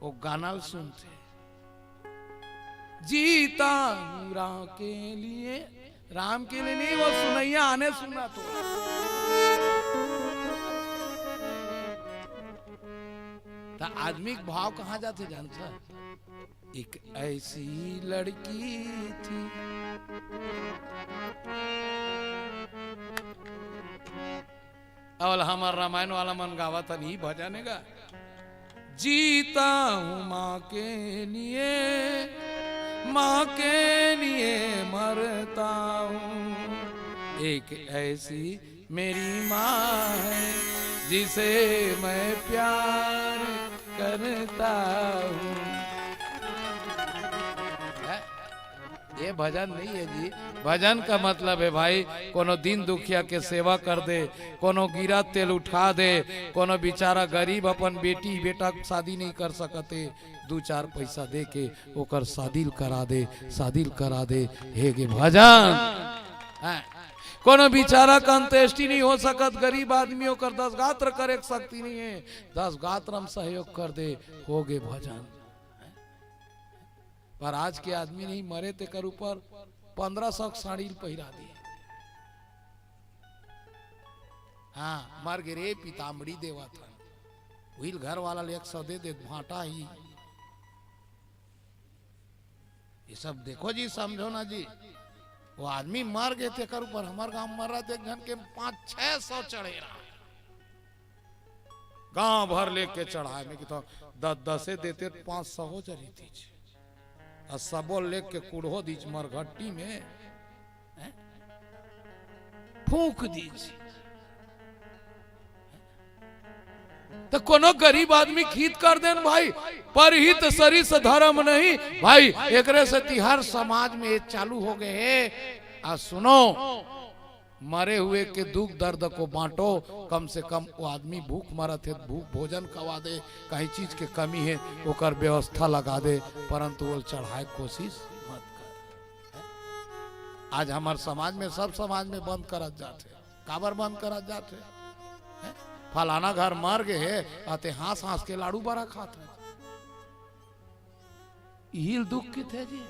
वो गाना ल सुनथे। जीता हूँ राम के लिए, राम के लिए नहीं, वो सुनैया आने सुना तो। त आदमी के भाव कहाँ जाथे जानथा? एक ऐसी लड़की थी। अउ हमर रामायण वाला मन गावत हन, ई भजन हे गा। जीता हूँ माँ के लिए, माँ के लिए मरता हूँ। एक ऐसी मेरी माँ है, जिसे मैं प्यार करता हूँ। हैं? ये भजन नहीं है जी। भजन का मतलब है भाई, कोनो दीन दुखिया के सेवा कर दे, कोनो गिरा तेल उठा दे, कोनो बेचारा गरीब अपन बेटी बेटा के शादी नहीं कर सकते, दू चार पैसा दे के ओकर शादी ल करा दे, शादी ल करा दे, हे गे भजन। हैं? कोनो बेचारा का अंत्येष्टि नहीं हो सकत, गरीब आदमी ओकर दस गात्र करे के शक्ति नहीं है, दस गात्र म सहयोग कर दे, हो गे भजन। पर आज के आदमी नहीं मरे तेकर ऊपर पन्द्रह सौ के साड़ी ल पहिरा दिए। हाँ, मर गे रे पीताम्बरी देवत हन। उहिल घर वाला ले एक सौ दे दे, भांटा ही। ये सब देखो जी, समझो ना जी। वो आदमी मर गे तेकर ऊपर हमर गांव मर रहा, एक झन के पाँच छह सौ चढ़े रहा। गांव भर लेके चढ़ाए में कि तो दस दसे देते त पाँच सौ हो जरी तीज। आ सबो लेके कुड़हो दीच मरघट्टी में, हैं? फूंक दीच। त कोनो गरीब आदमी के हित कर देन भाई, परहित सरिस धरम नहीं भाई। एकरे सेती हर समाज में ये चालू हो गए हे। आ सुनो, मरे हुए के दुख दर्द को बांटो, कम से कम वो आदमी भूख मरत हे, भूख भोजन खवा दे, कहीं चीज के कमी हे, ओकर व्यवस्था लगा दे, परंतु वो चढ़ाए के कोशिश मत कर। आज हमार समाज में, सब समाज में बंद करत जात हे। काबर बंद करत जात हे? हैं? फलाना घर मर गे हे, अते हाँस हाँस के लाड़ू बरा खात हे। इही ल दुख किथे जी।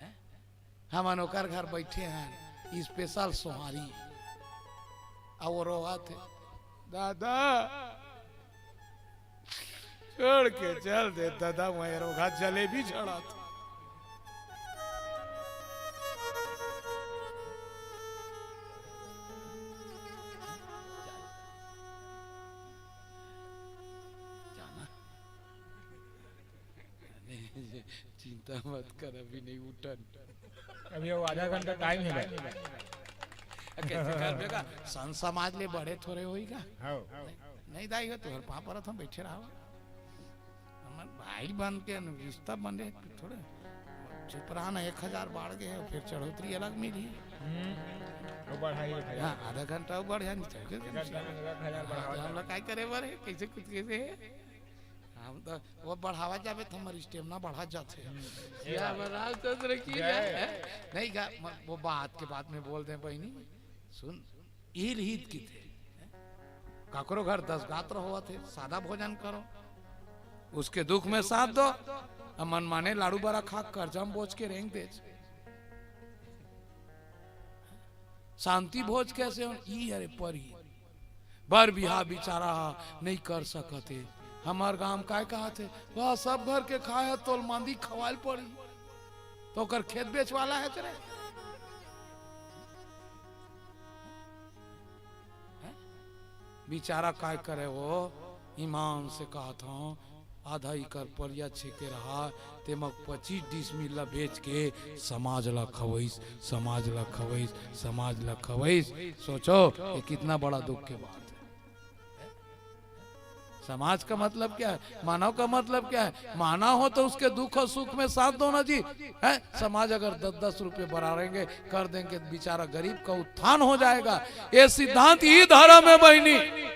हैं? हमन ओकर घर बइठे हन, special सोहारी। अउ वो रोवत हे, "दादा, छोड़ के चल दे दादा, मैं रोगा जलेबी छड़त।" जाना। चिंता मत कर, अभी नहीं उठन। अभी वो आधा घंटा time हे भाई। कैसे करबे का? संत समाज ले बड़े थोरे होई का? हाँ। नहीं, नहीं दाई हो, तोहर पाँव परत हँव, बइठे रहा। हमर भाई बन के न रिश्ता बने, थोड़े चुप रहा ना, एक हजार बाढ़ गे हे, फिर चढ़ोतरी अलग मिली। हम्म, वो बढ़ाई एक हजार। हाँ, आधा घंटा वो बढ़ जाए, नहीं चढ़ के एक घंटा में एक हजार हाँ, बढ़ावा तो हम जाए। लोग काय करे बर हे, कैसे कुछ कैसे हे? हम तो वो बढ़ावा जाबे तो हमर stamina बढ़ा जाथे। हम्म। सियावर रामचंद्र की जय। जय। नहीं गा, म-, वो बात के बाद में बोल दे बहिनी। सुन, इही ल हित किथे। काकरो घर दस गात्र होवत हे, सादा भोजन करो, उसके दुख में साथ दो। अब मनमाने लाड़ू बरा खा, कर्जा म बोच के रेंग देच। शांति भोज कैसे हो? ई अरे पर ही बर बिहा बिचारा हा नहीं कर सकत हे। हमर गांव काय कहत हे, "वाह, सब घर के खाए ह, तोल मांदी खवाल पड़ी।" तो ओकर खेत बेचवाला हे तेरे? हैं? बिचारा काय करे वो? ईमान से कहत हूँ, आधा एकड़ परिया छेके रहा, तेमा पच्चीस डिसमिल ला बेच के समाज ला खवइस, समाज ला खवइस, समाज ला खवइस। सोचो, ये कितना बड़ा दुख के बात है। समाज का मतलब क्या है? मानव का मतलब क्या है? मानव हो तो उसके दुख और सुख में साथ दो ना जी, है? समाज अगर दस दस रुपये बढ़ाएंगे, कर देंगे, बेचारा गरीब का उत्थान हो जाएगा। ये सिद्धांत ही धर्म है बहिनी।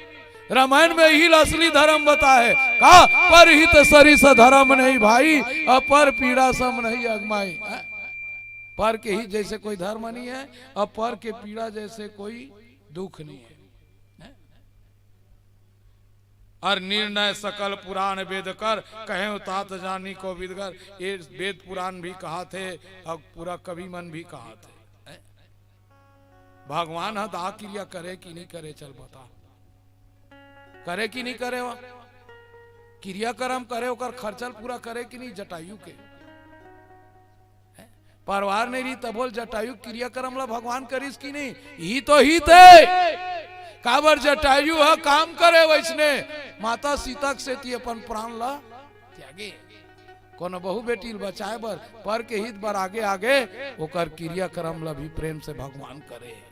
रामायण में ही असली धर्म बता है। का? "परहित सरिस धर्म नहीं भाई, अपर पीड़ा सम नहीं अगमाई।" हैं? पर के हित जैसे कोई धर्म नहीं है और पर के पीड़ा जैसे कोई दुख नहीं है। हैं? "अर निर्णय सकल पुराण वेद कर, कहें तात जानी को विदगर।" ये वेद पुराण भी कहाथे और पूरा कवि मन भी कहाथे। हैं? भगवान ह दाह किरिया करे कि नहीं करे, चल बता। करे कि नहीं करे? वो किरियाकरम करे, ओकर खर्चा ल पूरा करे कि नहीं जटायु के? हैं? परवार नहीं रही तभो ल जटायु किरियाकरम ला भगवान करिस कि नहीं? ही तो हित हे। काबर जटायु ह काम करे वइसने माता सीता के सेती अपन प्राण ला त्यागे। कोनो बहू बेटी ल बचाए बर, पर के हित बर आगे आगे ओकर किरियाकरम ला भी प्रेम से भगवान करे।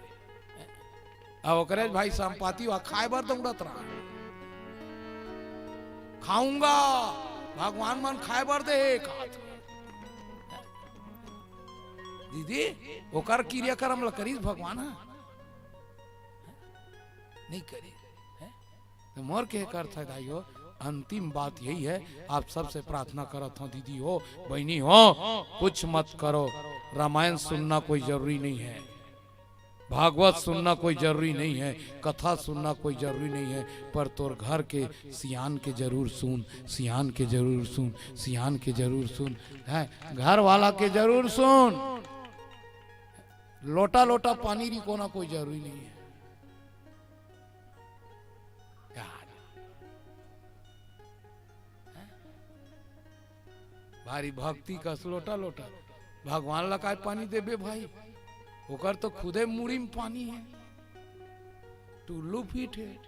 अब ओकरे भाई संपाति वा खाए बर दौड़त रहा, "खाऊंगा, भगवान मन खाए बर दे हे," खात। दीदी, ओकर किरियाकरम ल करिस भगवान ह? नहीं करिस। हैं? तो मोर के अर्थ है दाई हो, अंतिम बात यही है, आप सबसे प्रार्थना करत हूँ दीदी हो, बहिनी हो, कुछ मत करो। रामायण सुनना कोई जरूरी नहीं है, भागवत सुनना कोई जरूरी नहीं है, कथा सुनना कोई जरूरी नहीं है, पर तोर घर के सियान के जरूर सुन, सियान के जरूर सुन, सियान के जरूर सुन, है, घर वाला के जरूर सुन। लोटा लोटा पानी रिकोना कोई जरूरी नहीं है। यार, हैं? भारी भक्ति कस लोटा लोटा। भगवान ला काय पानी देबे भाई? ओकर तो खुदे मुड़ी में पानी है, टुल्लू फिट है।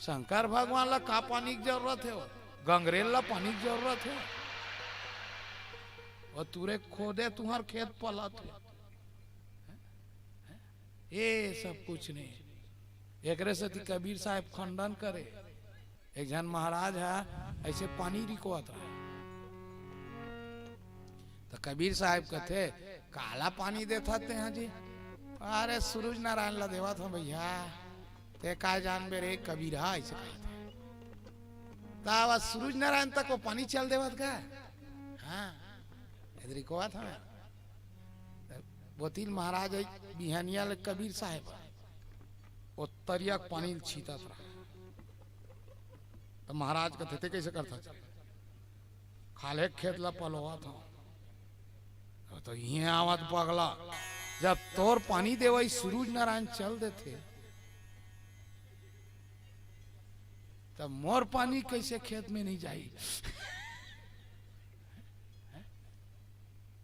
शंकर भगवान ला का पानी की जरूरत है? वो गंगरेल ला पानी की जरूरत है? वो तुरे खोदे तुहार खेत पलत है। ये सब कुछ नहीं। एकरे सेती कबीर साहब खंडन करे। एक झन महाराज है, ऐसे पानी रिकोवत रहा। तो कबीर साहब कहते, "काला पानी देथा ते हैं जी?" "अरे, सूरज नारायण ला देवत हूँ भैया, ते का जानबे रे कबीर हा," ऐसे कहते। तो अब सूरज नारायण तक वो पानी चल देवत का? हाँ, इधर रिकोवत हमें। बोतिल महाराज है, बिहानिया ले कबीर साहब है। वो तरिया के पानी ल छीतत रहा। त महाराज कथे, "ते कइसे करथा?" "खाल्हे खेत ला पलोवत हंव।" "त इहें आवत पगला, जब तोर पानी देवई सूरज नारायण चल देथे, त मोर पानी कइसे खेत में नइ जाही?"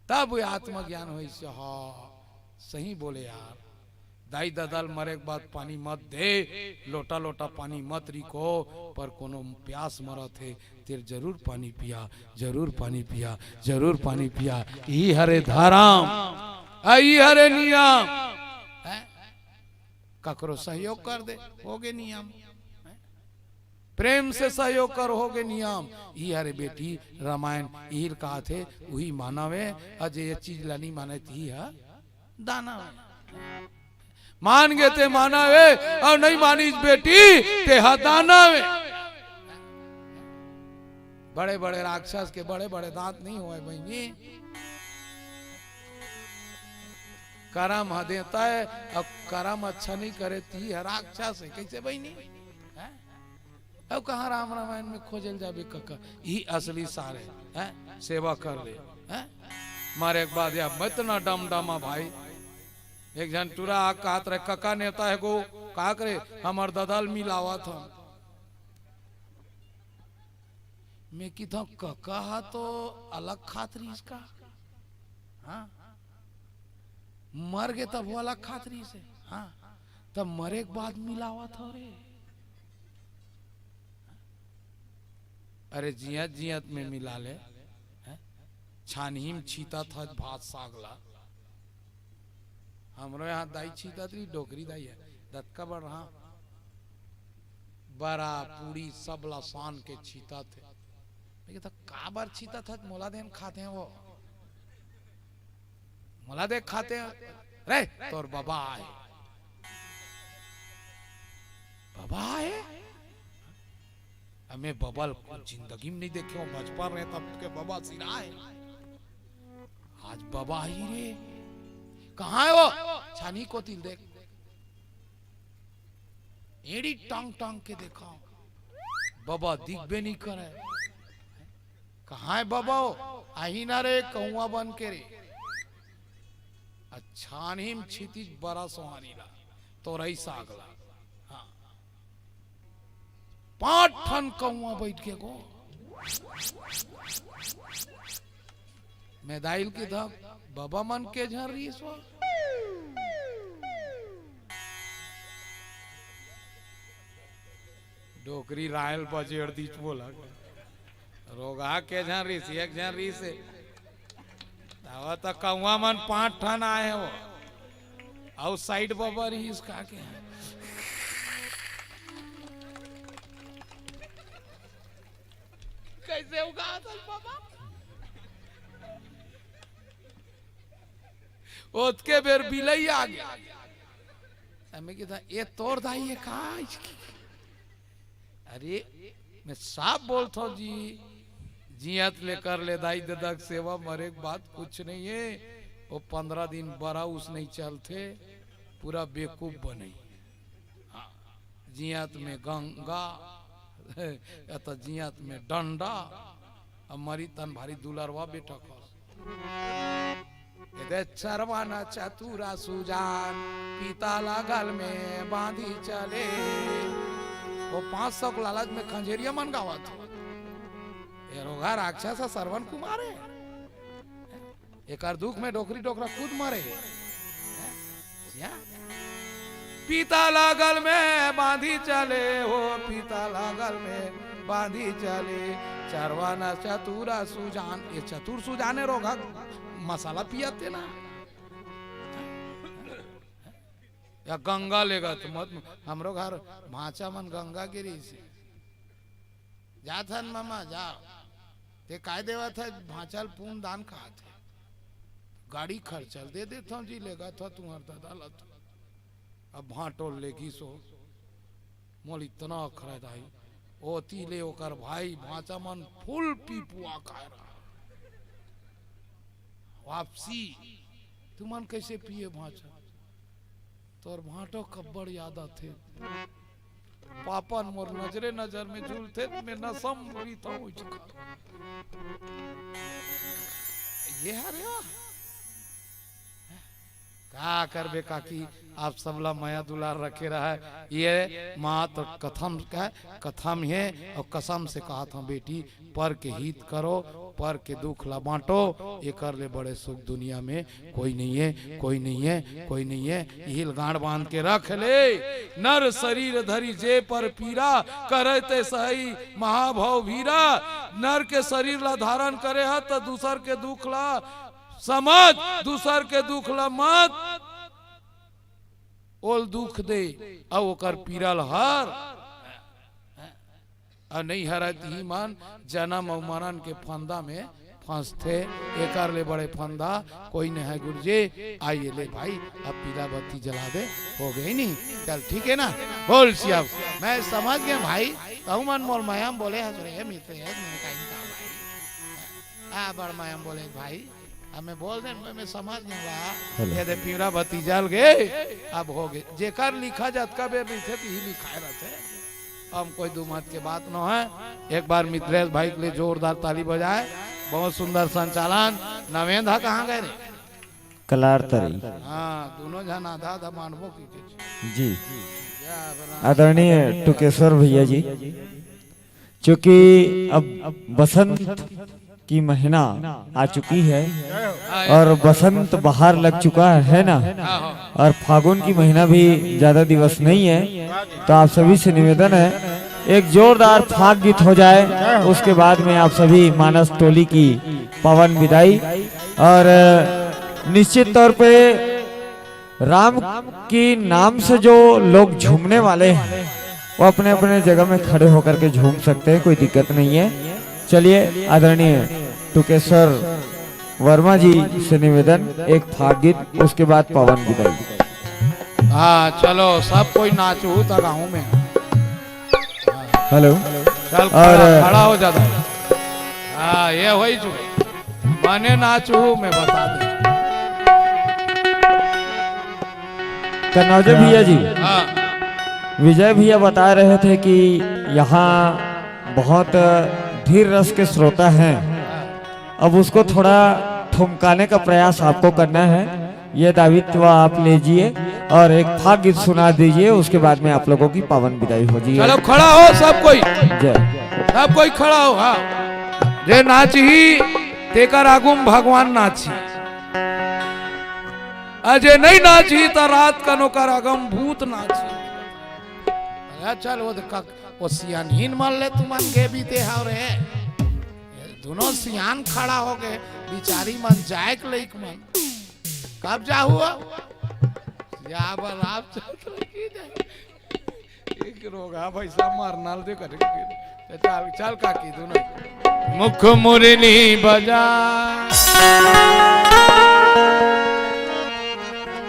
तब वो आत्मज्ञान होइस, "हाँ, सही बोले यार, दाई ददा ल मरे के बाद पानी मत दे, लोटा लोटा पानी मत रिको, पर कोनो प्यास मरत हे, तेला जरूर पानी पिया, जरूर पानी पिया, जरूर पानी पिया। इही हरे धरम, आ इही हरे नियम।" हैं? ककरो सहयोग कर दे, होगे नियम। हैं? प्रेम से सहयोग कर, होगे नियम। इही हरे बेटी रामायण, इही ल कहाथे, उही मानव ए, अउ जे ये चीज ला नइ माने, तिही ह दानव ए। मान गे ते मानव ए, अउ नइ मानिस बेटी, ते ह दानव ए। बड़े बड़े राक्षस के बड़े बड़े दांत नइ होवय बहिनी। करम ह देवता ए, अउ करम अच्छा नइ करे, तिही ह राक्षस ए। कइसे बहिनी? हैं? अउ कहाँ राम रामायण में खोजे ल जाबे कका? इही असली सार ए, हैं? सेवा कर ले, हैं? मरे के बाद या मत ना डमडमा भाई। एक झन टूरा आ कहत रहे, "कका नेवता हे गो, का करे? हमर ददा ल मिलावत हंव।" मैं किथंव, "कका ह तो अलग खात रहिस का?" हाँ? मर गे तब वो अलग खात रहिस हे। हाँ, तब मरे के बाद मिलावत हव रे। अरे जियत जियत में मिला ले, हैं? छानही म छीतत हस भात साग ला। हमरो यहाँ दाई छीतत रही, डोकरी दाई हे, दतका बड़ रहा, बरा पूड़ी सब ला सान के छीतत हे। मैं कहता, "काबर छीतत हस? मोला देन खाते हैं वो।" मोला देख खाते हैं। "रे, तोर बबा आए।" "बबा आए?" "अमे बबा ल जिंदगी में नइ देखे हंव, बचपन रहे तब के बबा सिराए। आज बबा आही रे।" "कहाँ हे वो?" "छानही कोती ल देख।" एड़ी टांग टांग के देखंव, बबा दिखबे नइ करय। "कहाँ हे बबा वो?" "आही ना रे, कौआ बन के रे।" अउ छानही म छीतिस बरा सोहारी ला, तोरई साग ला। हाँ। पांच ठन कौआ बइठ गे गो। मैं दाई ल किथंव, "बबा मन के झन रहिस वो?" डोकरी रायल बजेड़ दीच बोला। रोगहा के झन रहिस, एक झन रहिस हे। तब त कौआ मन पांच ठन आए हे वो। अउ साइड बबा रहिस का के। कइसे उगावत हस बबा? ओतके बेर बिलई आ गे। अमे किथंव, "ए तोर दाई हे का?" अरे, मैं साफ बोलथंव जी, जियत ले कर ले दाई ददा के सेवा, मरे के बाद कुछ नइ हे। वो पंद्रह दिन बरा उसनही चलथे, पूरा बेवकूफ बनही। हाँ, जियत में गंगा, या त जियत में डंडा, अउ मरी तहन भारी दुलरवा बेटा कस। एदे चरवाना चतुरा सुजान, पिता ला गल में बांधी चले। वो पांच सौ के लालच में खंजेरिया मन गावत हे। ए रोगहा राक्षस ह सरवन कुमार हे। एकर दुख में डोकरी डोकरा खुद मरे हे। या? पिता ला गल में बांधी चले हो, पिता ला गल में बांधी चले। चरवाना चतुरा सुजान, ये चतुर सुजान हे रोगहा, मसाला पियत हे ना। या गंगा लेगत मत, हमरो घर भांचा मन गंगा गिरिस हे। जात हन मामा, जाव। ते काय देवत हस? भांचा ल पुन दान कहत हे। गाड़ी खर्चा ल दे देथंव जी, लेगत हव तुंहर ददा ल तो। अब भांटो ल लेगिस हो। मोला इतना अखरय दाई। ओती ले ओकर भाई भांचा मन फुल पी पुआ खाय रहा। वापसी, तुमन कइसे पिए भांचा? तोर भांटो कब्बड़ याद आथे। पापन मोर नजरे नजर में झूलथे, मैं नसम रहिथंव ओइच का। ये हरे वाह। का करबे काकी, आप सबला मया दुलार रखे रहय। ये मात्र कथम का, कथम हे अउ कसम से कहत हंव बेटी, पर के हित करो, पर के दुख ला बांटो, एकर ले बड़े सुख दुनिया में कोई नहीं है, कोई नहीं है, कोई नहीं है। इही ल गांड़ बांध के रख ले। नर शरीर धरि जे पर पीरा, करे ते सही महाभव भीरा। नर के शरीर ला धारण करे ह त दूसर के दुख ला समझ, दूसर के दुख ला मत, ओल दुख दे, अउ ओकर पीरा ल हर। अउ नहीं हरय तिही मन जनम अउ मरण के फंदा में फंसथे। एकर ले बड़े फंदा कोई नहीं है गुरुजी। आइए ले भाई, अब पीला बत्ती जला दे, हो गई नहीं। चल ठीक है ना, बोल सिया। मैं समझ गया भाई, कहूँ मन मोर मया म बोले हस रे मित्र, हे मैंने कहीं कहा भाई। आ बड़ मया म बोले भाई, अब मैं बोल दे, मैं, मैं समझ नहीं रहा। ये दे पीला बत्ती जल गए, अब हो गए। जेकर लिखा जतका बेर रहिथे, तिही लिखाए रहथे। हम कोई दू मत के बात न है। एक बार मित्रेश भाई के लिए जोरदार ताली बजाए। बहुत सुंदर संचालन। नवेंद हा कहाँ गए रे? कलार तरई। हाँ, दोनों झन आधा आधा मानबो की के। जी। या बना। आदरणीय टुकेश्वर भैया जी, चूंकि अब बसंत की महीना आ चुकी है और बसंत बहार लग चुका है ना, और फागुन की महीना भी ज्यादा दिवस नहीं है, तो आप सभी से निवेदन है, एक जोरदार फाग गीत हो जाए, उसके बाद में आप सभी मानस टोली की पावन विदाई। और निश्चित तौर पे राम के नाम से जो लोग झूमने वाले हैं, वो अपने अपने जगह में खड़े होकर के झूम सकते हैं, कोई दिक्कत नहीं है। चलिए, आदरणीय टुकेश्वर वर्मा जी से निवेदन, एक फाग गीत, उसके बाद पावन विदाई। हाँ, चलो, सब कोई नाचहू त गाँव में। हेलो। चल, और खड़ा, खड़ा हो जाता है। हाँ, ये वही जो बने नाचहू, मैं बता दूं। कन्नौजे भैया जी, हाँ। विजय भैया बता रहे थे कि यहाँ बहुत धीर रस के श्रोता हैं, अब उसको थोड़ा ठुमकाने का प्रयास आपको करना है। ये दायित्व आप लीजिए और एक फाग गीत सुना दीजिए, उसके बाद में आप लोगों की पावन विदाई हो जाए। चलो, खड़ा हो सब कोई। जय। सब कोई खड़ा हो। हाँ, जे नाचही तेकर आगू म भगवान नाचही, अउ जे नहीं नाचही त रात कन ओकर आगू म भूत नाचही। अरे चल, वो देख, वो सियानहीन मन ले तुमन गे बीते हव रे। ये दोनों सियान खड़ा हो गए, बिचारी मन जाए के लइक मन। कब जाहू? या बराबर चल रही है। एक रोगा पैसा मारना दे करे। चल, चल काकी, दोनों। मुख मुरली बजा।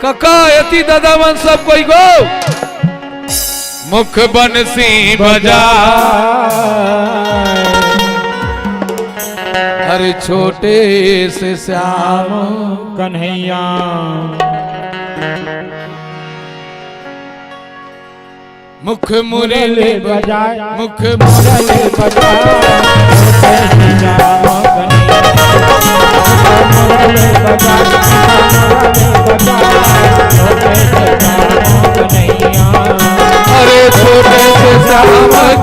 कका, एती दादा मन सब कोई गो। मुख बंसी बजा। अरे छोटे से श्याम कन्हैया। मुख मुरली बजाए, मुख मुरली बजाए, मुरली बजाए, मुरली बजाए। अरे छोटे से श्याम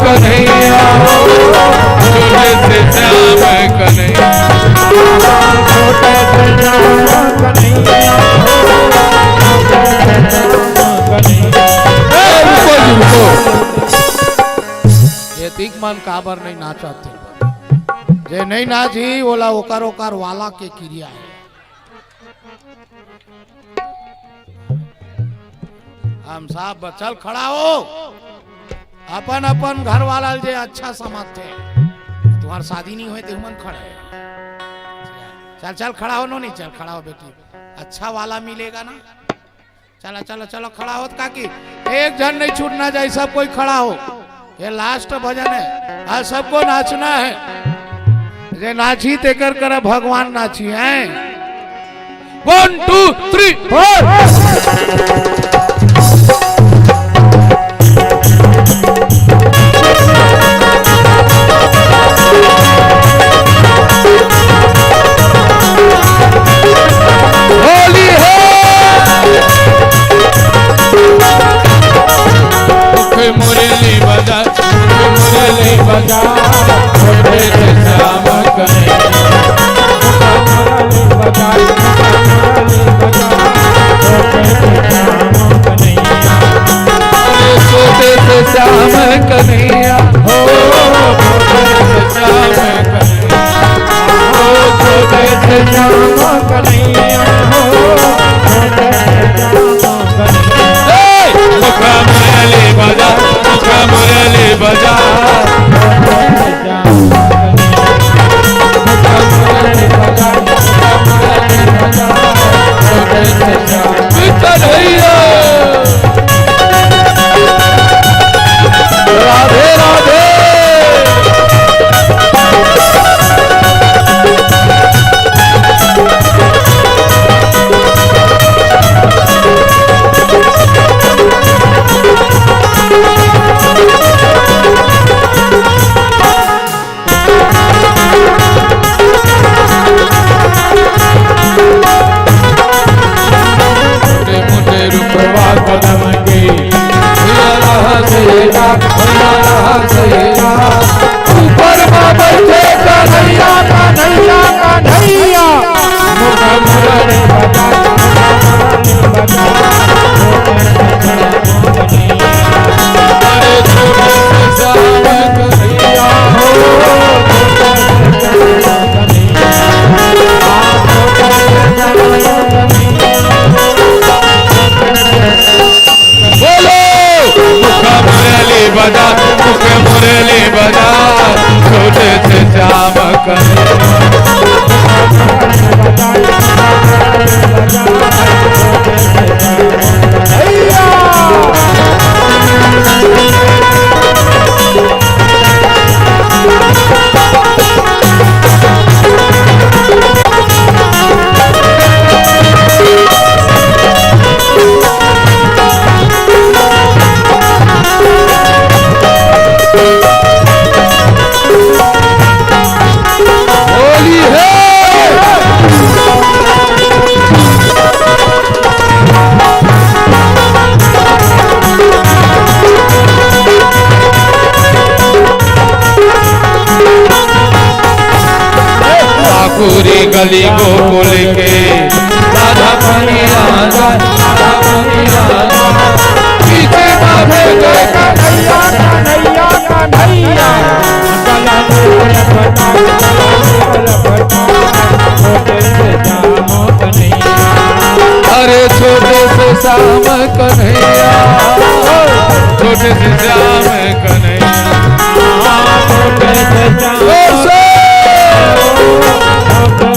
कन्हैया, छोटे से श्याम कन्हैया, छोटे से श्याम कन्हैया। ए, रुको जी, रुको। एतिक मन काबर नहीं नाचत हे? जे नहीं नाचही, ओला ओकर, ओकर वाला के किरिया हे। हम साहब, चल खड़ा हो, अपन अपन घर वाला जे अच्छा समझथे। तुम्हार शादी नहीं होय, ते मन खड़े। चल, चल खड़ा हो, नो नहीं, चल खड़ा हो बेटी, अच्छा वाला मिलेगा ना। चलो, चलो, चलो, खड़ा होत काकी, एक झन नहीं छूटना चाहिए, सब कोई खड़ा हो। ये लास्ट भजन है, आज सबको नाचना है। जे नाची तेकर करा भगवान नाची है। One, two, three, four। बजा, छोटे से श्याम कन्हैया। मुखा मुरली बजा, मुखा मुरली बजा, छोटे से श्याम कन्हैया। अरे छोटे से श्याम कन्हैया, हो, छोटे से श्याम कन्हैया, हो, छोटे से श्याम कन्हैया, हो, छोटे से श्याम कन्हैया। ए, मुखा मुरली बजा, मुखा मुरली बजा। कन्हैया। राधे राधे। मोटे मोटे रूपवा कदम के, भैया रहा सहेला, भैया रहा सहेला। ऊपर मा बैठे कन्हैया, कन्हैया, कन्हैया। मुखा मुरली बजा, मुखा मुरली बजा। अरे छोटे से श्याम कन्हैया हो। बोलो, मुख मुरली बजा, मुख मुरली बजा, छोटे से श्याम कन्हैया। होली है। पूरी गली गोकुल के राधा पनिया, राधा पनिया। पीछे बाधे जय कन्हैया, कन्हैया, कन्हैया। अरे छोटे से श्याम कन्हैया, छोटे से श्याम कन्हैया। छोटे से श्याम, छोटे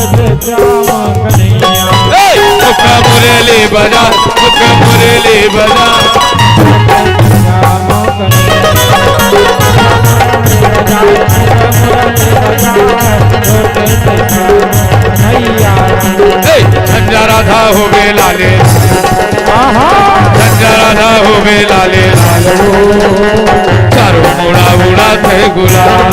से श्याम कन्हैया। ए, मुख मुरली बजा, मुख मुरली बजा। ए, झंझा राधा होवे लाले, झंझा राधा होवे लाले, चारों मुड़ा उड़ाथे गुलाल।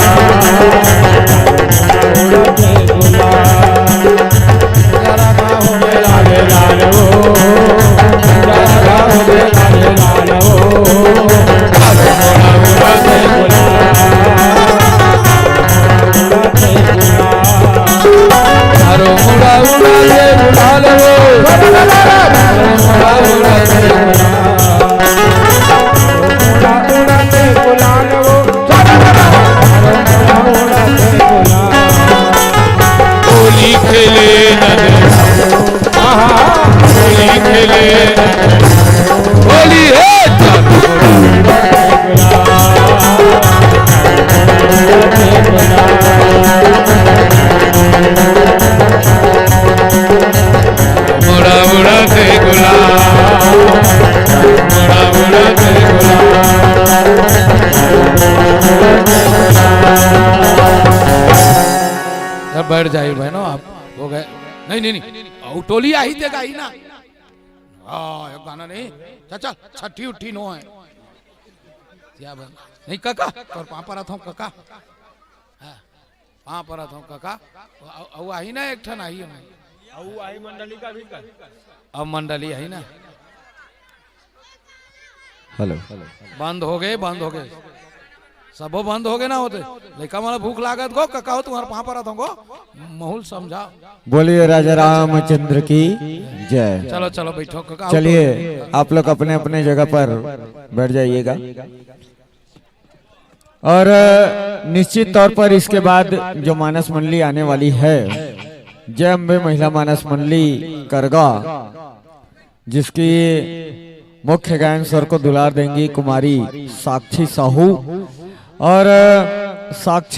होली खेले नंद, होली खेले नंद, होली है। मुड़ा मुड़ा से गुलाल, मुड़ा मुड़ा से गुलाल। अब बैठ जाइए बहनों, आप हो गए। नहीं, नहीं, नहीं, अउ टोली आही ते गाही ना। हाँ, एक गाना नहीं। चाचा, छठी उठी नो है। क्या बन-, नहीं काका, तोर पाँव परत हूँ काका। हाँ, पाँव परत हूँ काका। अउ, अउ आही ना, एक ठन आही हमें। अउ आही मंडली का भी कर। अब मंडली आही ना। हेलो। बंद हो गए, बंद हो गए। सबो बंद हो गए ना होते। लइका मन ला भूख लागत गो, कका हो तुम्हारे पाँव परत हों गो, महूँ ल समझा। बोलिए राजा रामचंद्र की जय। चलो चलो बैठो कका। चलिए, आप लोग अपने अपने जगह पर बैठ जाइएगा। और निश्चित तौर पर इसके बाद जो मानस मंडली आने वाली है, जय अम्बे महिला मानस मंडली करगा, जिसकी मुख्य गायन स्वर को दुलार देंगी कुमारी साक्षी साहू। और साक्षी